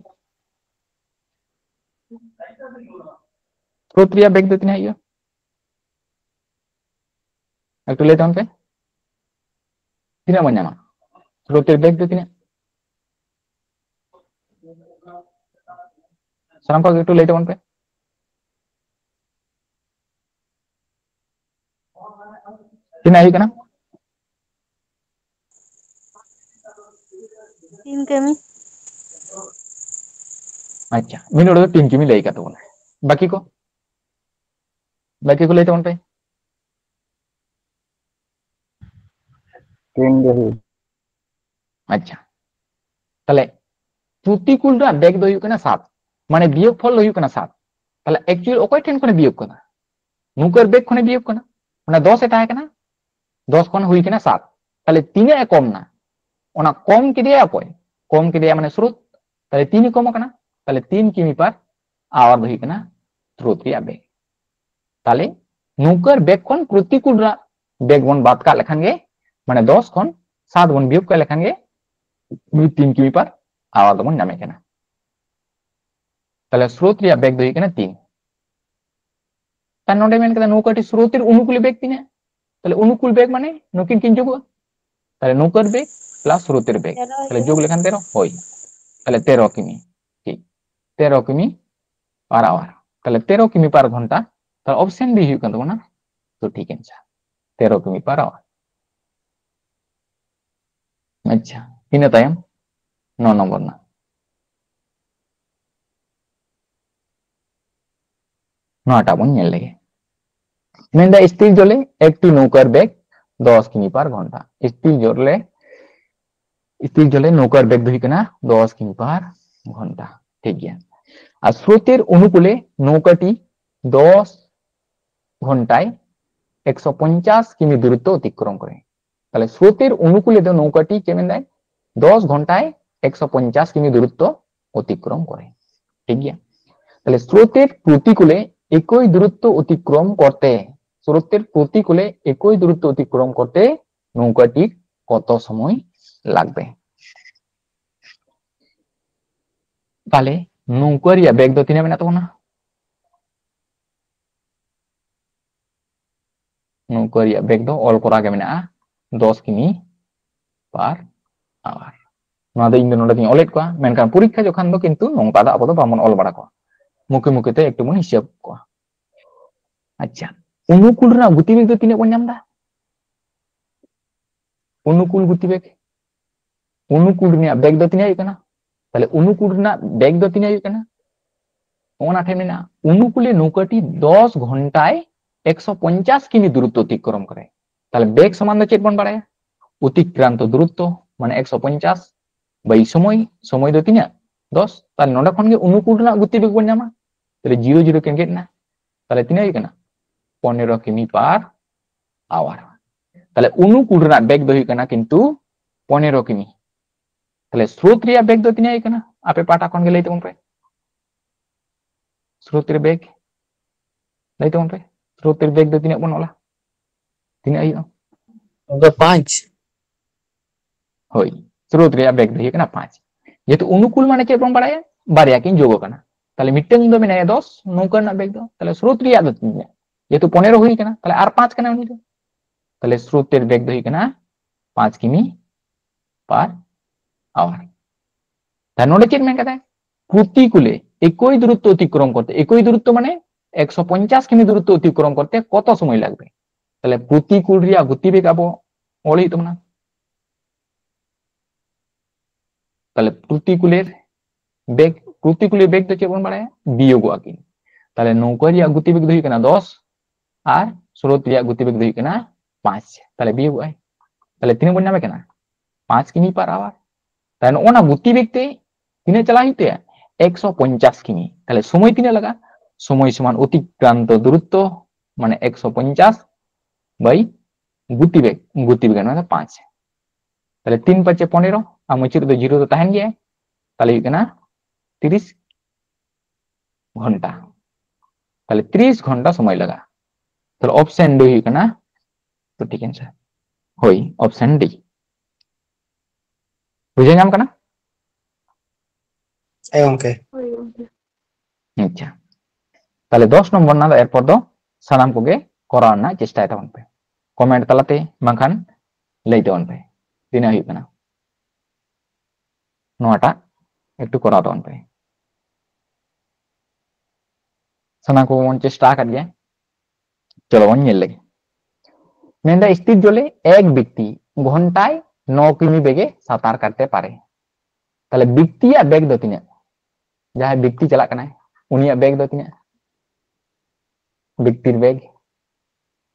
ᱥᱨᱳᱛ ᱨᱮᱭᱟᱜ ᱵᱮᱜᱽ ᱫᱚ ᱛᱤᱱᱟᱹᱜ ᱦᱩᱭᱩᱜᱼᱟ? ᱮᱠᱴᱩ ᱞᱟᱹᱭ ᱛᱟᱵᱚᱱ ᱯᱮ, ᱛᱤᱱᱟᱹᱜ ᱵᱚᱱ ᱧᱟᱢᱟ? ᱥᱨᱳᱛᱮᱨ ᱵᱮᱜᱽ ᱫᱚ ᱛᱤᱱᱟᱹᱜ? ᱥᱟᱱᱟᱢ ᱠᱚ ᱮᱠᱴᱩ ᱞᱟᱹᱭ ᱛᱟᱵᱚᱱ ᱯᱮ, ᱛᱤᱱᱟᱹᱜ ᱦᱩᱭᱩᱜ ᱠᱟᱱᱟ? ᱛᱤᱱ ᱠᱤᱢᱤ᱾ ᱟᱪᱪᱷᱟ, ᱢᱤᱫ ᱦᱚᱲ ᱫᱚ ᱛᱤᱱ ᱠᱤᱢᱤ ᱞᱟᱹᱭ ᱠᱟᱫ ᱛᱟᱵᱚᱱᱟ᱾ ᱵᱟᱹᱠᱤ ᱠᱚ, ᱵᱟᱹᱠᱤ ᱠᱚ ᱞᱟᱹᱭ ᱛᱟᱵᱚᱱ ᱯᱮ᱾ ᱛᱤᱱ ᱜᱮ ᱦᱩᱭᱩᱜ᱾ ᱟᱪᱪᱷᱟ, ᱛᱟᱦᱞᱮ ᱯᱨᱚᱛᱤᱠᱩᱞ ᱨᱮᱱᱟᱜ ᱵᱮᱜᱽ ᱫᱚ ᱦᱩᱭᱩᱜ ᱠᱟᱱᱟ ᱥᱟᱛ, ᱢᱟᱱᱮ ᱵᱤᱭᱳᱜ ᱯᱷᱚᱞ ᱫᱚ ᱦᱩᱭᱩᱜ ᱠᱟᱱᱟ ᱥᱟᱛ᱾ ᱛᱟᱦᱞᱮ ᱮᱠᱪᱩᱭᱮᱞ ᱚᱠᱚᱭ ᱴᱷᱮᱱ ᱠᱷᱚᱱᱮ ᱵᱤᱭᱳᱜ ᱠᱟᱫᱟ? ᱱᱩᱠᱟᱹᱨ ᱵᱮᱜᱽ ᱠᱷᱚᱱᱮ ᱵᱤᱭᱳᱜ ᱠᱟᱱᱟ᱾ ᱚᱱᱟ ᱫᱚᱥ ᱮ ᱛᱟᱦᱮᱸ ᱠᱟᱱᱟ, ᱫᱚᱥ ᱠᱷᱚᱱ ᱦᱩᱭ ᱠᱟᱱᱟ ᱥᱟᱛ᱾ ᱛᱟᱦᱞᱮ ᱛᱤᱱᱟᱹᱜ ᱮ ᱠᱚᱢ ᱱᱟ? ᱚᱱᱟ ᱠᱚᱢ ᱠᱮᱫᱮᱭᱟ ᱚᱠᱚᱭ? ᱠᱚᱢ ᱠᱮᱫᱮᱭᱟ ᱢᱟᱱᱮ ᱥᱨᱳᱛ᱾ ᱛᱟᱦᱞᱮ ᱛᱤᱱ ᱮ ᱠᱚᱢ ᱟᱠᱟᱱᱟ? ᱛᱟᱦᱞᱮ ᱛᱤᱱ ᱠᱤᱢᱤ ᱯᱟᱨ ᱟᱣᱟᱨ ᱫᱚ ᱦᱩᱭᱩᱜ ᱠᱟᱱᱟ ᱥᱨᱳᱛ ᱨᱮᱭᱟᱜ ᱵᱮᱜᱽ᱾ ᱛᱟᱦᱞᱮ ᱱᱩᱠᱟᱹᱨ ᱵᱮᱜᱽ ᱠᱷᱚᱱ ᱯᱨᱚᱛᱤᱠᱩᱞ ᱨᱮᱱᱟᱜ ᱵᱮᱜᱽ ᱵᱚᱱ ᱵᱟᱫ ᱠᱟᱜ ᱞᱮᱠᱷᱟᱱ ᱜᱮ, ᱢᱟᱱᱮ ᱫᱚᱥ ᱠᱷᱚᱱ ᱥᱟᱛ ᱵᱚᱱ ᱵᱤᱭᱳᱜ ᱠᱟᱜ ᱞᱮᱠᱷᱟᱱ ᱜᱮ ᱛᱤᱱ ᱠᱤᱢᱤ ᱯᱟᱨ ᱟᱣᱟᱨ ᱫᱚᱵᱚᱱ ᱧᱟᱢᱮᱫ ᱠᱟᱱᱟ᱾ ᱛᱟᱦᱞᱮ ᱥᱨᱳᱛ ᱨᱮᱭᱟᱜ ᱵᱮᱜᱽ ᱫᱚ ᱦᱩᱭᱩᱜ ᱠᱟᱱᱟ ᱛᱤᱱ᱾ ᱛᱟᱦᱞᱮ ᱱᱚᱰᱮ ᱢᱮᱱ ᱠᱮᱫᱟ ᱱᱚᱣ ᱠᱟᱹᱴᱤᱡ ᱥᱨᱳᱛᱮᱨ ᱚᱱᱩᱠᱩᱞᱤ ᱵᱮᱜᱽ ᱛᱤᱱᱟᱹᱜ? ᱛᱟᱦᱞᱮ ᱚᱱᱩᱠᱩᱞ ᱵᱮᱜᱽ ᱢᱟᱱᱮ ᱱᱩᱠᱤᱱ ᱠᱤᱱ ᱡᱳᱜᱚᱜᱼᱟ᱾ ᱛᱟᱦᱞᱮ ᱱᱩᱠᱟᱹᱨ ᱵᱮᱜᱽ ᱯᱞᱟᱥ ᱥᱨᱳᱛᱮᱨ ᱵᱮᱜᱽ, ᱛᱮᱨᱚ ᱛᱟᱦᱞᱮ ᱦᱩᱭᱩᱜᱼᱟ᱾ ᱡᱳᱜᱽ ᱞᱮᱠᱷᱟᱱ ᱛᱮᱨᱚ, ᱦᱳᱭ᱾ ᱛᱟᱦᱞᱮ ᱛᱮᱨᱚ ᱠᱤᱢᱤ, ᱴᱷᱤᱠ, ᱛᱮᱨᱚ ᱠᱤᱢᱤ ᱯᱟᱨ ᱟᱣᱟᱨ᱾ ᱛᱟᱦᱞᱮ ᱛᱮᱨᱚ ᱠᱤᱢᱤ ᱯᱟᱨ ᱜᱷᱚᱱᱴᱟ, ᱛᱟᱦᱞᱮ ᱚᱯᱥᱮᱱ ᱵᱤ ᱦᱩᱭᱩᱜ ᱠᱟᱱ ᱛᱟᱵᱚᱱᱟ ᱥᱚᱴᱷᱤᱠ ᱮᱱᱥᱟᱨ, ᱛᱮᱨᱚ ᱠᱤᱢᱤ ᱯᱟᱨ ᱟᱣᱟᱨ᱾ ᱟᱪᱪᱷᱟ, ᱤᱱᱟᱹ ᱛᱟᱭᱚᱢ ᱱᱚ ᱱᱚᱢᱵᱚᱨ ᱨᱮᱱᱟᱜ, ᱱᱚᱣᱟᱴᱟᱜ ᱵᱚᱱ ᱧᱮᱞ ᱞᱮᱜᱮ᱾ ᱢᱮᱱᱫᱟ ᱥᱛᱷᱤᱨ ᱡᱚᱞᱮ ᱮᱠᱴᱤ ᱱᱚᱣᱠᱟᱨ ᱵᱮᱜᱽ ᱫᱚᱥ ᱠᱤᱢᱤ ᱯᱟᱨ ᱜᱷᱚᱱᱴᱟ᱾ ᱥᱛᱷᱤᱨ ᱡᱚᱞᱮ, ᱥᱛᱷᱤᱨ ᱡᱚᱞᱮ ᱱᱚᱣᱠᱟᱨ ᱵᱮᱜᱽ ᱫᱚ ᱦᱩᱭᱩᱜ ᱠᱟᱱᱟ ᱫᱚᱥ ᱠᱤᱢᱤ ᱯᱟᱨ ᱜᱷᱚᱱᱴᱟ᱾ ᱴᱷᱤᱠ ᱜᱮᱭᱟ᱾ ᱟᱨ ᱥᱨᱳᱛᱮᱨ ᱚᱱᱩᱠᱩᱞᱮ ᱱᱚᱣᱠᱟᱴᱤ ᱫᱚᱥ ᱜᱷᱚᱱᱴᱟᱭ ᱮᱠᱥᱚ ᱯᱚᱧᱪᱟᱥ ᱠᱤᱢᱤ ᱫᱩᱨᱚᱛᱛᱚ ᱚᱛᱤᱠᱨᱚᱢ ᱠᱚᱨᱮ᱾ ᱛᱟᱦᱞᱮ ᱥᱨᱳᱛᱮᱨ ᱚᱱᱩᱠᱩᱞᱮ ᱫᱚ ᱱᱚᱣᱠᱟᱴᱤ ᱪᱮᱫ ᱢᱮᱱᱫᱟᱭ? ᱫᱚᱥ ᱜᱷᱚᱱᱴᱟᱭ ᱮᱠᱥᱚ ᱯᱚᱧᱪᱟᱥ ᱠᱤᱢᱤ ᱫᱩᱨᱚᱛᱛᱚ ᱚᱛᱤᱠᱨᱚᱢ ᱠᱚᱨᱮ᱾ ᱴᱷᱤᱠ ᱜᱮᱭᱟ᱾ ᱛᱟᱦᱞᱮ স্রোতের প্রতিকূলে একই দূরত্ব অতিক্রম করতে, স্রোতের প্রতিকূলে একই দূরত্ব অতিক্রম করতে নৌকাটির কত সময় লাগবে? ᱛᱟᱦᱞᱮ ᱱᱚᱣᱠᱟ ᱨᱮᱭᱟᱜ ᱵᱮᱜᱽ ᱫᱚ ᱛᱤᱱᱟᱹᱜ ᱢᱮᱱᱟᱜ ᱛᱟᱵᱚᱱᱟ? ᱱᱚᱣᱟ ᱨᱮᱭᱟᱜ ᱵᱮᱜᱽ ᱫᱚ ᱚᱞ ᱠᱚᱨᱟ ᱜᱮ ᱢᱮᱱᱟᱜᱼᱟ, ᱫᱚᱥ ᱠᱤᱢᱤ per hour᱾ ᱱᱚᱣᱟ ᱫᱚ ᱤᱧ ᱫᱚ ᱱᱚᱰᱮ ᱫᱚᱧ ᱚᱞᱮᱫ ᱠᱚᱣᱟ, ᱢᱮᱱᱠᱷᱟᱱ ᱯᱚᱨᱤᱠᱠᱷᱟ ᱡᱚᱠᱷᱚᱱ ᱫᱚ ᱠᱤᱱᱛᱩ ᱱᱚᱝᱠᱟ ᱫᱚ ᱟᱵᱚ ᱫᱚ ᱵᱟᱵᱚᱱ ᱚᱞ ᱵᱟᱲᱟ ᱠᱚᱣᱟ, ᱢᱩᱠᱷᱮ ᱢᱩᱠᱷᱮ ᱛᱮ ᱮᱠᱴᱩ ᱵᱚᱱ ᱦᱤᱥᱟᱹᱵ ᱠᱚᱣᱟ᱾ ᱟᱪᱪᱷᱟ, ᱚᱱᱩᱠᱩᱞ ᱨᱮᱱᱟᱜ ᱜᱚᱛᱤᱵᱮᱜᱽ ᱫᱚ ᱛᱤᱱᱟᱹᱜ ᱵᱚᱱ ᱧᱟᱢ ᱮᱫᱟ? ᱚᱱᱩᱠᱩᱞ ᱜᱚᱛᱤᱵᱮᱜᱽ, ᱚᱱᱩᱠᱩᱞ ᱨᱮᱱᱟᱜ ᱵᱮᱜᱽ ᱫᱚ ᱛᱤᱱᱟᱹᱜ ᱦᱩᱭᱩᱜ ᱠᱟᱱᱟ? ᱛᱟᱦᱞᱮ ᱚᱱᱩᱠᱩᱞ ᱨᱮᱱᱟᱜ ᱵᱮᱜᱽ ᱫᱚ ᱛᱤᱱᱟᱹᱜ ᱦᱩᱭᱩᱜ ᱠᱟᱱᱟ? ᱚᱱᱟ ᱴᱷᱮᱱ ᱢᱮᱱᱟᱜᱼᱟ, ᱚᱱᱩᱠᱩᱞᱮ ᱱᱚᱣᱠᱟᱴᱤ ᱫᱚᱥ ᱜᱷᱚᱱᱴᱟᱭ ᱮᱠᱥᱚ ᱯᱚᱧᱪᱟᱥ ᱠᱤᱢᱤ ᱫᱩᱨᱚᱛᱛᱚ ᱚᱛᱤᱠᱨᱚᱢ ᱠᱚᱨᱮ᱾ ᱛᱟᱦᱞᱮ ᱵᱮᱜᱽ ᱥᱚᱢᱟᱱ ᱫᱚ ᱪᱮᱫ ᱵᱚᱱ ᱵᱟᱲᱟᱭᱟ? ᱚᱛᱤᱠᱨᱟᱱᱛᱚ ᱫᱩᱨᱚᱛᱛᱚ, ᱢᱟᱱᱮ ᱮᱠᱥᱚ ᱯᱚᱧᱪᱟᱥ by ᱥᱚᱢᱚᱭ, ᱥᱚᱢᱚᱭ ᱫᱚ ᱛᱤᱱᱟᱹᱜ? ᱫᱚᱥ᱾ ᱛᱟᱦᱞᱮ ᱱᱚᱰᱮ ᱠᱷᱚᱱ ᱜᱮ ᱚᱱᱩᱠᱩᱞ ᱨᱮᱱᱟᱜ ᱜᱚᱛᱤᱵᱮᱜᱽ ᱵᱚᱱ ᱧᱟᱢᱟ᱾ ᱛᱟᱦᱞᱮ ᱡᱤᱨᱳ ᱡᱤᱨᱳ ᱠᱤᱱ ᱜᱮᱫ ᱮᱱᱟ, ᱛᱟᱦᱞᱮ ᱛᱤᱱᱟᱹᱜ ᱦᱩᱭᱩᱜ ᱠᱟᱱᱟ? ᱯᱚᱱᱮᱨᱚ ᱠᱤᱢᱤ per hour᱾ ᱛᱟᱦᱞᱮ ᱚᱱᱩᱠᱩᱞ ᱨᱮᱱᱟᱜ ᱵᱮᱜᱽ ᱫᱚ ᱦᱩᱭᱩᱜ ᱠᱟᱱᱟ ᱠᱤᱱᱛᱩ ᱯᱚᱱᱮᱨᱚ ᱠᱤᱢᱤ᱾ ᱛᱟᱦᱞᱮ ᱥᱨᱳᱛ ᱨᱮᱭᱟᱜ ᱵᱮᱜᱽ ᱫᱚ ᱛᱤᱱᱟᱹᱜ ᱦᱩᱭᱩᱜ ᱠᱟᱱᱟ? ᱟᱯᱮ ᱯᱟᱦᱴᱟ ᱠᱷᱚᱱ ᱜᱮ ᱞᱟᱹᱭ ᱛᱟᱵᱚᱱ ᱯᱮ᱾ ᱥᱨᱳᱛ ᱨᱮ ᱵᱮᱜᱽ, ᱞᱟᱹᱭ ᱛᱟᱵᱚᱱ ᱯᱮ, ᱥᱨᱳᱛ ᱨᱮ ᱵᱮᱜᱽ ᱫᱚ ᱛᱤᱱᱟᱹᱜ ᱵᱚᱱ ᱚᱞᱟ? ᱛᱤᱱᱟᱹᱜ ᱦᱩᱭᱩᱜᱼᱟ? ᱚᱱᱠᱟ ᱯᱟᱸᱪ᱾ ᱦᱳᱭ, ᱥᱨᱳᱛ ᱨᱮᱭᱟᱜ ᱵᱮᱜᱽ ᱫᱚ ᱦᱩᱭᱩᱜ ᱠᱟᱱᱟ ᱯᱟᱸᱪ᱾ ᱡᱮᱦᱮᱛᱩ ᱚᱱᱩᱠᱩᱞ ᱢᱟᱱᱮ ᱪᱮᱫ ᱵᱚᱱ ᱵᱟᱲᱟᱭᱟ? ᱵᱟᱨᱭᱟ ᱠᱤᱱ ᱡᱳᱜ ᱟᱠᱟᱱᱟ᱾ ᱛᱟᱦᱞᱮ ᱢᱤᱫᱴᱟᱝ ᱫᱚ ᱢᱮᱱᱟᱭᱟ ᱫᱚᱥ, ᱱᱚᱝᱠᱟ ᱨᱮᱱᱟᱜ ᱵᱮᱜᱽ ᱫᱚ, ᱛᱟᱦᱞᱮ ᱥᱨᱳᱛ ᱨᱮᱭᱟᱜ ᱫᱚ ᱛᱤᱱᱟᱹᱜ? ᱡᱮᱦᱮᱛᱩ ᱯᱚᱱᱮᱨᱚ ᱦᱩᱭ ᱟᱠᱟᱱᱟ, ᱛᱟᱦᱞᱮ ᱟᱨ ᱯᱟᱸᱪ ᱠᱟᱱᱟ ᱩᱱᱤ ᱫᱚ᱾ ᱛᱟᱦᱞᱮ ᱥᱨᱳᱛ ᱨᱮᱭᱟᱜ ᱵᱮᱜᱽ ᱫᱚ ᱦᱩᱭᱩᱜ ᱠᱟᱱᱟ ᱯᱟᱸᱪ ᱠᱤᱢᱤ per hour᱾ ᱛᱟᱦᱞᱮ ᱱᱚᱰᱮ ᱪᱮᱫ ᱢᱮᱱ ᱠᱟᱫᱟᱭ? প্রতিকূলে একই দূরত্ব অতিক্রম করতে, একই দূরত্ব মানে একশো পঞ্চাশ কিমি দূরত্ব অতিক্রম করতে কত সময় লাগবে? ᱛᱟᱦᱞᱮ ᱯᱨᱚতিকূল ᱨᱮᱭᱟᱜ ᱜᱚᱛᱤᱵᱮᱜᱽ ᱟᱵᱚ ᱚᱞ ᱦᱩᱭᱩᱜ ᱛᱟᱵᱚᱱᱟ᱾ ᱛᱟᱦᱞᱮ ᱯᱨᱚᱛᱤᱠᱩᱞᱮᱨ ᱵᱮᱜᱽ, ᱯᱨᱚᱛᱤᱠᱩᱞᱮᱨ ᱵᱮᱜᱽ ᱫᱚ ᱪᱮᱫ ᱵᱚᱱ ᱵᱟᱲᱟᱭᱟ? ᱵᱤᱭᱳᱜᱚᱜᱼᱟ ᱠᱤᱱ᱾ ᱛᱟᱦᱞᱮ ᱱᱚᱝᱠᱟ ᱨᱮᱭᱟᱜ ᱜᱚᱛᱤᱵᱮᱜᱽ ᱫᱚ ᱦᱩᱭᱩᱜ ᱠᱟᱱᱟ ᱫᱚᱥ ᱟᱨ ᱥᱨᱳᱛ ᱨᱮᱭᱟᱜ ᱜᱚᱛᱤᱵᱮᱜᱽ ᱫᱚ ᱦᱩᱭᱩᱜ ᱠᱟᱱᱟ ᱯᱟᱸᱪ᱾ ᱛᱟᱦᱞᱮ ᱵᱤᱭᱳᱜᱚᱜᱼᱟᱭ᱾ ᱛᱟᱦᱞᱮ ᱛᱤᱱᱟᱹᱜ ᱵᱚᱱ ᱧᱟᱢᱮ ᱠᱟᱱᱟ? ᱯᱟᱸᱪ ᱠᱤᱢᱤ per hour᱾ ᱛᱟᱦᱞᱮ ᱱᱚᱜᱼᱚ ᱱᱟ ᱜᱚᱛᱤᱵᱮᱜᱽ ᱛᱮ ᱛᱤᱱᱟᱹᱜ ᱪᱟᱞᱟᱜ ᱦᱩᱭᱩᱜ ᱛᱟᱭᱟ? ᱮᱠᱥᱚ ᱯᱚᱧᱪᱟᱥ ᱠᱤᱢᱤ᱾ ᱛᱟᱦᱞᱮ ᱥᱚᱢᱚᱭ ᱛᱤᱱᱟᱹᱜ ᱞᱟᱜᱟᱜᱼᱟ? ᱥᱚᱢᱚᱭ ᱥᱚᱢᱟᱱ ᱚᱛᱤᱠᱨᱟᱱᱛᱚ ᱫᱩᱨᱚᱛᱛᱚ, ᱢᱟᱱᱮ ᱮᱠᱥᱚ ᱯᱚᱧᱪᱟᱥ by ᱜᱚᱛᱤᱵᱮᱜᱽ, ᱜᱚᱛᱤᱵᱮᱜᱽ ᱱᱚᱣᱟ ᱫᱚ ᱯᱟᱸᱪ᱾ ᱛᱟᱦᱞᱮ ᱛᱤᱱ ᱯᱟᱸᱪᱮ ᱯᱚᱱᱮᱨᱚ, ᱟᱨ ᱢᱩᱪᱟᱹᱫ ᱨᱮᱫᱚ ᱡᱤᱨᱳ ᱫᱚ ᱛᱟᱦᱮᱱ ᱜᱮᱭᱟ᱾ ᱛᱟᱦᱞᱮ ᱦᱩᱭᱩᱜ ᱠᱟᱱᱟ ᱛᱤᱨᱤᱥ ᱜᱷᱚᱱᱴᱟ᱾ ᱛᱟᱦᱞᱮ ᱛᱤᱨᱤᱥ ᱜᱷᱚᱱᱴᱟ ᱥᱚᱢᱚᱭ ᱞᱟᱜᱟᱜᱼᱟ᱾ ᱛᱟᱦᱞᱮ option D ᱦᱩᱭᱩᱜ ᱠᱟᱱᱟ ᱥᱚᱴᱷᱤᱠ answer᱾ ᱦᱳᱭ, option D᱾ ᱵᱩᱡᱷᱟᱹᱣ ᱧᱟᱢ ᱠᱟᱱᱟ? ᱦᱮᱸ ᱜᱚᱝᱠᱮ᱾ ᱟᱪᱪᱷᱟ, ᱛᱟᱦᱞᱮ ᱫᱚᱥ ᱱᱚᱢᱵᱚᱨ ᱨᱮᱱᱟᱜ ᱫᱚ ᱮᱨᱯᱚᱨ ᱫᱚ ᱥᱟᱱᱟᱢ ᱠᱚᱜᱮ ᱠᱚᱨᱟᱣ ᱨᱮᱱᱟᱜ ᱪᱮᱥᱴᱟᱭ ᱛᱟᱵᱚᱱ ᱯᱮ᱾ ᱠᱚᱢᱮᱱᱴ ᱛᱟᱞᱟᱛᱮ, ᱵᱟᱝᱠᱷᱟᱱ ᱞᱟᱹᱭ ᱛᱟᱵᱚᱱ ᱯᱮ ᱛᱤᱱᱟᱹᱜ ᱦᱩᱭᱩᱜ ᱠᱟᱱᱟ᱾ ᱱᱚᱣᱟᱴᱟᱜ ᱮᱠᱴᱩ ᱠᱚᱨᱟᱣ ᱛᱟᱵᱚᱱ ᱯᱮ᱾ ᱥᱟᱱᱟᱢ ᱠᱚᱵᱚᱱ ᱪᱮᱥᱴᱟ ᱟᱠᱟᱫ ᱜᱮᱭᱟ᱾ ᱪᱚᱞᱚ ᱵᱚᱱ ᱧᱮᱞ ᱞᱮᱜᱮ᱾ ᱢᱮᱱᱫᱟ, স্থির জলে এক ব্যক্তি ঘন্টায় ন কিমি বেগে সাঁতার কাটতে পারে। ᱛᱟᱦᱞᱮ ᱵᱮᱠᱛᱤᱭᱟᱜ ᱵᱮᱜᱽ ᱫᱚ ᱛᱤᱱᱟᱹᱜ? ᱡᱟᱦᱟᱸᱭ ᱵᱮᱠᱛᱤ ᱪᱟᱞᱟᱜ ᱠᱟᱱᱟᱭ, ᱩᱱᱤᱭᱟᱜ ᱵᱮᱜᱽ ᱫᱚ ᱛᱤᱱᱟᱹᱜ? ᱵᱮᱠᱛᱤᱨ ᱵᱮᱜᱽ᱾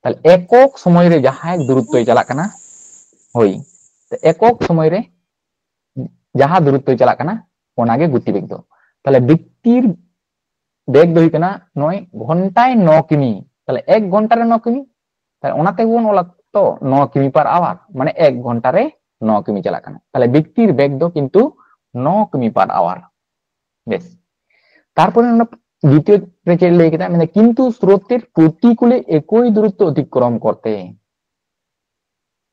ᱛᱟᱦᱞᱮ ᱮᱠᱚᱠ ᱥᱚᱢᱚᱭ ᱨᱮ ᱡᱟᱦᱟᱸᱭ ᱫᱩᱨᱚᱛᱛᱚᱭ ᱪᱟᱞᱟᱜ ᱠᱟᱱᱟ, ᱦᱳᱭ, ᱛᱚ ᱮᱠᱚᱠ ᱥᱚᱢᱚᱭ ᱨᱮ ᱡᱟᱦᱟᱸ ᱫᱩᱨᱚᱛᱛᱚᱭ ᱪᱟᱞᱟᱜ ᱠᱟᱱᱟ, ᱚᱱᱟᱜᱮ ᱜᱚᱛᱤ ᱵᱮᱜᱽ ᱫᱚ᱾ ᱛᱟᱦᱞᱮ ᱵᱮᱠᱛᱤᱨ ᱵᱮᱜᱽ ᱫᱚ ᱦᱩᱭᱩᱜ ᱠᱟᱱᱟ ᱱᱚᱭ ᱜᱷᱚᱱᱴᱟᱭ ᱱᱚ ᱠᱤᱢᱤ᱾ ᱛᱟᱦᱞᱮ ᱮᱠ ᱜᱷᱚᱱᱴᱟ ᱨᱮ ᱱᱚ ᱠᱤᱢᱤ, ᱛᱟᱦᱞᱮ ᱚᱱᱟ ᱛᱮᱜᱮ ᱵᱚᱱ ᱚᱞᱟ ᱛᱚ, ᱱᱚ ᱠᱤᱢᱤ per hour, ᱢᱟᱱᱮ ᱮᱠ ᱜᱷᱚᱱᱴᱟ ᱨᱮ ᱱᱚ ᱠᱤᱢᱤ ᱪᱟᱞᱟᱜ ᱠᱟᱱᱟ᱾ ᱛᱟᱦᱞᱮ ᱵᱮᱠᱛᱤᱨ ᱵᱮᱜᱽ ᱫᱚ ᱠᱤᱱᱛᱩ ᱱᱚ ᱠᱤᱢᱤ per hour᱾ ᱵᱮᱥ, ᱛᱟᱨᱯᱚᱨᱮ ᱚᱱᱟ ᱫᱤᱛᱤᱭᱚ ᱨᱮ ᱪᱮᱫ ᱞᱟᱹᱭ ᱠᱮᱫᱟ? ᱢᱮᱱᱫᱟ, কিন্তু স্রোতের প্রতিকূলে একই দূরত্ব অতিক্রম করতে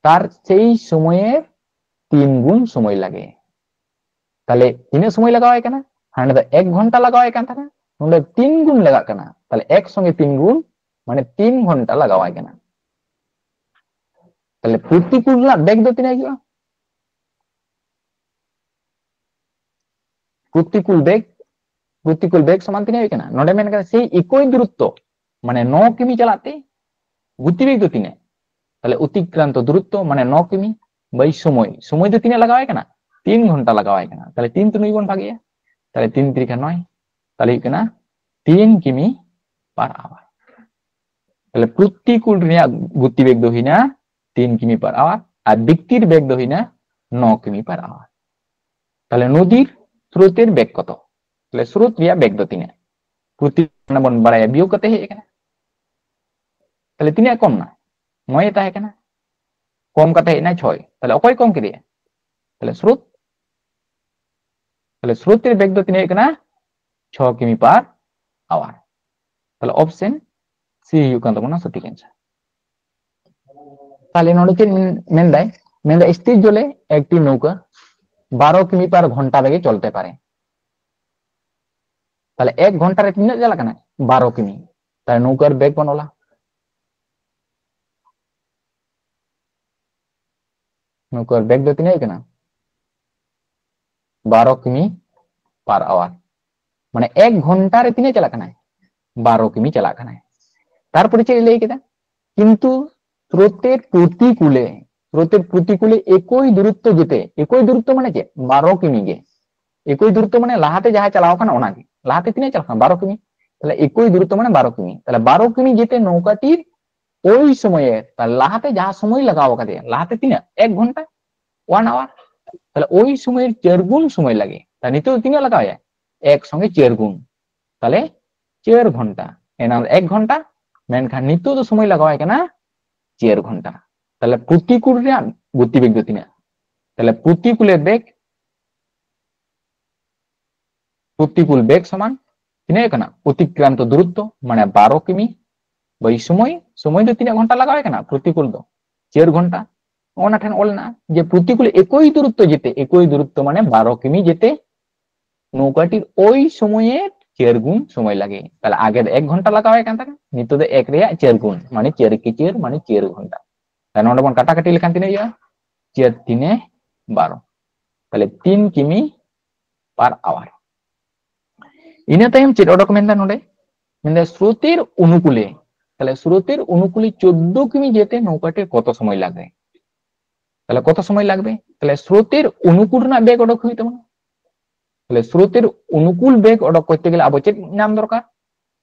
তার সেই সময়ের তিন গুণ সময় লাগে। ᱛᱟᱦᱞᱮ ᱛᱤᱱᱟᱹᱜ ᱥᱚᱢᱚᱭ ᱞᱟᱜᱟᱣᱟᱭ ᱠᱟᱱᱟ? ᱦᱟᱸᱰᱮ ᱫᱚ ᱮᱠ ᱜᱷᱚᱱᱴᱟ ᱞᱟᱜᱟᱣᱟᱭ ᱠᱟᱱ ᱛᱟᱦᱮᱱᱟ, ᱱᱚᱰᱮ ᱛᱤᱱ ᱜᱩᱱ ᱞᱟᱜᱟᱜ ᱠᱟᱱᱟ᱾ ᱛᱟᱦᱞᱮ ᱮᱠ ᱥᱚᱸᱜᱮ ᱛᱤᱱ ᱜᱩᱱ, ᱢᱟᱱᱮ ᱛᱤᱱ ᱜᱷᱚᱱᱴᱟ ᱞᱟᱜᱟᱣᱟᱭ ᱠᱟᱱᱟ᱾ ᱛᱟᱦᱞᱮ ᱯᱨᱚᱛᱤᱠᱩᱞ ᱨᱮᱱᱟᱜ ᱵᱮᱜᱽ ᱫᱚ ᱛᱤᱱᱟᱹᱜ ᱦᱩᱭᱩᱜᱼᱟ? ᱯᱨᱚᱛᱤᱠᱩᱞ ᱵᱮᱜᱽ, ᱯᱨᱚᱛᱤᱠᱩᱞ ᱵᱮᱜᱽ ᱥᱚᱢᱟᱱ ᱛᱤᱱᱟᱹᱜ ᱦᱩᱭᱩᱜ ᱠᱟᱱᱟ? ᱱᱚᱰᱮ ᱢᱮᱱ ᱠᱟᱫᱟ ᱥᱮᱭ ᱮᱠᱳᱭ ᱫᱩᱨᱚᱛᱛᱚ, ᱢᱟᱱᱮ ᱱᱚ ᱠᱤᱢᱤ ᱪᱟᱞᱟᱜ ᱛᱮ ᱜᱚᱛᱤ ᱵᱮᱜᱽ ᱫᱚ ᱛᱤᱱᱟᱹᱜ? ᱛᱟᱦᱞᱮ ᱚᱛᱤᱠᱨᱟᱱᱛᱚ ᱫᱩᱨᱚᱛᱛᱚ ᱢᱟᱱᱮ ᱱᱚ ᱠᱤᱢᱤ by ᱥᱚᱢᱚᱭ, ᱥᱚᱢᱚᱭ ᱫᱚ ᱛᱤᱱᱟᱹᱜ ᱞᱟᱜᱟᱣᱟᱭ ᱠᱟᱱᱟ? ᱛᱤᱱ ᱜᱷᱚᱱᱴᱟ ᱞᱟᱜᱟᱣᱟᱭ ᱠᱟᱱᱟ᱾ ᱛᱟᱦᱞᱮ ᱛᱤᱱ ᱛᱤᱱᱩᱭ ᱵᱚᱱ ᱵᱷᱟᱜᱮᱜᱼᱟ? ᱛᱟᱦᱞᱮ ᱛᱤᱱ ᱛᱤᱨᱤᱠᱷᱟ ᱱᱚᱭ, ᱛᱟᱦᱞᱮ ᱦᱩᱭᱩᱜ ᱠᱟᱱᱟ ᱛᱤᱱ ᱠᱤᱢᱤ per hour᱾ ᱛᱟᱦᱞᱮ ᱯᱨᱚᱛᱤᱠᱩᱞ ᱨᱮᱭᱟᱜ ᱜᱚᱛᱤ ᱵᱮᱜᱽ ᱫᱚ ᱦᱩᱭᱱᱟ ᱛᱤᱱ ᱠᱤᱢᱤ per hour, ᱟᱨ ᱵᱮᱠᱛᱤᱨ ᱵᱮᱜᱽ ᱫᱚ ᱦᱩᱭᱱᱟ ᱱᱚ ᱠᱤᱢᱤ per hour᱾ ᱛᱟᱦᱞᱮ ᱱᱚᱫᱤᱨ স্রোতের বেগ কত? ᱛᱟᱦᱞᱮ স্রোত ᱨᱮᱭᱟᱜ ᱵᱮᱜᱽ ᱫᱚ ᱛᱤᱱᱟᱹᱜ? ᱯᱨᱚᱛᱤ ᱢᱟᱱᱮ ᱵᱚᱱ ᱵᱟᱲᱟᱭᱟ ᱵᱤᱭᱳᱜ ᱠᱟᱛᱮ ᱦᱮᱡ ᱟᱠᱟᱱᱟ᱾ ᱛᱟᱦᱞᱮ ᱛᱤᱱᱟᱹᱜ ᱠᱚᱢ ᱱᱟ? ᱱᱚᱭ ᱮ ᱛᱟᱦᱮᱸ ᱠᱟᱱᱟ, ᱠᱚᱢ ᱠᱟᱛᱮ ᱦᱮᱡ ᱮᱱᱟ ᱪᱷᱚᱭ᱾ ᱛᱟᱦᱞᱮ ᱚᱠᱚᱭ ᱠᱚᱢ ᱠᱮᱫᱮᱭᱟ? ᱛᱟᱦᱞᱮ স্রোত᱾ ᱛᱟᱦᱞᱮ স্রোতের বেগ ᱫᱚ ᱛᱤᱱᱟᱹᱜ ᱦᱩᱭᱩᱜ ᱠᱟᱱᱟ? ᱪᱷᱚ ᱠᱤᱢᱤ per hour᱾ ᱛᱟᱦᱞᱮ option C ᱦᱩᱭᱩᱜ ᱠᱟᱱ ᱛᱟᱵᱚᱱᱟ ᱥᱚᱴᱷᱤᱠ answer᱾ ᱛᱟᱦᱞᱮ ᱱᱚᱰᱮ ᱪᱮᱫ ᱢᱮᱱ-, ᱢᱮᱱᱫᱟᱭ? ᱢᱮᱱᱫᱟᱭ, স্থির জলে একটি নৌকা বারো কিমি per ঘন্টা বেগে চলতে পারে। ᱛᱟᱦᱞᱮ ᱮᱠ ᱜᱷᱚᱱᱴᱟ ᱨᱮ ᱛᱤᱱᱟᱹᱜ ᱪᱟᱞᱟᱜ ᱠᱟᱱᱟ? ᱵᱟᱨᱚ ᱠᱤᱢᱤ᱾ ᱛᱟᱦᱞᱮ ᱱᱚᱣᱠᱟᱨ ᱵᱮᱜᱽ ᱵᱚᱱ ᱚᱞᱟ᱾ ᱱᱩᱠᱩ ᱵᱮᱜᱽ ᱫᱚ ᱛᱤᱱᱟᱹᱜ ᱠᱟᱱᱟ? ᱵᱟᱨᱚ ᱠᱤᱢᱤ per hour᱾ ᱢᱟᱱᱮ ᱮᱠ ᱜᱷᱚᱱᱴᱟ ᱨᱮ ᱛᱤᱱᱟᱹᱜ ᱪᱟᱞᱟᱜ ᱠᱟᱱᱟᱭ? ᱵᱟᱨᱚ ᱠᱤᱢᱤ ᱪᱟᱞᱟᱜ ᱠᱟᱱᱟᱭ᱾ ᱛᱟᱨᱯᱚᱨᱮ ᱪᱮᱫ ᱞᱟᱹᱭ ᱠᱮᱫᱟ? ᱠᱤᱱᱛᱩ স্রোতের প্রতিকূলে, স্রোতের প্রতিকূলে একই দূরত্ব যেতে, একই দূরত্ব মানে ᱪᱮᱫ? ᱵᱟᱨᱚ ᱠᱤᱢᱤ ᱜᱮ। একই দূরত্ব মানে ᱞᱟᱦᱟᱛᱮ ᱡᱟᱦᱟᱸ ᱪᱟᱞᱟᱣ ᱠᱟᱱᱟ ᱚᱱᱟᱜᱮ। ᱞᱟᱦᱟᱛᱮ ᱛᱤᱱᱟᱹᱜ ᱪᱟᱞᱟᱣ ᱠᱟᱱᱟ? ᱵᱟᱨᱚ ᱠᱤᱢᱤ। ᱛᱟᱦᱞᱮ একই দূরত্ব মানে ᱵᱟᱨᱚ ᱠᱤᱢᱤ। ᱛᱟᱦᱞᱮ ᱵᱟᱨᱚ ᱠᱤᱢᱤ ᱡᱮᱛᱮ ᱱᱚᱣᱠᱟᱴᱤ ওই সময়ে, ᱛᱟᱦᱞᱮ ᱞᱟᱦᱟᱛᱮ ᱡᱟᱦᱟᱸ ᱥᱚᱢᱚᱭ ᱞᱟᱜᱟᱣ ᱟᱠᱟᱫᱮᱭᱟ, ᱞᱟᱦᱟᱛᱮ ᱛᱤᱱᱟᱹᱜ? ᱮᱠ ᱜᱷᱚᱱᱴᱟ, one hour। ᱛᱟᱦᱞᱮ ওই সময়ের চার গুণ সময় লাগে। তা ᱱᱤᱛᱚᱜ ᱫᱚ ᱛᱤᱱᱟᱹᱜ ᱞᱟᱜᱟᱣ ᱮᱭᱟ? ᱮᱠ ᱥᱚᱸᱜᱮ ᱪᱟᱨ ᱜᱩᱱ, ᱛᱟᱦᱞᱮ ᱪᱟᱨ ᱜᱷᱚᱱᱴᱟ। ᱮᱱᱟᱝ ᱮᱠ ᱜᱷᱚᱱᱴᱟ, ᱢᱮᱱᱠᱷᱟᱱ ᱱᱤᱛᱚᱜ ᱫᱚ ᱥᱚᱢᱚᱭ ᱞᱟᱜᱟᱣ ᱟᱭ ᱠᱟᱱᱟ ᱪᱟᱨ ᱜᱷᱚᱱᱴᱟ। ᱛᱟᱦᱞᱮ ᱯᱨᱚᱛᱤᱠᱩᱞ ᱨᱮᱭᱟᱜ ᱜᱚᱛᱤᱵᱮᱜᱽ ᱫᱚ ᱛᱤᱱᱟᱹᱜ? ᱛᱟᱦᱞᱮ ᱯᱨᱚᱛᱤᱠᱩᱞᱮᱨ ᱵᱮᱜᱽ, ᱯᱨᱚᱛᱤᱠᱩᱞ ᱵᱮᱜᱽ ᱥᱚᱢᱟᱱ ᱛᱤᱱᱟᱹᱜ ᱠᱟᱱᱟ? ᱚᱛᱤᱠᱨᱟᱱᱛᱚ ᱫᱩᱨᱚᱛᱛᱚ, ᱢᱟᱱᱮ ᱵᱟᱨᱚ ᱠᱤᱢᱤ᱾ ᱵᱟᱹᱭ ᱥᱚᱢᱚᱭ, ᱥᱚᱢᱚᱭ ᱫᱚ ᱛᱤᱱᱟᱹᱜ ᱜᱷᱚᱱᱴᱟ ᱞᱟᱜᱟᱣ ᱟᱭ ᱠᱟᱱᱟ? ᱯᱨᱚᱛᱤᱠᱩᱞ ᱫᱚ ᱪᱟᱨ ᱜᱷᱚᱱᱴᱟ᱾ ᱚᱱᱟ ᱴᱷᱮᱱ ᱚᱞ ᱢᱮᱱᱟᱜᱼᱟ ᱡᱮ ᱯᱨᱚᱛᱤᱠᱩᱞ একই দূরত্ব যেতে, একই দূরত্ব মানে ᱵᱟᱨᱚ ᱠᱤᱢᱤ যেতে নৌকাটির ওই সময়ের চার গুণ সময় লাগে। তাহলে আগে তো এক ঘন্টা লাগাওয়া এখান থেকে, নিতে তো এক রেᱭᱟᱜ চার গুণ, মানে চার কে চার মানে চার ঘন্টা। তাহলে ᱱᱚᱰᱮ ᱵᱚᱱ ᱠᱟᱴᱟ ᱠᱟᱴᱤ ᱞᱮᱠᱷᱟᱱ ᱛᱤᱱᱟᱹᱜ ᱦᱩᱭᱩᱜᱼᱟ? ᱪᱟᱨ ᱛᱤᱱᱮ ᱵᱟᱨᱚ, ᱛᱟᱦᱞᱮ ᱛᱤᱱ ᱠᱤᱢᱤ per hour᱾ ᱤᱱᱟᱹ ᱛᱟᱭᱚᱢ ᱪᱮᱫ ᱚᱰᱚᱠ ᱢᱮᱱᱫᱟ ᱱᱚᱰᱮ? ᱢᱮᱱᱫᱟ স্রোতের অনুকূলে, ᱛᱟᱦᱞᱮ স্রোতের অনুকূলে চোদ্দ কিমি যেতে নৌকাটির কত সময় লাগে? তাহলে কত সময় লাগবে? তাহলে স্রোতের অনুকূল ᱨᱮᱱᱟᱜ ᱵᱮᱜᱽ ᱚᱰᱚᱠ ᱦᱩᱭᱩᱜ ᱛᱟᱵᱚᱱᱟ। ᱛᱟᱦᱞᱮ স্রোতের অনুকূল ᱵᱮᱜᱽ ᱚᱰᱚᱠ ᱠᱚᱨᱛᱮ ᱜᱮᱞᱮ ᱟᱵᱚ ᱪᱮᱫ ᱧᱟᱢ ᱫᱚᱨᱠᱟর?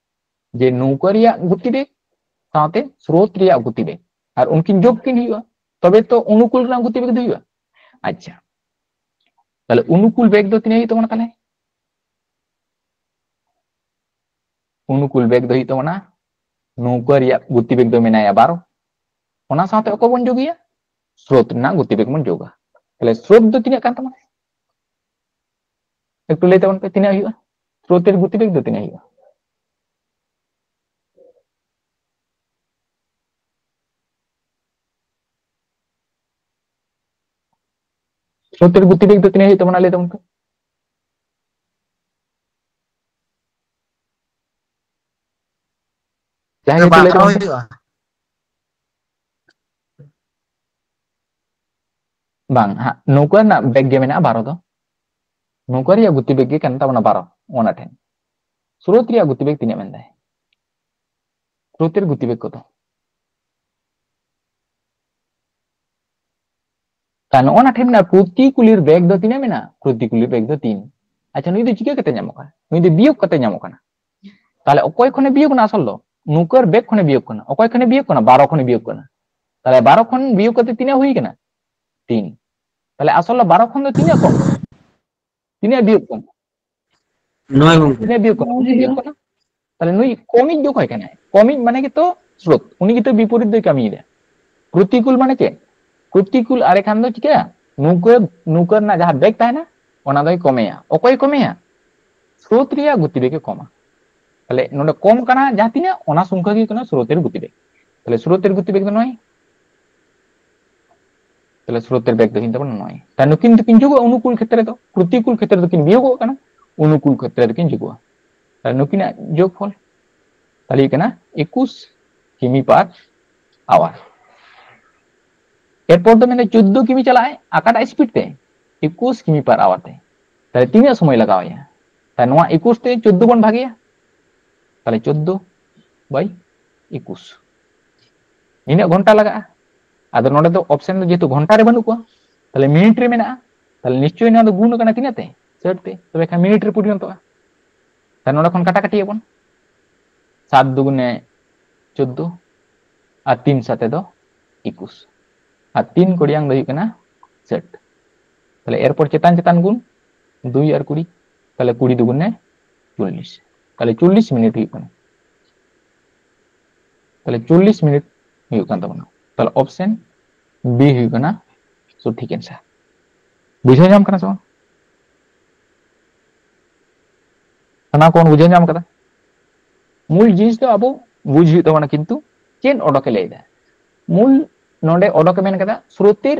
ᱡᱮ ᱱᱚᱣᱠᱟ ᱨᱮᱭᱟᱜ ᱜᱚᱛᱤ ᱵᱮᱜᱽ ᱥᱟᱶᱛᱮ ᱥᱨᱳᱛ ᱨᱮᱭᱟᱜ ᱜᱚᱛᱤ ᱵᱮᱜᱽ, ᱟᱨ ᱩᱱᱠᱤᱱ ᱡᱳᱜᱽ ᱠᱤᱱ ᱦᱩᱭᱩᱜᱼᱟ, ᱛᱚᱵᱮ ᱛᱚ ᱚᱱᱩᱠᱩᱞ ᱨᱮᱱᱟᱜ ᱜᱚᱛᱤ ᱵᱮᱜᱽ ᱫᱚ ᱦᱩᱭᱩᱜᱼᱟ᱾ ᱟᱪᱪᱷᱟ, ᱛᱟᱦᱞᱮ ᱚᱱᱩᱠᱩᱞ ᱵᱮᱜᱽ ᱫᱚ ᱛᱤᱱᱟᱹᱜ ᱦᱩᱭᱩᱜ ᱛᱟᱵᱚᱱᱟ? ᱛᱟᱦᱞᱮ ᱚᱱᱩᱠᱩᱞ ᱵᱮᱜᱽ ᱫᱚ ᱦᱩᱭᱩᱜ ᱛᱟᱵᱚᱱᱟ, ᱱᱚᱣᱠᱟ ᱨᱮᱭᱟᱜ ᱜᱚᱛᱤ ᱵᱮᱜᱽ ᱫᱚ ᱢᱮᱱᱟᱭᱟ ᱵᱟᱨᱚ, ᱚᱱᱟ ᱥᱟᱶᱛᱮ ᱚᱠᱚᱭ ᱵᱚᱱ ᱡᱳᱜᱮᱭᱟ? ᱥᱨᱳᱛ ᱨᱮᱱᱟᱜ ᱜᱚᱛᱤ ᱵᱮᱜᱽ ᱵᱚᱱ ᱡᱳᱜᱟ᱾ ᱛᱟᱦᱞᱮ ᱥᱨᱳᱛ ᱫᱚ ᱛᱤᱱᱟᱹᱜ ᱠᱟᱱ ᱛᱟᱵᱚᱱᱟ? ᱮᱠᱴᱩ ᱞᱟᱹᱭ ᱛᱟᱵᱚᱱ ᱯᱮ, ᱛᱤᱱᱟᱹᱜ ᱦᱩᱭᱩᱜᱼᱟ? ᱥᱨᱳᱛᱮᱨ ᱜᱚᱛᱤ ᱵᱮᱜᱽ ᱫᱚ ᱛᱤᱱᱟᱹᱜ ᱦᱩᱭᱩᱜᱼᱟ? ᱥᱨᱳᱛᱮᱨ ᱜᱚᱛᱤ ᱵᱮᱜᱽ ᱫᱚ ᱛᱤᱱᱟᱹᱜ ᱦᱩᱭᱩᱜ ᱛᱟᱵᱚᱱᱟ? ᱞᱟᱹᱭ ᱛᱟᱵᱚᱱ ᱯᱮ᱾ ᱡᱟᱦᱟᱸᱭ ᱜᱮ ᱞᱟᱹᱭ ᱵᱟᱨᱚ ᱛᱟᱵᱚᱱ ᱯᱮ᱾ ᱦᱩᱭᱩᱜᱼᱟ᱾ ᱵᱟᱝ, ᱦᱟᱸᱜ, ᱱᱚᱣᱠᱟ ᱨᱮᱱᱟᱜ ᱵᱮᱜᱽ ᱜᱮ ᱢᱮᱱᱟᱜᱼᱟ ᱵᱟᱨᱚ ᱫᱚ᱾ ᱱᱚᱣᱠᱟ ᱨᱮᱭᱟᱜ ᱜᱚᱛᱤ ᱵᱮᱜᱽ ᱜᱮ ᱠᱟᱱ ᱛᱟᱵᱚᱱᱟ ᱵᱟᱨᱚ, ᱚᱱᱟ ᱴᱷᱮᱱ᱾ ᱥᱨᱳᱛ ᱨᱮᱭᱟᱜ ᱜᱚᱛᱤ ᱵᱮᱜᱽ ᱛᱤᱱᱟᱹᱜ ᱢᱮᱱᱫᱟᱭ? ᱥᱨᱳᱛᱮᱨ ᱜᱚᱛᱤ ᱵᱮᱜᱽ ᱠᱚᱫᱚ? ᱛᱟ ᱱᱚᱜᱼᱚ ᱱᱟ ᱴᱷᱮᱱ ᱢᱮᱱᱟᱜᱼᱟ, ᱯᱨᱚᱛᱤᱠᱩᱞᱤᱨ ᱵᱮᱜᱽ ᱫᱚ ᱛᱤᱱᱟᱹᱜ ᱢᱮᱱᱟᱜᱼᱟ? ᱯᱨᱚᱛᱤᱠᱩᱞᱤᱨ ᱵᱮᱜᱽ ᱫᱚ ᱛᱤᱱ᱾ ᱟᱪᱪᱷᱟ, ᱱᱩᱭ ᱫᱚ ᱪᱤᱠᱟᱹ ᱠᱟᱛᱮ ᱧᱟᱢᱚᱜ ᱠᱟᱱᱟ? ᱱᱩᱭ ᱫᱚ ᱵᱤᱭᱳᱜᱽ ᱠᱟᱛᱮ ᱧᱟᱢᱚᱜ ᱠᱟᱱᱟ᱾ ᱛᱟᱦᱞᱮ ᱚᱠᱚᱭ ᱠᱷᱚᱱᱮ ᱵᱤᱭᱳᱜᱽ ᱠᱟᱱᱟ ᱟᱥᱚᱞ ᱫᱚ? ᱱᱩᱠᱟᱹᱨ ᱵᱮᱜᱽ ᱠᱷᱚᱱᱮ ᱵᱤᱭᱳᱜᱽ ᱠᱟᱱᱟ᱾ ᱚᱠᱚᱭ ᱠᱷᱚᱱᱮ ᱵᱤᱭᱳᱜᱽ ᱠᱟᱱᱟ? ᱵᱟᱨᱚ ᱠᱷᱚᱱᱮ ᱵᱤᱭᱳᱜᱽ ᱠᱟᱱᱟ᱾ ᱛᱟᱦᱞᱮ ᱵᱟᱨᱚ ᱠᱷᱚᱱ ᱵᱤᱭᱳᱜᱽ ᱠᱟᱛᱮ ᱛᱤᱱᱟᱹᱜ ᱦᱩᱭ ᱠᱟᱱᱟ? ᱛᱤᱱ᱾ ᱛᱟᱦᱞᱮ ᱟᱥᱚᱞ ᱫᱚ ᱵᱟᱨᱚ ᱠᱷᱚᱱ ᱫᱚ ᱛᱤᱱᱟᱹᱜ ᱠᱚᱢ? ᱛᱤᱱᱟᱹᱜ ᱵᱤᱭᱳᱜᱽ ᱠᱚᱢ? ᱱᱚᱭ ᱜᱚᱝᱠᱮ᱾ ᱛᱤᱱᱟᱹᱜ ᱵᱤᱭᱳᱜᱽ ᱠᱚᱢ? ᱵᱤᱭᱳᱜᱽ ᱠᱟᱱᱟ᱾ ᱛᱟᱦᱞᱮ ᱱᱩᱭ ᱠᱚᱢᱤᱡ ᱫᱚ ᱚᱠᱚᱭ ᱠᱟᱱᱟᱭ? ᱠᱚᱢᱤᱡ ᱢᱟᱱᱮ ᱜᱮᱛᱚ ᱥᱨᱳᱛ, ᱩᱱᱤ ᱜᱮᱛᱚ ᱵᱤᱯᱚᱨᱤᱛ ᱫᱚᱭ ᱠᱟᱹᱢᱤᱭᱮᱫᱟ᱾ ᱯᱨᱚᱛᱤᱠᱩᱞ ᱢᱟᱱᱮ ᱪᱮᱫ? ᱯᱨᱚᱛᱤᱠᱩᱞ ᱟᱨᱮ ᱠᱷᱟᱱ ᱫᱚ ᱪᱤᱠᱟᱹᱭᱟ? ᱱᱩᱠᱟᱹ, ᱱᱩᱠᱟᱹ ᱨᱮᱱᱟᱜ ᱡᱟᱦᱟᱸ ᱵᱮᱜᱽ ᱛᱟᱦᱮᱱᱟ, ᱚᱱᱟ ᱫᱚᱭ ᱠᱚᱢᱮᱭᱟ᱾ ᱚᱠᱚᱭ ᱠᱚᱢᱮᱭᱟ? ᱥᱨᱳᱛ ᱨᱮᱭᱟᱜ ᱜᱚᱛᱤᱵᱮᱜᱽ ᱮ ᱠᱚᱢᱟ᱾ ᱛᱟᱦᱞᱮ ᱱᱚᱰᱮ ᱠᱚᱢ ᱠᱟᱱᱟ ᱡᱟᱦᱟᱸ ᱛᱤᱱᱟᱹᱜ, ᱚᱱᱟ ᱥᱚᱝᱠᱷᱟ ᱜᱮ ᱠᱟᱱᱟ ᱥᱨᱳᱛᱮᱨ ᱜᱚᱛᱤᱵᱮᱜᱽ᱾ ᱛᱟᱦᱞᱮ ᱥᱨᱳᱛᱮᱨ ᱜᱚᱛᱤᱵᱮᱜᱽ ᱫᱚ ᱱᱚᱭ᱾ ᱛᱟᱦᱞᱮ ᱥᱨᱳᱛᱮᱨ ᱵᱮᱜᱽ ᱫᱚ ᱦᱩᱭᱩᱜ ᱛᱟᱵᱚᱱᱟ ᱱᱚᱭ᱾ ᱛᱟᱦᱞᱮ ᱱᱩᱠᱤᱱ ᱫᱚᱠᱤᱱ ᱡᱳᱜᱚᱜᱼᱟ ᱚᱱᱩᱠᱩᱞ ᱠᱷᱮᱛᱨᱮ ᱫᱚ, ᱯᱨᱚᱛᱤᱠᱩᱞ ᱠᱷᱮᱛᱨᱮ ᱫᱚᱠᱤᱱ ᱵᱤᱭᱳᱜᱚᱜ ᱠᱟᱱᱟ, ᱚᱱᱩᱠᱩᱞ ᱠᱷᱮᱛᱨᱮ ᱫᱚᱠᱤᱱ ᱡᱳᱜᱚᱜᱼᱟ᱾ ᱛᱟᱦᱞᱮ ᱱᱩᱠᱤᱱᱟᱜ ᱡᱳᱜᱽᱯᱷᱚᱞ ᱛᱟᱦᱞᱮ ᱦᱩᱭᱩᱜ ᱠᱟᱱᱟ ᱮᱠᱩᱥ ᱠᱤᱢᱤ per hour᱾ ᱮᱨᱯᱚᱨ ᱫᱚ ᱢᱮᱱᱫᱟ ᱪᱳᱫᱽᱫᱳ ᱠᱤᱢᱤ ᱪᱟᱞᱟᱜ ᱟᱭ, ᱟᱠᱟᱴᱟᱜ speed ᱛᱮ? ᱮᱠᱩᱥ ᱠᱤᱢᱤ per hour ᱛᱮ᱾ ᱛᱟᱦᱞᱮ ᱛᱤᱱᱟᱹᱜ ᱥᱚᱢᱚᱭ ᱞᱟᱜᱟᱣ ᱟᱭᱟ? ᱛᱟᱦᱞᱮ ᱱᱚᱣᱟ ᱮᱠᱩᱥ ᱛᱮ ᱪᱳᱫᱽᱫᱳ ᱵᱚᱱ ᱵᱷᱟᱜᱮᱭᱟ, ᱛᱟᱦᱞᱮ ᱪᱳᱫᱽᱫᱳ by ᱮᱠᱩᱥ᱾ ᱱᱤᱱᱟᱹᱜ ᱜᱷᱚᱱᱴᱟ ᱞᱟᱜᱟᱜᱼᱟ᱾ ᱟᱫᱚ ᱱᱚᱰᱮ ᱫᱚ option ᱫᱚ ᱡᱮᱦᱮᱛᱩ ᱜᱷᱚᱱᱴᱟ ᱨᱮ ᱵᱟᱹᱱᱩᱜ ᱠᱚᱣᱟ, ᱛᱟᱦᱞᱮ ᱢᱤᱱᱤᱴ ᱨᱮ ᱢᱮᱱᱟᱜᱼᱟ, ᱛᱟᱦᱞᱮ ᱱᱤᱥᱪᱳᱭ ᱱᱚᱣᱟ ᱫᱚ ᱜᱩᱱ ᱟᱠᱟᱱᱟ ᱛᱤᱱᱟᱹᱜ ᱛᱮ? ᱥᱟᱴ ᱛᱮ᱾ ᱛᱚᱵᱮ ᱠᱷᱟᱱ ᱢᱤᱱᱤᱴ ᱨᱮ ᱯᱚᱨᱤᱱᱚᱛᱚᱜᱼᱟ᱾ ᱛᱟᱦᱞᱮ ᱱᱚᱰᱮ ᱠᱷᱚᱱ ᱠᱟᱴᱟᱠᱟᱴᱤ ᱟᱵᱚᱱ, ᱥᱟᱛ ᱫᱩᱜᱩᱱᱮ ᱪᱳᱫᱽᱫᱳ ᱟᱨ ᱛᱤᱱ ᱥᱟᱛᱮ ᱫᱚ ᱮᱠᱩᱥ ᱟᱨ ᱛᱤᱱ ᱠᱚᱲᱤᱭᱟᱝ ᱫᱚ ᱦᱩᱭᱩᱜ ᱠᱟᱱᱟ ᱥᱟᱴ᱾ ᱛᱟᱦᱞᱮ ᱮᱨᱯᱚᱨ ᱪᱮᱛᱟᱱ ᱪᱮᱛᱟᱱ ᱜᱩᱱ ᱫᱩᱭ ᱟᱨ ᱠᱩᱲᱤ, ᱛᱟᱦᱞᱮ ᱠᱩᱲᱤ ᱫᱩᱜᱩᱱᱮ ᱪᱚᱞᱞᱤᱥ, ᱛᱟᱦᱞᱮ ᱪᱚᱞᱞᱤᱥ ᱢᱤᱱᱤᱴ ᱦᱩᱭᱩᱜ ᱠᱟᱱᱟ᱾ ᱛᱟᱦᱞᱮ ᱪᱚᱞᱞᱤᱥ ᱢᱤᱱᱤᱴ ᱦᱩᱭᱩᱜ ᱠᱟᱱ ᱛᱟᱵᱚᱱᱟ᱾ ᱛᱟᱦᱞᱮ option B ᱦᱩᱭᱩᱜ ᱠᱟᱱᱟ ᱥᱚᱴᱷᱤᱠ answer᱾ ᱵᱩᱡᱷᱟᱹᱣ ᱧᱟᱢ ᱠᱟᱱᱟ ᱥᱮ ᱵᱟᱝ? ᱥᱟᱱᱟᱢ ᱠᱚᱵᱚᱱ ᱵᱩᱡᱷᱟᱹᱣ ᱧᱟᱢ ᱠᱟᱫᱟ᱾ ᱢᱩᱞ ᱡᱤᱱᱤᱥ ᱫᱚ ᱟᱵᱚ ᱵᱩᱡᱽ ᱦᱩᱭᱩᱜ ᱛᱟᱵᱚᱱᱟ, ᱠᱤᱱᱛᱩ ᱪᱮᱫ ᱚᱰᱚᱠᱮ ᱞᱟᱹᱭ ᱮᱫᱟ? ᱢᱩᱞ ᱱᱚᱰᱮ ᱚᱰᱚᱠᱮ ᱢᱮᱱ ᱠᱟᱫᱟ ᱥᱨᱳᱛᱮᱨ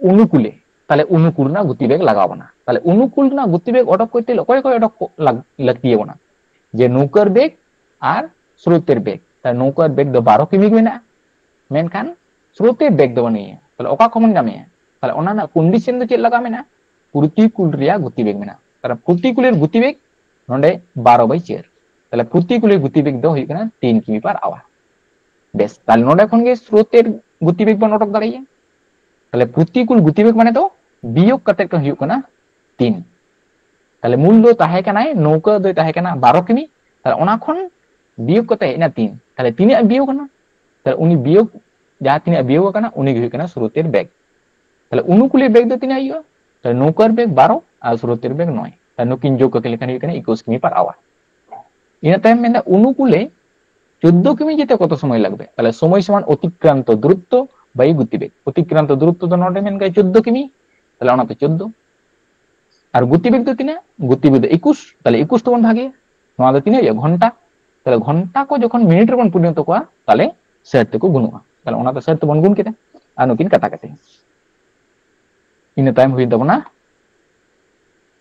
ᱚᱱᱩᱠᱩᱞᱮ, ᱛᱟᱦᱞᱮ ᱚᱱᱩᱠᱩᱞ ᱨᱮᱱᱟᱜ ᱜᱚᱛᱤᱵᱮᱜᱽ ᱞᱟᱜᱟᱣ ᱵᱚᱱᱟ᱾ ᱛᱟᱦᱞᱮ ᱚᱱᱩᱠᱩᱞ ᱨᱮᱱᱟᱜ ᱜᱚᱛᱤᱵᱮᱜᱽ ᱚᱰᱚᱠ ᱠᱚᱨᱛᱮ ᱜᱮᱞᱮ ᱚᱠᱚᱭ ᱚᱠᱚᱭ ᱚᱰᱚᱠ ᱠᱚ ᱞᱟᱜ-, ᱞᱟᱹᱠᱛᱤ ᱟᱵᱚᱱᱟ? ᱡᱮ ᱱᱚᱣᱠᱟᱨ ᱵᱮᱜᱽ ᱟᱨ ᱥᱨᱳᱛᱮᱨ ᱵᱮᱜᱽ᱾ ᱛᱟᱦᱞᱮ ᱱᱚᱣᱠᱟᱨ ᱵᱮᱜᱽ ᱫᱚ ᱵᱟᱨᱚ ᱠᱤᱢᱤ ᱜᱮ ᱢᱮᱱᱟᱜᱼᱟ, ᱢᱮᱱᱠᱷᱟᱱ ᱥᱨᱳᱛᱮᱨ ᱵᱮᱜᱽ ᱫᱚ ᱵᱟᱹᱱᱩᱜᱼᱟ᱾ ᱛᱟᱦᱞᱮ ᱚᱠᱟ ᱠᱷᱚᱱ ᱵᱚᱱ ᱧᱟᱢᱮᱭᱟ? ᱛᱟᱦᱞᱮ ᱚᱱᱟ ᱨᱮᱱᱟᱜ ᱠᱚᱱᱰᱤᱥᱚᱱ ᱫᱚ ᱪᱮᱫ ᱞᱟᱜᱟᱣ ᱢᱮᱱᱟᱜᱼᱟ? ᱯᱨᱚᱛᱤᱠᱩᱞ ᱨᱮᱭᱟᱜ ᱜᱚᱛᱤᱵᱮᱜ ᱢᱮᱱᱟᱜᱼᱟ᱾ ᱛᱟᱦᱞᱮ ᱯᱨᱚᱛᱤᱠᱩᱞᱮᱨ ᱜᱚᱛᱤᱵᱮᱜ ᱱᱚᱰᱮ ᱵᱟᱨᱚ ᱵᱟᱭ ᱪᱟᱨ, ᱛᱟᱦᱞᱮ ᱯᱨᱚᱛᱤᱠᱩᱞᱮᱨ ᱜᱚᱛᱤᱵᱮᱜ ᱫᱚ ᱦᱩᱭᱩᱜ ᱠᱟᱱᱟ ᱛᱤᱱ ᱠᱤᱢᱤ ᱯᱟᱨ ᱟᱣᱟᱨ᱾ ᱵᱮᱥ, ᱛᱟᱦᱞᱮ ᱱᱚᱰᱮ ᱠᱷᱚᱱ ᱜᱮ ᱥᱨᱳᱛᱮᱨ ᱜᱚᱛᱤᱵᱮᱜ ᱵᱚᱱ ᱚᱰᱚᱠ ᱫᱟᱲᱮᱭᱟᱜᱼᱟ᱾ ᱛᱟᱦᱞᱮ ᱯᱨᱚᱛᱤᱠᱩᱞ ᱜᱚᱛᱤᱵᱮᱜ ᱢᱟᱱᱮ ᱫᱚ ᱵᱤᱭᱳᱜ ᱠᱟᱛᱮ ᱠᱚ ᱦᱩᱭᱩᱜ ᱠᱟᱱᱟ ᱛᱤᱱ᱾ ᱛᱟᱦᱞᱮ ᱢᱩᱞ ᱫᱚ ᱛᱟᱦᱮᱸ ᱠᱟᱱᱟᱭ, ᱱᱚᱣᱠᱟᱹ ᱫᱚᱭ ᱛᱟᱦᱮᱸ ᱠᱟᱱᱟ ᱵᱟᱨᱚ ᱠᱤᱢᱤ, ᱛᱟᱦᱞᱮ ᱚᱱᱟ ᱠᱷᱚᱱ ᱵᱤᱭᱳᱜ ᱠᱟᱛᱮ ᱦᱮᱡ ᱮᱱᱟ ᱛᱤᱱ᱾ ᱛᱟᱦᱞᱮ ᱛᱤᱱᱟᱹᱜ ᱵᱤᱭᱳᱜ ᱠᱟᱱᱟ? ᱛᱟᱦᱞᱮ ᱩᱱᱤ ᱵᱤᱭᱳᱜ ᱡᱟᱦᱟᱸ ᱛᱤᱱᱟᱹᱜ ᱵᱤᱭᱳᱜ ᱟᱠᱟᱱᱟ ᱩᱱᱤ ᱜᱮ ᱦᱩᱭᱩᱜ ᱠᱟᱱᱟ ᱥᱨᱳᱛᱮᱨ ᱵᱮᱜᱽ᱾ ᱛᱟᱦᱞᱮ ᱚᱱᱩᱠᱩᱞᱮᱨ ᱵᱮᱜᱽ ᱫᱚ ᱛᱤᱱᱟᱹᱜ ᱦᱩᱭᱩᱜᱼᱟ? ᱛᱟᱦᱞᱮ ᱱᱚᱣᱠᱟᱹᱨ ᱵᱮᱜᱽ ᱵᱟᱨᱚ ᱟᱨ ᱥᱨᱳᱛᱮᱨ ᱵᱮᱜᱽ ᱱᱚᱭ᱾ ᱛᱟᱦᱞᱮ ᱱᱩᱠᱤᱱ ᱡᱳᱜᱽ ᱠᱟᱠᱤᱱ ᱞᱮᱠᱷᱟᱱ ᱦᱩᱭᱩᱜ ᱠᱟᱱᱟ ᱮᱠᱩᱥ ᱠᱤᱢᱤ ᱯᱟᱨ ᱟᱣᱟᱨ᱾ ᱤᱱᱟᱹ ᱛᱟᱭᱚᱢ ᱢᱮᱱᱫᱟ ᱚᱱᱩᱠᱩᱞᱮ ᱪᱳᱫᱽᱫᱳ ᱠᱤᱢᱤ ᱡᱮᱛᱮ ᱠᱚᱛᱚ ᱥᱚᱢᱚᱭ ᱞᱟᱜᱵᱮ? ᱛᱟᱦᱞᱮ ᱥᱚᱢᱚᱭ ᱥᱚᱢᱟᱱ ᱚᱛᱤᱠᱨᱟᱱᱛᱚ ᱫᱩᱨᱚᱛᱛᱚ ᱵᱟᱭᱩ ᱜᱚᱛᱤᱵᱮᱜᱽ᱾ ᱚᱛᱤᱠᱨᱟᱱᱛᱚ ᱫᱩᱨᱚᱛᱛᱚ ᱫᱚ ᱱᱚᱰᱮ ᱢᱮᱱ ᱠᱟᱭ ᱪᱳᱫᱽᱫᱳ ᱠᱤᱢᱤ, ᱛᱟᱦᱞᱮ ᱚᱱᱟᱛᱮ ᱪᱳᱫᱽᱫᱳ᱾ ᱟᱨ ᱜᱚᱛᱤᱵᱮᱜᱽ ᱫᱚ ᱛᱤᱱᱟᱹᱜ? ᱜᱚᱛᱤᱵᱮᱜᱽ ᱫᱚ ᱮᱠᱩᱥ, ᱛᱟᱦᱞᱮ ᱮᱠᱩᱥ ᱛᱮᱵᱚᱱ ᱵᱷᱟᱜᱮᱭᱟ᱾ ᱱᱚᱣᱟ ᱫᱚ ᱛᱤᱱᱟᱹᱜ ᱦᱩᱭᱩᱜᱼᱟ? ᱜᱷᱚᱱᱴᱟ᱾ ᱛᱟᱦᱞᱮ ᱜᱷᱚᱱᱴᱟ ᱠᱚ ᱡᱚᱠᱷᱚᱱ ᱢᱤᱱᱤᱴ ᱨᱮᱵᱚᱱ ᱯᱚᱨᱤᱱᱚᱛᱚ ᱠᱚᱣᱟ, ᱛᱟᱦᱞᱮ ᱥᱟᱴ ᱛᱮᱠᱚ ᱜᱩᱱᱚᱜᱼᱟ᱾ ᱛᱟᱦᱞᱮ ᱚᱱᱟ ᱫᱚ ᱥᱟᱴ ᱛᱮᱵᱚᱱ ᱜᱩᱱ ᱠᱮᱫᱟ, ᱟᱨ ᱱᱩᱠᱤᱱ ᱠᱟᱴᱟ ᱠᱟᱴᱤ᱾ ᱤᱱᱟᱹ ᱛᱟᱭᱚᱢ ᱦᱩᱭᱩᱜ ᱛᱟᱵᱚᱱᱟ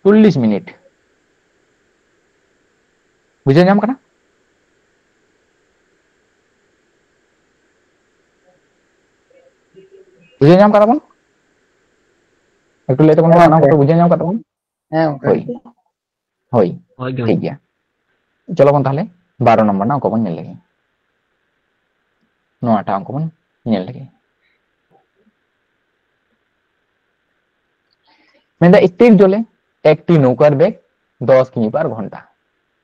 ᱪᱚᱞᱞᱤᱥ ᱢᱤᱱᱤᱴ᱾ ᱵᱩᱡᱷᱟᱹᱣ ᱧᱟᱢ ᱠᱟᱱᱟ? ᱵᱩᱡᱷᱟᱹᱣ ᱧᱟᱢ ᱠᱟᱫᱟ ᱵᱚᱱ? ᱮᱠᱴᱩ ᱞᱟᱹᱭ ᱛᱟᱵᱚᱱ ᱦᱮᱸ ᱢᱟ, ᱚᱱᱟ ᱜᱚᱝᱠᱮ᱾ ᱠᱚᱫᱚ ᱵᱩᱡᱷᱟᱹᱣ ᱧᱟᱢ ᱠᱟᱫᱟ ᱵᱚᱱ? ᱦᱮᱸ ᱜᱚᱝᱠᱮ᱾ ᱦᱳᱭ᱾ ᱦᱳᱭ᱾ ᱦᱳᱭ, ᱴᱷᱤᱠ ᱜᱚᱝᱠᱮ᱾ ᱜᱮᱭᱟ᱾ ᱪᱚᱞᱚ ᱵᱚᱱ ᱛᱟᱦᱞᱮ ᱵᱟᱨᱚ ᱱᱚᱢᱵᱚᱨ ᱨᱮᱱᱟᱜ ᱚᱝᱠᱚ ᱵᱚᱱ ᱧᱮᱞ ᱞᱮᱜᱮ᱾ ᱱᱚᱣᱟᱴᱟᱜ ᱚᱝᱠᱚ ᱵᱚᱱ ᱧᱮᱞ ᱞᱮᱜᱮ᱾ ᱢᱮᱱᱫᱟ স্থির জলে একটি নৌকার বেগ দশ কিমি পার ঘন্টা।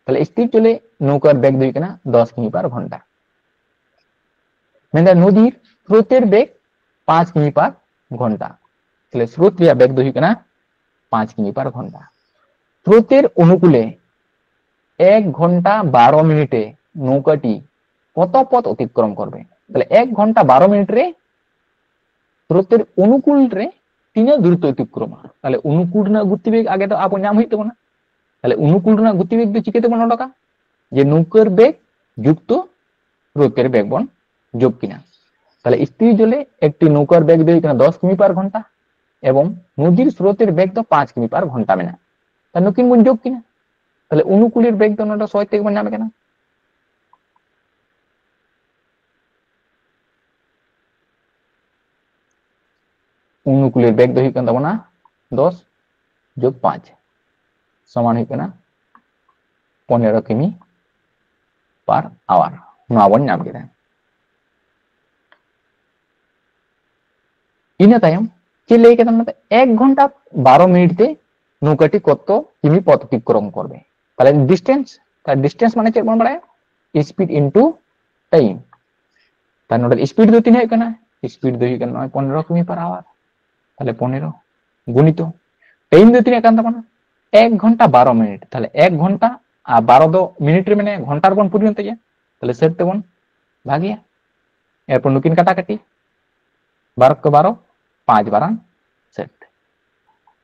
ᱛᱟᱦᱞᱮ স্থির জলে নৌকার বেগ ᱫᱚ ᱦᱩᱭᱩᱜ ᱠᱟᱱᱟ ᱫᱚᱥ ᱠᱤᱢᱤ ᱯᱟᱨ ᱜᱷᱚᱱᱴᱟ᱾ ᱢᱮᱱᱫᱟ ᱱᱚᱫᱤᱨ স্রোতের বেগ পাঁচ কিমি পার ঘন্টা। ᱛᱟᱦᱞᱮ স্রোত ᱨᱮᱭᱟᱜ ᱵᱮᱜᱽ ᱫᱚ ᱦᱩᱭᱩᱜ ᱠᱟᱱᱟ ᱯᱟᱸᱪ ᱠᱤᱢᱤ ᱯᱟᱨ ᱜᱷᱚᱱᱴᱟ᱾ স্রোতের অনুকূলে এক ঘন্টা বারো মিনিটে নৌকাটি কত পথ অতিক্রম করবে? তাহলে এক ঘন্টা বারো মিনিট রে স্রোতের অনুকূল ᱨᱮ ᱛᱤᱱᱟᱹᱜ ᱫᱩᱨᱚᱛᱛᱚ ᱚᱛᱤᱠᱨᱚᱢᱟ? ᱛᱟᱦᱞᱮ ᱚᱱᱩᱠᱩᱞ ᱨᱮᱱᱟᱜ ᱜᱚᱛᱤᱵᱮᱜᱽ ᱟᱜᱮ ᱫᱚ ᱟᱵᱚ ᱧᱟᱢ ᱦᱩᱭᱩᱜ ᱛᱟᱵᱚᱱᱟ᱾ ᱛᱟᱦᱞᱮ ᱚᱱᱩᱠᱩᱞ ᱨᱮᱱᱟᱜ ᱜᱚᱛᱤᱵᱮᱜᱽ ᱫᱚ ᱪᱤᱠᱟᱹ ᱛᱮᱵᱚᱱ ᱚᱰᱚᱠᱟ? ᱡᱮ ᱱᱚᱣᱠᱟᱹᱨ ᱵᱮᱜᱽ ᱡᱩᱠᱛᱚ স্রোতের ᱵᱮᱜᱽ ᱵᱚᱱ ᱡᱳᱜᱽ ᱠᱤᱱᱟ᱾ ᱛᱟᱦᱞᱮ স্থির জলে একটি নৌকার বেগ ᱫᱚ ᱦᱩᱭᱩᱜ ᱠᱟᱱᱟ ᱫᱚᱥ ᱠᱤᱢᱤ ᱯᱟᱨ ᱜᱷᱚᱱᱴᱟ ᱮᱵᱚᱝ ᱱᱚᱫᱤᱨ স্রোতের ᱵᱮᱜᱽ ᱫᱚ ᱯᱟᱸᱪ ᱠᱤᱢᱤ ᱯᱟᱨ ᱜᱷᱚᱱᱴᱟ ᱢᱮᱱᱟᱜᱼᱟ᱾ ᱛᱟᱦᱞᱮ ᱱᱩᱠᱤᱱ ᱵᱚᱱ ᱡᱳᱜᱽ ᱠᱤᱱᱟ᱾ ᱛᱟᱦᱞᱮ ᱚᱱᱩᱠᱩᱞᱮᱨ ᱵᱮᱜᱽ ᱫᱚ ᱱᱚᱰᱮ ᱥᱚᱦᱚᱡ ᱛᱮᱜᱮ ᱵᱚᱱ ᱧᱟᱢ ᱠᱟᱱᱟ᱾ ᱚᱱᱩᱠᱩᱞᱮᱨ ᱵᱮᱜᱽ ᱫᱚ ᱦᱩᱭᱩᱜ ᱠᱟᱱ ᱛᱟᱵᱚᱱᱟ ᱫᱚᱥ ᱡᱳᱜᱽ ᱯᱟᱸᱪ ᱥᱚᱢᱟᱱ ᱦᱩᱭᱩᱜ ᱠᱟᱱᱟ ᱯᱚᱱᱮᱨᱚ ᱠᱤᱢᱤ per hour᱾ ᱱᱚᱣᱟ ᱵᱚᱱ ᱧᱟᱢ ᱠᱮᱫᱟ᱾ ᱤᱱᱟᱹ ᱛᱟᱭᱚᱢ ᱪᱮᱫ ᱞᱟᱹᱭ ᱠᱮᱫᱟ ᱱᱚᱛᱮ? ᱮᱠ ᱜᱷᱚᱱᱴᱟ ᱵᱟᱨᱚ ᱢᱤᱱᱤᱴ ᱛᱮ ᱱᱚᱣᱠᱟᱴᱤ ᱠᱚᱛᱚ ᱠᱤᱢᱤ ᱯᱚᱛ ᱚᱛᱤᱠᱨᱚᱢ ᱠᱚᱨᱵᱮ᱾ ᱛᱟᱦᱞᱮ ᱰᱤᱥᱴᱮᱱᱥ, ᱛᱟᱦᱞᱮ ᱰᱤᱥᱴᱮᱱᱥ ᱢᱟᱱᱮ ᱪᱮᱫ ᱵᱚᱱ ᱵᱟᱲᱟᱭᱟ? Speed into time. ᱛᱟᱦᱞᱮ ᱱᱚᱰᱮ ᱥᱯᱤᱰ ᱫᱚ ᱛᱤᱱᱟᱹᱜ ᱦᱩᱭᱩᱜ ᱠᱟᱱᱟ? ᱥᱯᱤᱰ ᱫᱚ ᱦᱩᱭᱩᱜ ᱠᱟᱱᱟ ᱱᱚᱜᱼᱚᱭ ᱯᱚᱱᱮᱨᱚ ᱠᱤᱢᱤ per hour᱾ ᱛᱟᱦᱞᱮ ᱯᱚᱱᱮᱨᱚ ᱜᱩᱱᱤᱛᱚ ᱴᱟᱭᱤᱢ ᱫᱚ ᱛᱤᱱᱟᱹᱜ ᱠᱟᱱ ᱛᱟᱵᱚᱱᱟ? ᱮᱠ ᱜᱷᱚᱱᱴᱟ ᱵᱟᱨᱚ ᱢᱤᱱᱤᱴ᱾ ᱛᱟᱦᱞᱮ ᱮᱠ ᱜᱷᱚᱱᱴᱟ ᱟᱨ ᱵᱟᱨᱚ ᱫᱚ ᱢᱤᱱᱤᱴ ᱨᱮ ᱢᱮᱱᱟᱭᱟ, ᱜᱷᱚᱱᱴᱟ ᱨᱮᱵᱚᱱ ᱯᱚᱨᱤᱱᱚᱛᱚᱭᱟ, ᱛᱟᱦᱞᱮ ᱥᱟᱹᱴ ᱛᱮᱵᱚᱱ ᱵᱷᱟᱜᱮᱭᱟ᱾ ᱮᱨᱯᱚᱨ ᱱᱩᱠᱤᱱ ᱠᱟᱴᱟᱠᱟᱴᱤ, ᱵᱟᱨᱚ ᱠᱚ ᱵᱟᱨᱚ, ᱯᱟᱸᱪ ᱵᱟᱨᱟᱝ ᱥᱟᱹᱴ᱾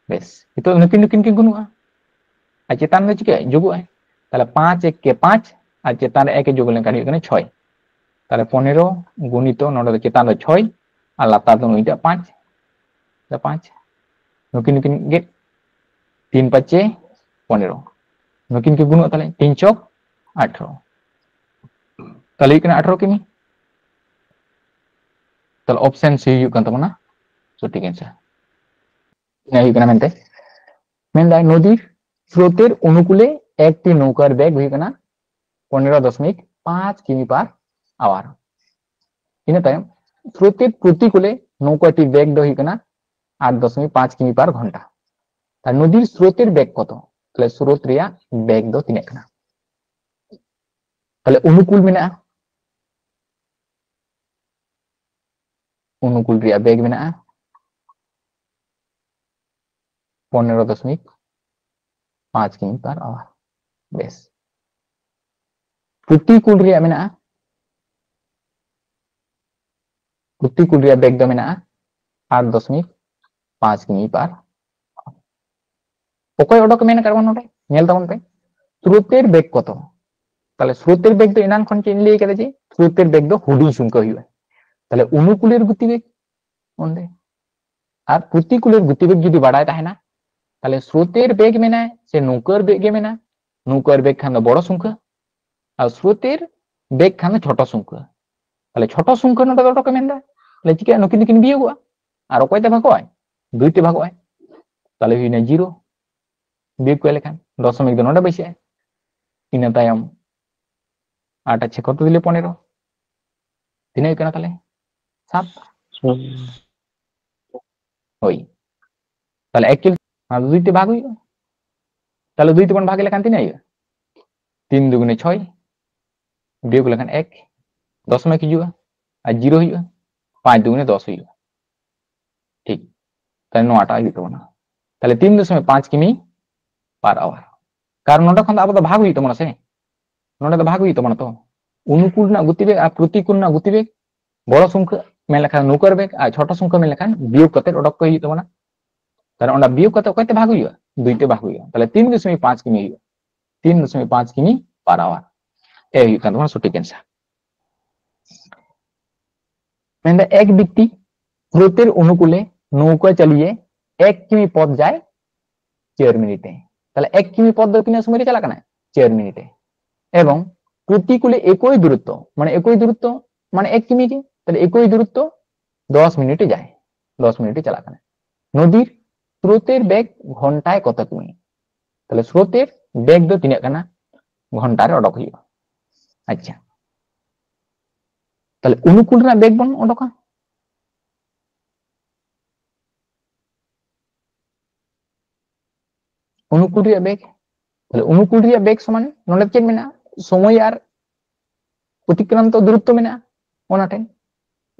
ᱵᱮᱥ, ᱱᱤᱛᱚᱜ ᱱᱩᱠᱤᱱ ᱱᱩᱠᱤᱱ ᱠᱤᱱ ᱜᱩᱱᱩᱜᱼᱟ᱾ ᱟᱨ ᱪᱮᱛᱟᱱ ᱨᱮ ᱪᱤᱠᱟᱹᱜᱼᱟ? ᱡᱳᱜᱚᱜᱼᱟᱭ᱾ ᱛᱟᱦᱞᱮ ᱯᱟᱸᱪ ᱮᱠ ᱠᱮ ᱯᱟᱸᱪ ᱟᱨ ᱪᱮᱛᱟᱱ ᱨᱮ ᱮᱠ ᱮ ᱡᱳᱜ ᱞᱮᱱᱠᱷᱟᱱ ᱦᱩᱭᱩᱜ ᱠᱟᱱᱟ ᱪᱷᱚᱭ᱾ ᱛᱟᱦᱞᱮ ᱯᱚᱱᱮᱨᱚ ᱜᱩᱱᱤᱛᱚ ᱱᱚᱰᱮ ᱫᱚ ᱪᱮᱛᱟᱱ ᱫᱚ ᱪᱷᱚᱭ ᱟᱨ ᱞᱟᱛᱟᱨ ᱫᱚ ᱱᱩᱭᱴᱟᱜ ᱯᱟᱸᱪ᱾ ᱛᱟᱦᱞᱮ ᱯᱟᱸᱪ, ᱱᱩᱠᱤᱱ ᱱᱩᱠᱤᱱ ᱜᱮᱫ, ᱛᱤᱱ ᱯᱟᱸᱪᱮ ᱯᱚᱱᱮᱨᱚ, ᱱᱩᱠᱤᱱ ᱠᱤᱱ ᱜᱩᱱᱚᱜᱼᱟ, ᱛᱟᱦᱞᱮ ᱛᱤᱱ ᱪᱚᱠ ᱟᱴᱷᱨᱚ, ᱛᱟᱦᱞᱮ ᱦᱩᱭᱩᱜ ᱠᱟᱱᱟ ᱟᱴᱷᱨᱚ ᱠᱤᱢᱤ᱾ ᱛᱟᱦᱞᱮ ᱚᱯᱥᱮᱱ ᱥᱤ ᱦᱩᱭᱩᱜ ᱠᱟᱱ ᱛᱟᱵᱚᱱᱟ ᱥᱚᱴᱷᱤᱠ ᱮᱱᱥᱟᱨ᱾ ᱤᱱᱟᱹ ᱦᱩᱭᱩᱜ ᱠᱟᱱᱟ ᱢᱮᱱᱛᱮ, ᱢᱮᱱᱫᱟᱭ ᱱᱚᱫᱤᱨ স্রোতের অনুকূলে একটি নৌকার বেগ ᱦᱩᱭᱩᱜ ᱠᱟᱱᱟ ᱯᱚᱱᱮᱨᱚ ᱫᱚᱥᱢᱤᱠ ᱯᱟᱸᱪ ᱠᱤᱢᱤ per hour᱾ ᱤᱱᱟᱹ ᱛᱟᱭᱚᱢ স্রোতের প্রতিকূলে নৌকাটির বেগ ᱫᱚ ᱦᱩᱭᱩᱜ ᱠᱟᱱᱟ ᱟᱴ ᱫᱚᱥᱢᱤᱠ ᱯᱟᱸᱪ ᱠᱤᱢᱤ per ᱜᱷᱚᱱᱴᱟ᱾ ᱛᱟᱦᱞᱮ ᱱᱚᱫᱤᱨ স্রোতের বেগ ᱠᱚᱛᱚ? ᱛᱟᱦᱞᱮ স্রোত ᱨᱮᱭᱟᱜ ᱵᱮᱜᱽ ᱫᱚ ᱛᱤᱱᱟᱹᱜ ᱠᱟᱱᱟ? ᱛᱟᱦᱞᱮ ᱚᱱᱩᱠᱩᱞ ᱢᱮᱱᱟᱜᱼᱟ, ᱚᱱᱩᱠᱩᱞ ᱨᱮᱭᱟᱜ ᱵᱮᱜᱽ ᱢᱮᱱᱟᱜᱼᱟ ᱯᱚᱱᱮᱨᱚ ᱫᱚᱥᱢᱤᱠ ᱯᱟᱸᱪ ᱠᱤᱢᱤ per hour᱾ ᱵᱮᱥ, ᱯᱨᱚᱛᱤᱠᱩᱞ ᱨᱮᱭᱟᱜ ᱢᱮᱱᱟᱜᱼᱟ, ᱯᱨᱚᱛᱤᱠᱩᱞ ᱨᱮᱭᱟᱜ ᱵᱮᱜᱽ ᱫᱚ ᱢᱮᱱᱟᱜᱼᱟ ᱟᱴ ᱫᱚᱥᱢᱤᱠ ᱯᱟᱸᱪ ᱠᱤᱢᱤ per᱾ ᱚᱠᱚᱭ ᱚᱰᱚᱠ ᱢᱮᱱ ᱟᱠᱟᱫ ᱵᱚᱱ ᱱᱚᱰᱮ? ᱧᱮᱞ ᱛᱟᱵᱚᱱ ᱯᱮ, স্রোতের বেগ ᱠᱚᱛᱚ? ᱛᱟᱦᱞᱮ স্রোতের বেগ ᱫᱚ ᱮᱱᱟᱝ ᱠᱷᱚᱱ ᱪᱮᱫ ᱤᱧ ᱞᱟᱹᱭ ᱠᱟᱫᱟ ᱡᱮ স্রোতের বেগ ᱫᱚ ᱦᱩᱰᱤᱧ ᱥᱚᱝᱠᱷᱟ ᱦᱩᱭᱩᱜᱼᱟ᱾ ᱛᱟᱦᱞᱮ ᱚᱱᱩᱠᱩᱞᱮᱨ ᱜᱚᱛᱤᱵᱮᱜᱽ ᱚᱸᱰᱮ, ᱟᱨ ᱯᱨᱚᱛᱤᱠᱩᱞᱮᱨ ᱜᱚᱛᱤᱵᱮᱜᱽ ᱡᱩᱫᱤ ᱵᱟᱲᱟᱭ ᱛᱟᱦᱮᱱᱟ, ᱛᱟᱦᱞᱮ স্রোতের বেগ ᱢᱮᱱᱟᱭ ᱥᱮ ᱱᱚᱝᱠᱟᱨ ᱵᱮᱜᱽ ᱜᱮ ᱢᱮᱱᱟᱭ, ᱱᱚᱝᱠᱟᱨ ᱵᱮᱜᱽ ᱠᱷᱟᱱ ᱫᱚ ᱵᱚᱲᱚ ᱥᱚᱝᱠᱷᱟ ᱟᱨ স্রোতের বেগ ᱠᱷᱟᱱ ᱫᱚ ᱪᱷᱳᱴᱚ ᱥᱚᱝᱠᱷᱟ᱾ ᱛᱟᱦᱞᱮ ᱪᱷᱳᱴᱚ ᱥᱚᱝᱠᱷᱟ ᱱᱚᱰᱮ ᱫᱚ ᱚᱰᱚᱠᱮ ᱢᱮᱱᱫᱟ, ᱛᱟᱦᱞᱮ ᱪᱤᱠᱟᱹᱜᱼᱟ? ᱱᱩᱠᱤᱱ ᱫᱚᱠᱤᱱ ᱵᱤᱭᱳᱜᱚᱜᱼᱟ᱾ ᱟᱨ ᱚᱠᱚᱭ ᱛᱮ ᱵᱷᱟᱜᱚᱜ ᱟᱭ? ᱫᱩᱭ ᱛᱮ ᱵᱷᱟᱜᱚᱜ ᱟᱭ᱾ ᱛᱟᱦᱞᱮ ᱦᱩᱭᱱᱟ ᱡᱤᱨᱳ᱾ ᱵᱤᱭᱳᱜ ᱠᱚ ᱞᱮᱠᱷᱟᱱ ᱫᱚᱥᱚᱢᱤᱠ ᱫᱚ ᱱᱚᱰᱮ ᱵᱟᱹᱭᱥᱟᱹᱜ ᱟᱭ᱾ ᱤᱱᱟᱹ ᱛᱟᱭᱚᱢ ᱟᱴ ᱟᱨ ᱪᱷᱮ ᱠᱚᱛᱚ ᱫᱤᱞᱮ ᱯᱚᱱᱮᱨᱚ᱾ ᱛᱤᱱᱟᱹᱜ ᱦᱩᱭᱩᱜ ᱠᱟᱱᱟ ᱛᱟᱦᱞᱮ? ᱥᱟᱛ᱾ ᱦᱳᱭ᱾ ᱛᱟᱦᱞᱮ ᱮᱠ ᱪᱩᱞ ᱚᱱᱟ ᱫᱚ ᱫᱩᱭ ᱛᱮ ᱵᱷᱟᱜᱽ ᱦᱩᱭᱩᱜᱼᱟ᱾ ᱛᱟᱦᱞᱮ ᱫᱩᱭ ᱛᱮᱵᱚᱱ ᱵᱷᱟᱜᱽ ᱞᱮᱠᱷᱟᱱ ᱛᱤᱱᱟᱹᱜ ᱦᱩᱭᱩᱜᱼᱟ? ᱛᱤᱱ ᱫᱩᱜᱩᱱᱮ ᱪᱷᱚᱭ, ᱵᱤᱭᱳᱜ ᱞᱮᱠᱷᱟᱱ ᱮᱠ, ᱫᱚᱥᱚᱢᱤᱠ ᱦᱤᱡᱩᱜᱼᱟ ᱟᱨ ᱡᱤᱨᱳ ᱦᱩᱭᱩᱜᱼᱟ, ᱯᱟᱸᱪ ᱫᱩᱜᱩᱱᱮ ᱫᱚᱥ ᱦᱩᱭᱩᱜᱼᱟ᱾ ᱴᱷᱤᱠ᱾ ᱛᱟᱦᱞᱮ ᱱᱚᱣᱟᱴᱟᱜ ᱦᱩᱭᱩᱜ ᱛᱟᱵᱚᱱᱟ᱾ ᱛᱟᱦᱞᱮ ᱛᱤᱱ ᱫᱚᱥᱚᱢᱤᱠ ᱯᱟᱸᱪ ᱠᱤᱢᱤ per hour᱾ ᱠᱟᱨᱚᱱ ᱱᱚᱰᱮ ᱠᱷᱚᱱ ᱫᱚ ᱟᱵᱚ ᱫᱚ ᱵᱷᱟᱜᱽ ᱦᱩᱭᱩᱜ ᱛᱟᱵᱚᱱᱟ ᱥᱮ, ᱱᱚᱰᱮ ᱫᱚ ᱵᱷᱟᱜᱽ ᱦᱩᱭᱩᱜ ᱛᱟᱵᱚᱱᱟ ᱛᱚ᱾ ᱚᱱᱩᱠᱩᱞ ᱨᱮᱱᱟᱜ ᱜᱚᱛᱤ ᱵᱮᱜᱽ ᱟᱨ ᱯᱨᱚᱛᱤᱠᱩᱞ ᱨᱮᱱᱟᱜ ᱜᱚᱛᱤ ᱵᱮᱜᱽ, ᱵᱚᱲᱚ ᱥᱚᱝᱠᱷᱟ ᱢᱮᱱ ᱞᱮᱠᱷᱟᱱ ᱱᱚᱣᱠᱟᱨ ᱵᱮᱜᱽ ᱟᱨ ᱪᱷᱳᱴᱚ ᱥᱚᱝᱠᱷᱟ ᱢᱮᱱ ᱞᱮᱠᱷᱟᱱ ᱵᱤᱭᱳᱜ ᱠᱟᱛᱮ ᱚᱰᱚᱠ ᱠᱚ ᱦᱩᱭᱩᱜ ᱛᱟᱵᱚᱱᱟ᱾ ᱛᱟᱦᱞᱮ ᱚᱱᱟ ᱵᱤᱭᱳᱜ ᱠᱟᱛᱮ ᱚᱠᱚᱭ ᱛᱮ ᱵᱷᱟᱜᱽ ᱦᱩᱭᱩᱜᱼᱟ? ᱫᱩᱭ ᱛᱮ ᱵᱷᱟᱜᱽ ᱦᱩᱭᱩᱜᱼᱟ᱾ ᱛᱟᱦᱞᱮ ᱛᱤᱱ ᱫᱚᱥᱚᱢᱤᱠ ᱯᱟᱸᱪ ᱠᱤᱢᱤ ᱦᱩᱭᱩᱜᱼᱟ, ᱛᱤᱱ ᱫᱚᱥᱚᱢᱤᱠ ᱯᱟᱸᱪ ᱠᱤᱢᱤ per hour᱾ ᱮ ᱦᱩᱭᱩᱜ ᱠᱟᱱ ᱛᱟᱵᱚᱱᱟ ᱥᱚᱴᱷᱤᱠ answer᱾ ᱢᱮᱱᱫᱟ ᱮᱠ ᱵᱮᱠᱛᱤ স্রোতের অনুকূলে নৌকা চালিয়ে এক কিমি পথ যায় চার মিনিটে। তাহলে এক কিমি পথ ᱫᱚ ᱛᱤᱱᱟᱹᱜ ᱥᱚᱢᱚᱭ ᱨᱮ ᱪᱟᱞᱟᱜ ᱠᱟᱱᱟ? ᱪᱟᱨ ᱢᱤᱱᱤᱴ ᱮ᱾ এবং প্রতিকূলে একই দূরত্ব, মানে একই দূরত্ব মানে এক কিমি ᱜᱮ, তাহলে একই দূরত্ব দশ মিনিটে যায়, দশ মিনিটে চালাক না। নদীর স্রোতের বেগ ঘন্টায় কত কিমি? তাহলে স্রোতের বেগ ᱫᱚ ᱛᱤᱱᱟᱹᱜ ᱠᱟᱱᱟ? ᱜᱷᱚᱱᱴᱟ ᱨᱮ ᱚᱰᱚᱠ ᱦᱩᱭᱩᱜᱼᱟ᱾ ᱟᱪᱪᱷᱟ, ᱛᱟᱦᱞᱮ ᱚᱱᱩᱠᱩᱞ ᱨᱮᱱᱟᱜ ᱵᱮᱜᱽ ᱵᱚᱱ ᱚᱰᱚᱠᱟ᱾ ᱚᱱᱩᱠᱩᱞ ᱨᱮᱭᱟᱜ ᱵᱮᱜᱽ, ᱛᱟᱦᱞᱮ ᱚᱱᱩᱠᱩᱞ ᱨᱮᱭᱟᱜ ᱵᱮᱜᱽ ᱥᱚᱢᱟᱱ ᱱᱚᱰᱮ ᱪᱮᱫ ᱢᱮᱱᱟᱜᱼᱟ? ᱥᱚᱢᱚᱭ ᱟᱨ ᱚᱛᱤᱠᱨᱟᱱᱛᱚ ᱫᱩᱨᱚᱛᱛᱚ ᱢᱮᱱᱟᱜᱼᱟ, ᱚᱱᱟ ᱴᱷᱮᱱ᱾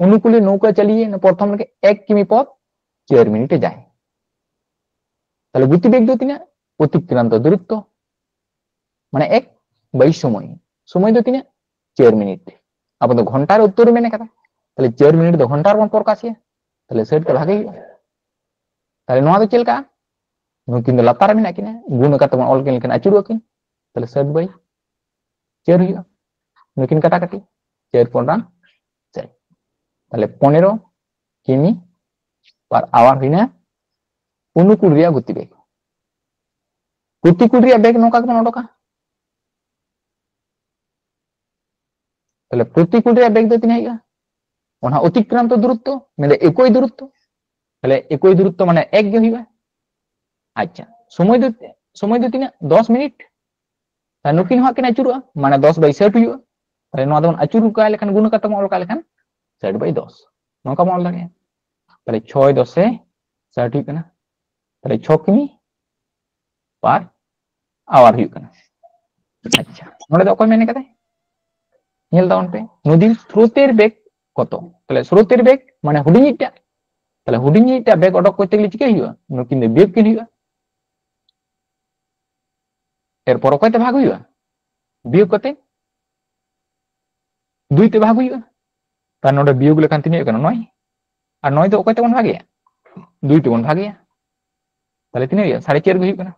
ᱚᱱᱩᱠᱩᱞᱮ ᱱᱚᱣᱠᱟ ᱪᱟᱞᱤᱭᱮ ᱯᱨᱚᱛᱷᱚᱢ ᱨᱮᱜᱮ ᱮᱠ ᱠᱤᱢᱤ ᱯᱚᱫ ᱪᱟᱨ ᱢᱤᱱᱤᱴᱮ ᱡᱟᱭ᱾ ᱛᱟᱦᱞᱮ ᱜᱚᱛᱤ ᱵᱮᱜᱽ ᱫᱚ ᱛᱤᱱᱟᱹᱜ? ᱚᱛᱤᱠᱨᱟᱱᱛᱚ ᱫᱩᱨᱚᱛᱛᱚ ᱢᱟᱱᱮ ᱮᱠ ᱵᱟᱭ ᱥᱚᱢᱚᱭ, ᱥᱚᱢᱚᱭ ᱫᱚ ᱛᱤᱱᱟᱹᱜ? ᱪᱟᱨ ᱢᱤᱱᱤᱴ᱾ ᱟᱵᱚ ᱫᱚ ᱜᱷᱚᱱᱴᱟ ᱨᱮ ᱩᱛᱛᱚᱨ ᱢᱮᱱᱟᱜ ᱠᱟᱫᱟ, ᱛᱟᱦᱞᱮ ᱪᱟᱨ ᱢᱤᱱᱤᱴ ᱫᱚ ᱜᱷᱚᱱᱴᱟ ᱨᱮᱵᱚᱱ ᱯᱨᱚᱠᱟᱥᱮᱭᱟ, ᱛᱟᱦᱞᱮ ᱥᱟᱹᱴ ᱛᱮ ᱵᱷᱟᱜᱮ ᱦᱩᱭᱩᱜᱼᱟ᱾ ᱛᱟᱦᱞᱮ ᱱᱚᱣᱟ ᱫᱚ ᱪᱮᱫ ᱞᱮᱠᱟ? ᱱᱩᱠᱤᱱ ᱫᱚ ᱞᱟᱛᱟᱨ ᱨᱮ ᱢᱮᱱᱟᱜ ᱠᱤᱱᱟ, ᱜᱩᱱ ᱟᱠᱟᱫ ᱛᱮᱵᱚᱱ ᱚᱞ ᱠᱤᱱ ᱞᱮᱠᱷᱟᱱ ᱟᱹᱪᱩᱨᱚᱜ ᱟᱹᱠᱤᱱ, ᱛᱟᱦᱞᱮ ᱥᱟᱹᱴ ᱵᱟᱭ ᱪᱟᱨ ᱦᱩᱭᱩᱜᱼᱟ᱾ ᱱᱩᱠᱤᱱ ᱠᱟᱴᱟ ᱠᱟᱴᱤ, ᱪᱟᱨ ᱯᱚᱱᱨᱟ ᱪᱟᱨ, ᱛᱟᱦᱞᱮ ᱯᱚᱱᱮᱨᱚ ᱠᱤᱢᱤ ᱯᱟᱨ ᱟᱣᱟᱨ ᱦᱩᱭᱱᱟ ᱚᱱᱩᱠᱩᱞ ᱨᱮᱭᱟᱜ ᱜᱚᱛᱤ ᱵᱮᱜᱽ᱾ ᱯᱨᱚᱛᱤᱠᱩᱞ ᱨᱮᱭᱟᱜ ᱵᱮᱜᱽ ᱱᱚᱝᱠᱟ ᱜᱮᱵᱚᱱ ᱚᱰᱚᱠᱟ᱾ ᱛᱟᱦᱞᱮ ᱯᱨᱚᱛᱤᱠᱩᱞ ᱨᱮᱭᱟᱜ ᱵᱮᱜᱽ ᱫᱚ ᱛᱤᱱᱟᱹᱜ ᱦᱩᱭᱩᱜᱼᱟ? ᱚᱱᱟ ᱚᱛᱤᱠᱨᱟᱱᱛᱚ ᱫᱩᱨᱚᱛᱛᱚ, ᱢᱮᱱᱫᱚ ᱮᱠᱚᱭ ᱫᱩᱨᱚᱛᱛᱚ, ᱛᱟᱦᱞᱮ ᱮᱠᱳᱭ ᱫᱩᱨᱚᱛᱛᱚ ᱢᱟᱱᱮ ᱮᱠ ᱜᱮ ᱦᱩᱭᱩᱜᱼᱟ᱾ ᱟᱪᱪᱷᱟ, ᱥᱚᱢᱚᱭ ᱫᱚ, ᱥᱚᱢᱚᱭ ᱫᱚ ᱛᱤᱱᱟᱹᱜ? ᱫᱚᱥ ᱢᱤᱱᱤᱴ᱾ ᱛᱟᱦᱞᱮ ᱱᱩᱠᱤᱱ ᱦᱚᱸ ᱠᱤᱱ ᱟᱹᱪᱩᱨᱚᱜᱼᱟ, ᱢᱟᱱᱮ ᱫᱚᱥ by ᱥᱟᱴ ᱦᱩᱭᱩᱜᱼᱟ᱾ ᱛᱟᱦᱞᱮ ᱱᱚᱣᱟ ᱫᱚᱵᱚᱱ ᱟᱹᱪᱩᱨ ᱠᱟᱜ ᱞᱮᱠᱷᱟᱱ, ᱜᱩᱱ ᱠᱟᱛᱮ ᱵᱚᱱ ᱚᱞ ᱠᱟᱜ ᱞᱮᱠᱷᱟᱱ ᱥᱟᱴ by ᱫᱚᱥ, ᱱᱚᱝᱠᱟ ᱵᱚᱱ ᱚᱞ ᱫᱟᱲᱮᱭᱟᱜᱼᱟ᱾ ᱛᱟᱦᱞᱮ ᱪᱷᱚᱭ ᱫᱚᱥᱮ ᱥᱟᱴ ᱦᱩᱭᱩᱜ ᱠᱟᱱᱟ, ᱛᱟᱦᱞᱮ ᱪᱷᱚ ᱠᱤᱢᱤ per hour ᱦᱩᱭᱩᱜ ᱠᱟᱱᱟ᱾ ᱟᱪᱪᱷᱟ, ᱱᱚᱰᱮ ᱫᱚ ᱚᱠᱚᱭ ᱢᱮᱱ ᱠᱟᱫᱟᱭ? ᱧᱮᱞ ᱛᱟᱵᱚᱱ ᱯᱮ, ᱱᱚᱫᱤᱨ স্রোতের বেগ কত? ᱛᱟᱦᱞᱮ স্রোতের বেগ ᱢᱟᱱᱮ ᱦᱩᱰᱤᱧᱤᱡ ᱴᱟᱜ, ᱛᱟᱦᱞᱮ ᱦᱩᱰᱤᱧᱤᱡ ᱴᱟᱜ ᱵᱮᱜᱽ ᱚᱰᱚᱠ ᱠᱚᱨᱛᱮ ᱜᱮᱞᱮ ᱪᱤᱠᱟᱹᱭ ᱦᱩᱭᱩᱜᱼᱟ? ᱱᱩᱠᱤᱱ ᱫᱚ ᱵᱤᱭᱳᱜᱽ ᱠᱤᱱ ᱦᱩᱭᱩᱜᱼᱟ᱾ ᱮᱨᱯᱚᱨ ᱚᱠᱚᱭ ᱛᱮ ᱵᱷᱟᱜᱽ ᱦᱩᱭᱩᱜᱼᱟ? ᱵᱤᱭᱳᱜᱽ ᱠᱟᱛᱮ ᱫᱩᱭ ᱛᱮ ᱵᱷᱟᱜᱽ ᱦᱩᱭᱩᱜᱼᱟ᱾ ᱛᱟᱦᱞᱮ ᱱᱚᱰᱮ ᱵᱤᱭᱳᱜᱽ ᱞᱮᱠᱷᱟᱱ ᱛᱤᱱᱟᱹᱜ ᱦᱩᱭᱩᱜ ᱠᱟᱱᱟ? ᱱᱚᱭ᱾ ᱟᱨ ᱱᱚᱭ ᱫᱚ ᱚᱠᱚᱭ ᱛᱮᱵᱚᱱ ᱵᱷᱟᱜᱮᱭᱟ? ᱫᱩᱭ ᱛᱮᱵᱚᱱ ᱵᱷᱟᱜᱮᱭᱟ᱾ ᱛᱟᱦᱞᱮ ᱛᱤᱱᱟᱹᱜ ᱦᱩᱭᱩᱜᱼᱟ? ᱥᱟᱲᱮ ᱪᱟᱨ ᱜᱮ ᱦᱩᱭᱩᱜ ᱠᱟᱱᱟ᱾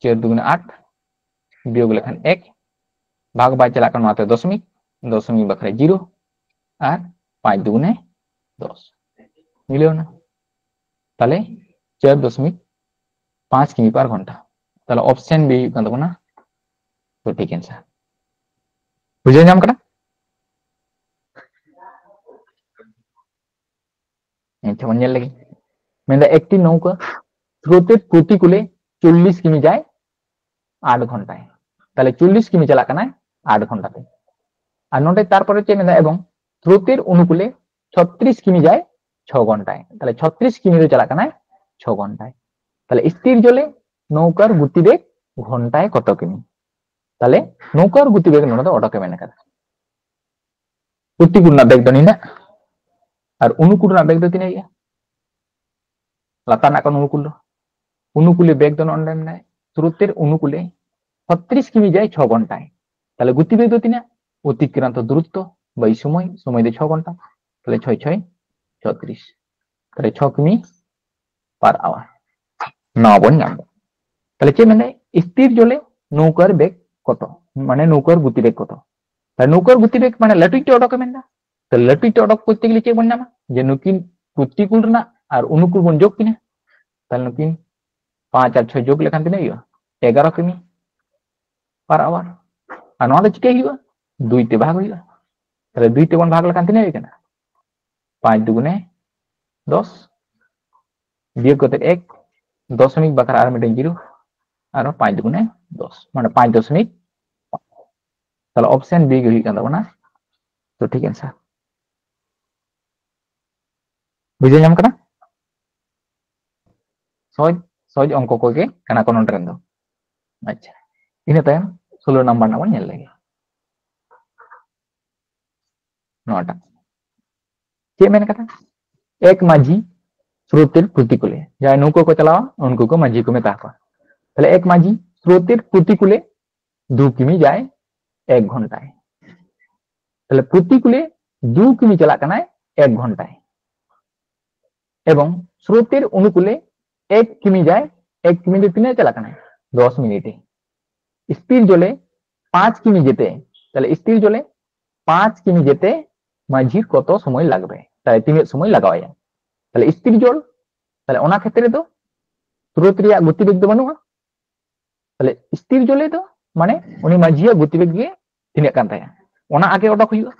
ᱪᱟᱨ ᱫᱩᱜᱩᱱᱮ ᱟᱴ, ᱵᱤᱭᱳᱜᱽ ᱞᱮᱠᱷᱟᱱ ᱮᱠ, ᱵᱷᱟᱜᱽ ᱵᱟᱭ ᱪᱟᱞᱟᱜ ᱠᱟᱱᱟ, ᱚᱱᱟᱛᱮ ᱫᱚᱥᱢᱤᱠ, ᱫᱚᱥᱢᱤᱠ ᱵᱟᱠᱷᱨᱟ ᱡᱤᱨᱳ, ᱟᱨ ᱯᱟᱸᱪ ᱫᱩᱜᱩᱱᱮ ᱫᱚᱥ᱾ ᱢᱤᱞᱟᱹᱣ ᱮᱱᱟ᱾ ᱛᱟᱦᱞᱮ ᱪᱟᱨ ᱫᱚᱥᱢᱤᱠ ᱯᱟᱸᱪ ᱠᱤᱢᱤ per ᱜᱷᱚᱱᱴᱟ᱾ ᱛᱟᱦᱞᱮ option B ᱦᱩᱭᱩᱜ ᱠᱟᱱ ᱛᱟᱵᱚᱱᱟ ᱥᱚᱴᱷᱤᱠ answer᱾ ᱵᱩᱡᱷᱟᱹᱣ ᱧᱟᱢ ᱠᱟᱱᱟ? ᱟᱪᱪᱷᱟ, ᱵᱚᱱ ᱧᱮᱞ ᱞᱮᱜᱮ᱾ ᱢᱮᱱᱫᱟ, একটি নৌকা স্রোতের প্রতিকূলে চল্লিশ কিমি যায় আট ঘন্টায়। তাহলে চল্লিশ কিমি ᱪᱟᱞᱟᱜ ᱠᱟᱱᱟᱭ ᱟᱴ ᱜᱷᱚᱱᱴᱟ ᱛᱮ᱾ ᱟᱨ ᱱᱚᱰᱮ ᱛᱟᱨᱯᱚᱨᱮ ᱪᱮᱫ ᱢᱮᱱᱫᱟ? এবং স্রোতের অনুকূলে ছত্রিশ কিমি যায় ছ ঘন্টায়। তাহলে ছত্রিশ কিমি ᱫᱚ ᱪᱟᱞᱟᱜ ᱠᱟᱱᱟᱭ ᱪᱷᱚ ᱜᱷᱚᱱᱴᱟয়᱾ ᱛᱟᱦᱞᱮ স্থির জলে নৌকার গতিবেগ ঘন্টায় কত কিমি? ᱛᱟᱦᱞᱮ নৌকার গতিবেগ ᱱᱚᱰᱮ ᱫᱚ ᱚᱰᱚᱠᱮ ᱢᱮᱱ ᱠᱟᱫᱟ᱾ ᱯᱨᱚᱛᱤᱠᱩᱞ ᱨᱮᱱᱟᱜ ᱵᱮᱜᱽ ᱫᱚ ᱱᱤᱱᱟᱹᱜ, ᱟᱨ ᱚᱱᱩᱠᱩᱞ ᱨᱮᱱᱟᱜ ᱵᱮᱜᱽ ᱫᱚ ᱛᱤᱱᱟᱹᱜ ᱦᱩᱭᱩᱜᱼᱟ? ᱞᱟᱛᱟᱨ ᱨᱮᱱᱟᱜ ᱠᱟᱱᱟ ᱚᱱᱩᱠᱩᱞ ᱫᱚ, ᱚᱱᱩᱠᱩᱞᱤ ᱵᱮᱜᱽ ᱫᱚ ᱱᱚᱰᱮ ᱢᱮᱱᱟᱭ, স্রোতের অনুকূলে ছত্রিশ কিমি যায় ছ ঘন্টায়। তাহলে গতিবেগ ᱫᱚ ᱛᱤᱱᱟᱹᱜ? অতিক্রান্ত দূরত্ব by সময়, সময় ᱫᱚ ᱪᱷᱚ ᱜᱷᱚᱱᱴᱟ, ᱛᱟᱦᱞᱮ ᱪᱷᱚᱭ ᱪᱷᱚᱭ ᱪᱷᱚᱛᱨᱤᱥ, ᱛᱟᱦᱞᱮ ᱪᱷᱚ ᱠᱤᱢᱤ per hour᱾ ᱱᱚᱣᱟ ᱵᱚᱱ ᱧᱟᱢ ᱮᱫᱟ᱾ ᱛᱟᱦᱞᱮ ᱪᱮᱫ ᱢᱮᱱᱫᱟᱭ? স্থির জলে নৌকার বেগ কত, ᱢᱟᱱᱮ নৌকার গতিবেগ কত? ᱛᱟᱦᱞᱮ নৌকার গতিবেগ ᱢᱟᱱᱮ ᱞᱟᱹᱴᱩ ᱤᱴᱟᱹ ᱚᱰᱚᱠᱮ ᱢᱮᱱᱫᱟ᱾ ᱛᱟᱦᱞᱮ ᱞᱟᱹᱴᱩ ᱤᱴᱟᱹ ᱚᱰᱚᱠ ᱠᱚᱨᱛᱮ ᱜᱮᱞᱮ ᱪᱮᱫ ᱵᱚᱱ ᱧᱟᱢᱟ? ᱡᱮ ᱱᱩᱠᱤᱱ ᱯᱨᱚᱛᱤᱠᱩᱞ ᱨᱮᱱᱟᱜ ᱟᱨ ᱚᱱᱩᱠᱩᱞ ᱵᱚᱱ ᱡᱳᱜᱽ ᱠᱤᱱᱟ᱾ ᱛᱟᱦᱞᱮ ᱱᱩᱠᱤᱱ ᱯᱟᱸᱪ ᱟᱨ ᱪᱷᱚᱭ ᱡᱳᱜᱽ ᱞᱮᱠᱷᱟᱱ ᱛᱤᱱᱟᱹᱜ ᱦᱩᱭᱩᱜᱼᱟ? ᱮᱜᱟᱨᱚ ᱠᱤᱢᱤ per hour᱾ ᱟᱨ ᱱᱚᱣᱟ ᱫᱚ ᱪᱤᱠᱟᱹᱭ ᱦᱩᱭᱩᱜᱼᱟ? ᱫᱩᱭ ᱛᱮ ᱵᱷᱟᱜᱽ ᱦᱩᱭᱩᱜᱼᱟ᱾ ᱛᱟᱦᱞᱮ ᱫᱩᱭ ᱛᱮᱵᱚᱱ ᱵᱷᱟᱜᱽ ᱞᱮᱠᱷᱟᱱ ᱛᱤᱱᱟᱹᱜ ᱦᱩᱭᱩᱜ ᱠᱟᱱᱟ? ᱯᱟᱸᱪ ᱫᱩᱜᱩᱱᱮ ᱫᱚᱥ, ᱵᱤᱭᱳᱜ ᱠᱟᱛᱮ ᱮᱠ, ᱫᱚᱥ ᱢᱤᱫ ᱵᱟᱠᱷᱨᱟ ᱟᱨ ᱢᱤᱫᱴᱮᱱ ᱡᱤᱨᱳ, ᱟᱨᱚ ᱯᱟᱸᱪ ᱫᱩᱜᱩᱱᱮ ᱫᱚᱥ, ᱢᱟᱱᱮ ᱯᱟᱸᱪ ᱫᱚᱥ ᱢᱤᱫ᱾ ᱛᱟᱦᱚᱞᱮ ᱚᱯᱥᱮᱱ ᱵᱤ ᱜᱮ ᱦᱩᱭᱩᱜ ᱠᱟᱱ ᱛᱟᱵᱚᱱᱟ ᱥᱚᱴᱷᱤᱠ ᱮᱱᱥᱟᱨ᱾ ᱵᱩᱡᱷᱟᱹᱣ ᱧᱟᱢ ᱠᱟᱱᱟ? ᱥᱚᱦᱚᱡ ᱥᱚᱦᱚᱡ ᱚᱝᱠᱚ ᱠᱚᱜᱮ ᱠᱟᱱᱟ ᱠᱚ ᱱᱚᱰᱮ ᱨᱮᱱ ᱫᱚ᱾ ᱟᱪᱪᱷᱟ, ᱤᱱᱟᱹ ᱛᱟᱭᱚᱢ ᱥᱳᱞᱳ ᱱᱟᱢᱵᱟᱨ ᱨᱮᱱᱟᱜ ᱵᱚᱱ ᱧᱮᱞ ᱞᱮᱜᱮ᱾ ᱱᱚᱣᱟᱴᱟᱜ ᱪᱮᱫ ᱢᱮᱱ ᱠᱟᱫᱟ? ᱮᱠ ᱢᱟᱹᱡᱷᱤ ᱥᱨᱳᱛᱮᱨ ᱯᱨᱚᱛᱤᱠᱩᱞᱮ, ᱡᱟᱦᱟᱸᱭ ᱱᱟᱹᱣᱠᱟᱹ ᱠᱚ ᱪᱟᱞᱟᱣᱟ ᱩᱱᱠᱩ ᱠᱚ ᱢᱟᱹᱡᱷᱤ ᱠᱚ ᱢᱮᱛᱟ ᱠᱚᱣᱟ᱾ ᱛᱟᱦᱞᱮ ᱮᱠ ᱢᱟᱹᱡᱷᱤ ᱥᱨᱳᱛᱮᱨ ᱯᱨᱚᱛᱤᱠᱩᱞᱮ ᱫᱩ ᱠᱤᱢᱤ ᱡᱟᱭ ᱮᱠ ᱜᱷᱚᱱᱴᱟᱭ᱾ ᱛᱟᱦᱞᱮ ᱯᱨᱚᱛᱤᱠᱩᱞᱮ ᱫᱩ ᱠᱤᱢᱤ ᱪᱟᱞᱟᱜ ᱠᱟᱱᱟᱭ ᱮᱠ ᱜᱷᱚᱱᱴᱟᱭ, ᱮᱵᱚᱝ ᱥᱨᱳᱛᱮᱨ ᱚᱱᱩᱠᱩᱞᱮ ᱮᱠ ᱠᱤᱢᱤ ᱡᱟᱭ, ᱮᱠ ᱠᱤᱢᱤ ᱫᱚ ᱛᱤᱱᱟᱹᱜ ᱪᱟᱞᱟᱜ ᱠᱟᱱᱟᱭ? ᱫᱚᱥ ᱢᱤᱱᱤᱴᱮ᱾ ᱥᱛᱤᱨ ᱡᱚᱞᱮ ᱯᱟᱸᱪ ᱠᱤᱢᱤ ᱡᱮᱛᱮ, ᱛᱟᱦᱞᱮ ᱥᱛᱤᱨ ᱡᱚᱞᱮ ᱯᱟᱸᱪ ᱠᱤᱢᱤ ᱡᱮᱛᱮ ᱢᱟᱹᱡᱷᱤ ᱠᱚᱛᱚ ᱥᱚᱢᱚᱭ ᱞᱟᱜᱽᱵᱮ, ᱛᱟᱦᱞᱮ ᱛᱤᱱᱟᱹᱜ ᱥᱚᱢᱚᱭ ᱞᱟᱜᱟᱣᱟᱭᱟ? ᱛᱟᱦᱞᱮ ᱥᱛᱤᱨ ᱡᱚᱞ, ᱛᱟᱦᱞᱮ ᱚᱱᱟ ᱠᱷᱮᱛᱨᱮ ᱫᱚ ᱥᱨᱳᱛ ᱨᱮᱭᱟᱜ ᱜᱚᱛᱤᱵᱮᱜᱽ ᱫᱚ ᱵᱟᱹᱱᱩᱜᱼᱟ᱾ ᱛᱟᱦᱞᱮ ᱥᱛᱤᱨ ᱡᱚᱞᱮ ᱫᱚ ᱢᱟᱱᱮ ᱩᱱᱤ ᱢᱟᱹᱡᱷᱤᱭᱟᱜ ᱜᱚᱛᱤᱵᱮᱜᱽ ᱜᱮ ᱛᱤᱱᱟᱹᱜ ᱠᱟᱱ ᱛᱟᱭᱟ, ᱚᱱᱟ ᱟᱜᱮ ᱚᱰᱚᱠ ᱦᱩᱭᱩᱜᱼᱟ᱾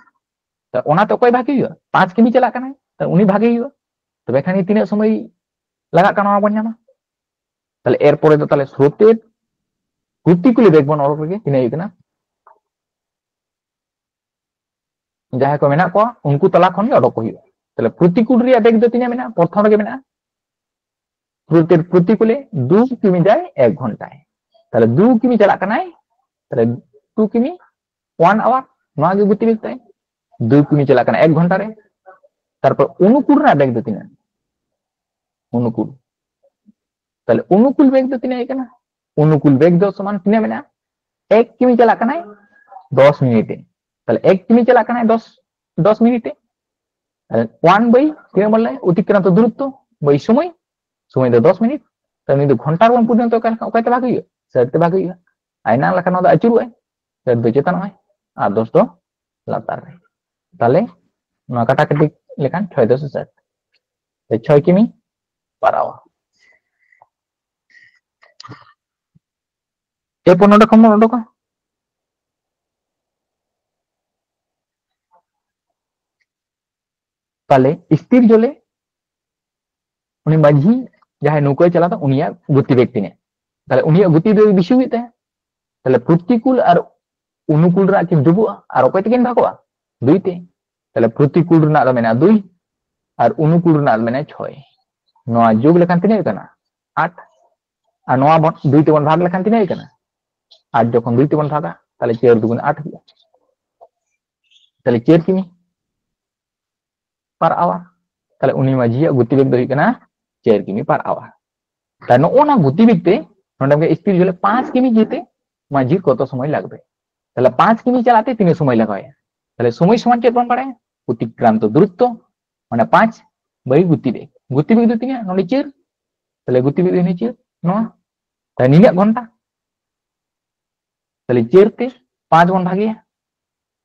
ᱛᱟᱦᱞᱮ ᱚᱱᱟᱛᱮ ᱚᱠᱚᱭ ᱵᱷᱟᱜᱮ ᱦᱩᱭᱩᱜᱼᱟ? ᱯᱟᱸᱪ ᱠᱤᱢᱤ ᱪᱟᱞᱟᱜ ᱠᱟᱱᱟᱭ, ᱛᱟᱦᱞᱮ ᱩᱱᱤ ᱵᱷᱟᱜᱮ ᱦᱩᱭᱩᱜᱼᱟ᱾ ᱛᱚᱵᱮ ᱠᱷᱟᱱ ᱜᱮ ᱛᱤᱱᱟᱹᱜ ᱥᱚᱢᱚᱭ ᱞᱟᱜᱟᱜ ᱠᱟᱱᱟ ᱚᱱᱟ ᱵᱚᱱ ᱧᱟᱢᱟ᱾ ᱛᱟᱦᱞᱮ ᱮᱨᱯᱚᱨᱮ ᱫᱚ ᱛᱟᱦᱞᱮ ᱥᱨᱳᱛᱮᱨ ᱯᱨᱚᱛᱤᱠᱩᱞ ᱵᱮᱜᱽ ᱵᱚᱱ ᱚᱰᱚᱠ ᱞᱮᱜᱮ, ᱛᱤᱱᱟᱹᱜ ᱦᱩᱭᱩᱜ ᱠᱟᱱᱟ? ᱡᱟᱦᱟᱸᱭ ᱠᱚ ᱢᱮᱱᱟᱜ ᱠᱚᱣᱟ ᱩᱱᱠᱩ ᱛᱟᱞᱟ ᱠᱷᱚᱱ ᱜᱮ ᱚᱰᱚᱠ ᱠᱚ ᱦᱩᱭᱩᱜᱼᱟ᱾ ᱛᱟᱦᱞᱮ ᱯᱨᱚᱛᱤᱠᱩᱞ ᱨᱮᱭᱟᱜ ᱵᱮᱜᱽ ᱫᱚ ᱛᱤᱱᱟᱹᱜ ᱢᱮᱱᱟᱜᱼᱟ? ᱯᱨᱚᱛᱷᱚᱢ ᱨᱮᱜᱮ ᱢᱮᱱᱟᱜᱼᱟ, ᱯᱨᱚᱛᱤ-, ᱯᱨᱚᱛᱤᱠᱩᱞᱮ ᱫᱩ ᱠᱤᱢᱤ ᱡᱟᱭ ᱮᱠ ᱜᱷᱚᱱᱴᱟᱭ᱾ ᱛᱟᱦᱞᱮ ᱫᱩ ᱠᱤᱢᱤ ᱪᱟᱞᱟᱜ ᱠᱟᱱᱟᱭ, ᱛᱟᱦᱞᱮ ᱴᱩ ᱠᱤᱢᱤ, ᱚᱣᱟᱱ ᱟᱣᱟᱨ, ᱱᱚᱣᱟ ᱜᱮ ᱜᱚᱛᱤᱵᱮᱜᱽ ᱛᱟᱭ᱾ ᱫᱩ ᱠᱤᱢᱤ ᱪᱟᱞᱟᱜ ᱠᱟᱱᱟ ᱮᱠ ᱜᱷᱚᱱᱴᱟ ᱨᱮ᱾ ᱛᱟᱨᱯᱚᱨ ᱚᱱᱩᱠᱩᱞ ᱨᱮᱱᱟᱜ ᱵᱮᱜᱽ ᱫᱚ ᱛᱤᱱᱟᱹᱜ? ᱚᱱᱩᱠᱩᱞ, ᱛᱟᱦᱞᱮ ᱚᱱᱩᱠᱩᱞ ᱵᱮᱜᱽ ᱫᱚ ᱛᱤᱱᱟᱹᱜ ᱦᱩᱭᱩᱜ ᱠᱟᱱᱟ? ᱚᱱᱩᱠᱩᱞ ᱵᱮᱜᱽ ᱫᱚ ᱥᱚᱢᱟᱱ ᱛᱤᱱᱟᱹᱜ ᱢᱮᱱᱟᱜᱼᱟ? ᱮᱠ ᱠᱤᱢᱤ ᱪᱟᱞᱟᱜ ᱠᱟᱱᱟᱭ ᱫᱚᱥ ᱢᱤᱱᱤᱴᱮ, ᱛᱟᱦᱞᱮ ᱮᱠ ᱠᱤᱢᱤ ᱪᱟᱞᱟᱜ ᱠᱟᱱᱟᱭ ᱫᱚᱥ, ᱫᱚᱥ ᱢᱤᱱᱤᱴᱮ᱾ ᱛᱟᱦᱞᱮ ᱚᱣᱟᱱ ᱵᱟᱭ ᱛᱤᱱᱟᱹᱜ ᱵᱚᱱ ᱞᱟᱹᱭ? ᱚᱛᱤᱠᱨᱟᱱᱛᱚ ᱫᱩᱨᱚᱛᱛᱚ ᱵᱟᱭ ᱥᱚᱢᱚᱭ, ᱥᱚᱢᱚᱭ ᱫᱚ ᱫᱚᱥ ᱢᱤᱱᱤᱴ᱾ ᱛᱟᱦᱞᱮ ᱩᱱᱤ ᱫᱚ ᱜᱷᱚᱱᱴᱟ ᱨᱮᱵᱚᱱ ᱯᱚᱨᱤᱱᱚᱛᱚ ᱠᱟᱱ ᱠᱷᱟᱱ ᱚᱠᱚᱭᱛᱮ ᱵᱷᱟᱜᱽ ᱦᱩᱭᱩᱜᱼᱟ? ᱥᱟᱴ ᱛᱮ ᱵᱷᱟᱜᱽ ᱦᱩᱭᱩᱜᱼᱟ᱾ ᱟᱭᱱᱟ ᱞᱮᱠᱷᱟᱱ ᱱᱚᱣᱟ ᱫᱚ ᱟᱹᱪᱩᱨᱚᱜᱼᱟᱭ, ᱥᱟᱴ ᱫᱚ ᱪᱮᱛᱟᱱᱚᱜᱼᱟᱭ ᱟᱨ ᱫᱚᱥ ᱫᱚ ᱞᱟᱛᱟᱨ ᱨᱮ᱾ ᱛᱟᱦᱞᱮ ᱱᱚᱣᱟ ᱠᱟᱴᱟᱠᱟᱴᱤ ᱞᱮᱠᱷᱟᱱ ᱪᱷᱚᱭ ᱫᱚᱥ ᱥᱟᱴ, ᱛᱟᱦᱞᱮ ᱪᱷᱚᱭ ᱠᱤᱢᱤ ᱯᱟᱨᱟᱣᱟ᱾ ᱮᱨᱯᱚᱨ ᱱᱚᱰᱮ ᱠᱷᱚᱱ ᱵᱚᱱ ᱩᱰᱩᱠᱟ᱾ ᱛᱟᱦᱞᱮ ᱥᱛᱤᱨ ᱡᱚᱞᱮ ᱩᱱᱤ ᱢᱟᱹᱡᱷᱤ ᱡᱟᱦᱟᱸᱭ ᱱᱚᱣᱠᱟᱹᱭ ᱪᱟᱞᱟᱣ ᱮᱫᱟ, ᱩᱱᱤᱭᱟᱜ ᱜᱚᱛᱤ ᱵᱮᱜᱽ ᱛᱤᱱᱟᱹᱜ? ᱛᱟᱦᱞᱮ ᱩᱱᱤᱭᱟᱜ ᱜᱚᱛᱤ ᱵᱮᱜᱽ ᱵᱮᱥᱤ ᱦᱩᱭᱩᱜ ᱛᱟᱭᱟ᱾ ᱛᱟᱦᱞᱮ ᱯᱨᱚᱛᱤᱠᱩᱞ ᱟᱨ ᱚᱱᱩᱠᱩᱞ ᱨᱮᱱᱟᱜ ᱠᱤᱱ ᱰᱩᱵᱩᱜᱼᱟ, ᱟᱨ ᱚᱠᱚᱭ ᱛᱮᱠᱤᱱ ᱵᱷᱟᱜᱚᱜᱼᱟ? ᱫᱩᱭ ᱛᱮ᱾ ᱛᱟᱦᱞᱮ ᱯᱨᱚᱛᱤᱠᱩᱞ ᱨᱮᱱᱟᱜ ᱫᱚ ᱢᱮᱱᱟᱜᱼᱟ ᱫᱩᱭ, ᱟᱨ ᱚᱱᱩᱠᱩᱞ ᱨᱮᱱᱟᱜ ᱫᱚ ᱢᱮᱱᱟᱜᱼᱟ ᱪᱷᱚᱭ᱾ ᱱᱚᱣᱟ ᱡᱳᱜᱽ ᱞᱮᱠᱷᱟᱱ ᱛᱤᱱᱟᱹᱜ ᱦᱩᱭᱩᱜ ᱠᱟᱱᱟ? ᱟᱴ᱾ ᱟᱨ ᱱᱚᱣᱟ ᱵᱚᱱ ᱫᱩᱭ ᱛᱮᱵᱚᱱ ᱵᱷᱟᱜᱽ ᱞᱮᱠᱷᱟᱱ ᱛᱤᱱᱟᱹᱜ ᱦᱩᱭᱩᱜ ᱠᱟᱱᱟ? ᱟᱴ ᱡᱚᱠᱷᱚᱱ ᱫᱩᱭ ᱛᱮᱵᱚᱱ ᱵᱷᱟᱜᱟ, ᱛᱟᱦᱞᱮ ᱪᱟᱹᱨ ᱫᱩᱜᱩᱱ ᱟᱴ ᱦᱩᱭᱩᱜᱼᱟ᱾ ᱛᱟᱦᱞᱮ ᱪᱟᱹᱨ ᱠᱤᱢᱤ per hour᱾ ᱛᱟᱦᱞᱮ ᱩᱱᱤ ᱢᱟᱹᱡᱷᱤᱭᱟᱜ ᱜᱚᱛᱤ ᱵᱮᱜᱽ ᱫᱚ ᱦᱩᱭᱩᱜ ᱠᱟᱱᱟ ᱪᱟᱹᱨ ᱠᱤᱢᱤ per hour᱾ ᱛᱟᱦᱞᱮ ᱱᱚᱜᱼᱚ ᱱᱟ ᱜᱚᱛᱤ ᱵᱮᱜᱽ ᱛᱮ ᱱᱚᱰᱮ ᱜᱮ speed ᱦᱩᱭᱩᱜ ᱯᱟᱸᱪ ᱠᱤᱢᱤ ᱡᱮᱛᱮ ᱢᱟᱹᱡᱷᱤ ᱠᱚᱛᱚ ᱥᱚᱢᱚᱭ ᱞᱟᱜᱟᱜᱼᱟ? ᱛᱟᱦᱞᱮ ᱯᱟᱸᱪ ᱠᱤᱢᱤ ᱪᱟᱞᱟᱜ ᱛᱮ ᱛᱤᱱᱟᱹᱜ ᱥᱚᱢᱚᱭ ᱞᱟᱜᱟᱣᱟᱭᱟ? ᱛᱟᱦᱞᱮ ᱥᱚᱢᱚᱭ ᱥᱚᱢᱟᱱ ᱪᱮᱫ ᱵᱚᱱ ᱵᱟᱲᱟᱭᱟ? ᱚᱛᱤᱠᱨᱟᱱᱛᱚ ᱫᱩᱨᱚᱛᱛᱚ, ᱢᱟᱱᱮ ᱯᱟᱸᱪ by ᱜᱚᱛᱤ ᱵᱮᱜᱽ᱾ ᱜᱚᱛᱤ ᱵᱮᱜᱽ ᱫᱚ ᱛᱤᱱᱟᱹᱜ? ᱱᱚᱰᱮ ᱪᱟᱹᱨ᱾ ᱛᱟᱦᱞᱮ ᱜᱚᱛᱤ ᱵᱮᱜᱽ ᱫᱚ ᱦᱩᱭᱱᱟ ᱪᱟᱹᱨ, ᱱᱚᱣᱟ᱾ ᱛᱟᱦᱞᱮ ᱱᱤᱱᱟᱹᱜ ᱜᱷᱚᱱᱴᱟ? ᱛᱟᱦᱞᱮ ᱪᱟᱹᱨ ᱛᱮ ᱯᱟᱸᱪ ᱵᱚᱱ ᱵᱷᱟᱜᱮᱭᱟ᱾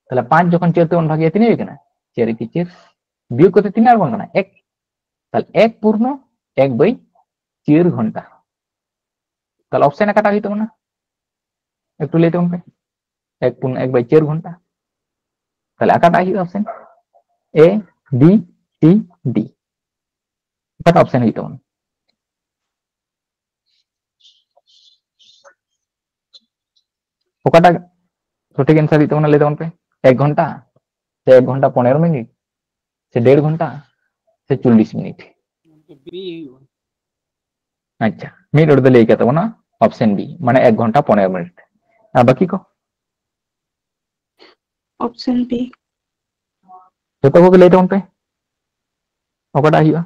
ᱛᱟᱦᱞᱮ ᱯᱟᱸᱪ ᱡᱚᱠᱷᱚᱱ ᱪᱟᱹᱨ ᱛᱮᱵᱚᱱ ᱵᱷᱟᱜᱮᱭᱟ, ᱛᱤᱱᱟᱹᱜ ᱦᱩᱭᱩᱜ ᱠᱟᱱᱟ? ᱪᱟᱹᱨ ᱮᱠᱮ ᱪᱟᱹᱨ᱾ ᱵᱤᱭᱳᱜ ᱠᱟᱛᱮ ᱛᱤᱱᱟᱹᱜ ᱟᱬᱜᱚᱱ ᱠᱟᱱᱟ? ᱮᱠ᱾ ᱛᱟᱦᱞᱮ ᱮᱠ ᱯᱩᱨᱱᱚ ᱮᱠ by ᱪᱟᱹᱨ ᱜᱷᱚᱱᱴᱟ᱾ ᱛᱟᱦᱞᱮ ᱚᱯᱥᱮᱱ ᱚᱠᱟᱴᱟᱜ ᱦᱩᱭᱩᱜ ᱛᱟᱵᱚᱱᱟ? ᱮᱠᱴᱩ ᱞᱟᱹᱭ ᱛᱟᱵᱚᱱ ᱯᱮ᱾ ᱮᱠ ᱯᱩᱨᱱᱚ ᱮᱠ by ᱪᱟᱹᱨ ᱜᱷᱚᱱᱴᱟ᱾ ᱛᱟᱦᱞᱮ ᱚᱠᱟᱴᱟᱜ ᱦᱩᱭᱩᱜᱼᱟ option? A, B, C, D᱾ ᱚᱠᱟᱴᱟᱜ ᱚᱯᱥᱮᱱ ᱦᱩᱭᱩᱜ ᱛᱟᱵᱚᱱᱟ? ᱚᱠᱟᱴᱟᱜ ᱥᱚᱴᱷᱤᱠ ᱮᱱᱥᱟᱨ ᱦᱩᱭᱩᱜ ᱛᱟᱵᱚᱱᱟ, ᱞᱟᱹᱭ ᱛᱟᱵᱚᱱ ᱯᱮ? ᱮᱠ ᱜᱷᱚᱱᱴᱟ, ᱥᱮ ᱮᱠ ᱜᱷᱚᱱᱴᱟ ᱯᱚᱱᱮᱨᱚ ᱢᱤᱱᱤᱴ, ᱥᱮ ᱰᱮᱲ ᱜᱷᱚᱱᱴᱟ, ᱥᱮ ᱪᱚᱞᱞᱤᱥ ᱢᱤᱱᱤᱴ? ᱵᱤ ᱦᱩᱭᱩᱜᱼᱟ᱾ ᱟᱪᱪᱷᱟ, ᱢᱤᱫ ᱦᱚᱲ ᱫᱚ ᱞᱟᱹᱭ ᱠᱟᱫ ᱛᱟᱵᱚᱱᱟ ᱚᱯᱥᱮᱱ ᱵᱤ, ᱢᱟᱱᱮ ᱮᱠ ᱜᱷᱚᱱᱴᱟ ᱯᱚᱱᱮᱨᱚ ᱢᱤᱱᱤᱴ᱾ ᱟᱨ ᱵᱟᱹᱠᱤ ᱠᱚ? Option B. ᱡᱚᱛᱚ ᱠᱚᱜᱮ ᱞᱟᱹᱭ ᱛᱟᱵᱚᱱ ᱯᱮ, ᱚᱠᱟᱴᱟᱜ ᱦᱩᱭᱩᱜᱼᱟ?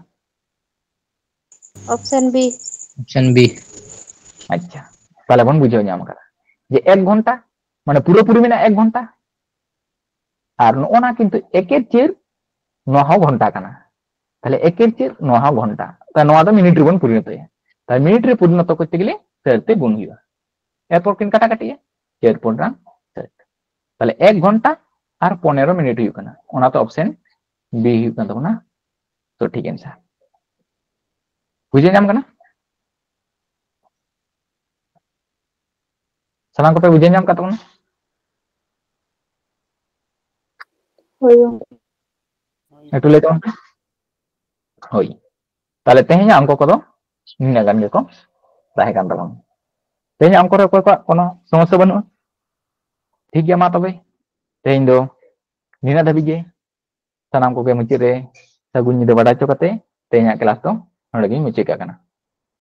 Option B. Option B. ᱟᱪᱪᱷᱟ, ᱛᱟᱦᱞᱮ ᱵᱚᱱ ᱵᱩᱡᱷᱟᱹᱣ ᱧᱟᱢ ᱠᱟᱫᱟ ᱡᱮ ᱮᱠ ᱜᱷᱚᱱᱴᱟ, ᱢᱟᱱᱮ ᱯᱩᱨᱟᱹᱯᱩᱨᱤ ᱢᱮᱱᱟᱜᱼᱟ ᱮᱠ ᱜᱷᱚᱱᱴᱟ, ᱟᱨ ᱱᱚᱜᱼᱚ ᱱᱟ ᱠᱤᱱᱛᱩ ᱮᱠᱮᱨ ᱪᱟᱹᱨ, ᱱᱚᱣᱟ ᱦᱚᱸ ᱜᱷᱚᱱᱴᱟ ᱠᱟᱱᱟ᱾ ᱛᱟᱦᱞᱮ ᱮᱠᱮᱨ ᱪᱟᱹᱨ, ᱱᱚᱣᱟ ᱦᱚᱸ ᱜᱷᱚᱱᱴᱟ, ᱛᱟᱦᱞᱮ ᱱᱚᱣᱟ ᱫᱚ ᱢᱤᱱᱤᱴ ᱨᱮᱵᱚᱱ ᱯᱚᱨᱤᱱᱚᱛᱚᱭᱟ᱾ ᱛᱟᱦᱞᱮ ᱢᱤᱱᱤᱴ ᱨᱮ ᱯᱚᱨᱤᱱᱚᱛᱚ ᱠᱚᱨᱛᱮ ᱜᱮᱞᱮ ᱪᱟᱹᱨ ᱛᱮ ᱜᱩᱱ ᱦᱩᱭᱩᱜᱼᱟ, ᱮᱨᱯᱚᱨ ᱠᱤᱱ ᱠᱟᱴᱟ ᱠᱟᱴᱤᱜᱼᱟ, ᱪᱟᱹᱨ ᱯᱚᱱᱮᱨᱚ ᱪᱟᱹᱨ᱾ ᱛᱟᱦᱞᱮ ᱮᱠ ᱜᱷᱚᱱᱴᱟ ᱟᱨ ᱯᱚᱱᱮᱨᱚ ᱢᱤᱱᱤᱴ ᱦᱩᱭᱩᱜ ᱠᱟᱱᱟ, ᱚᱱᱟᱛᱮ ᱚᱯᱥᱮᱱ ᱵᱤ ᱦᱩᱭᱩᱜ ᱠᱟᱱ ᱛᱟᱵᱚᱱᱟ ᱥᱚᱴᱷᱤᱠ ᱮᱱᱥᱟᱨ᱾ ᱵᱩᱡᱷᱟᱹᱣ ᱧᱟᱢ ᱠᱟᱱᱟ? ᱥᱟᱱᱟᱢ ᱠᱚᱯᱮ ᱵᱩᱡᱷᱟᱹᱣ ᱧᱟᱢ ᱠᱟᱫ ᱛᱟᱵᱚᱱᱟ? ᱦᱳᱭ ᱜᱚᱢᱠᱮ᱾ ᱮᱠᱴᱩ ᱞᱟᱹᱭ ᱛᱟᱵᱚᱱ ᱯᱮ᱾ ᱦᱳᱭ, ᱛᱟᱦᱞᱮ ᱛᱮᱦᱮᱧᱟᱜ ᱚᱝᱠᱚ ᱠᱚᱫᱚ ᱱᱤᱱᱟᱹᱜ ᱜᱟᱱ ᱜᱮᱠᱚ ᱛᱟᱦᱮᱸ ᱠᱟᱱ ᱛᱟᱵᱚᱱᱟ᱾ ᱛᱮᱦᱮᱧᱟᱜ ᱚᱝᱠᱚ ᱨᱮ ᱚᱠᱚᱭ ᱠᱚᱣᱟᱜ ᱠᱳᱱᱳ ᱥᱚᱢᱚᱥᱥᱟ ᱵᱟᱹᱱᱩᱜᱼᱟ? ᱴᱷᱤᱠ ᱜᱮᱭᱟ, ᱢᱟ ᱛᱚᱵᱮ ᱛᱮᱦᱮᱧ ᱫᱚ ᱱᱤᱱᱟᱹᱜ ᱫᱷᱟᱹᱵᱤᱡ ᱜᱮ᱾ ᱥᱟᱱᱟᱢ ᱠᱚᱜᱮ ᱢᱩᱪᱟᱹᱫ ᱨᱮ ᱥᱟᱹᱜᱩᱱ ᱧᱤᱫᱟᱹ ᱵᱟᱰᱟᱭ ᱦᱚᱪᱚ ᱠᱟᱛᱮ ᱛᱮᱦᱮᱧᱟᱜ ᱠᱞᱟᱥ ᱫᱚ ᱱᱚᱰᱮ ᱜᱤᱧ ᱢᱩᱪᱟᱹᱫ ᱠᱟᱜ ᱠᱟᱱᱟ᱾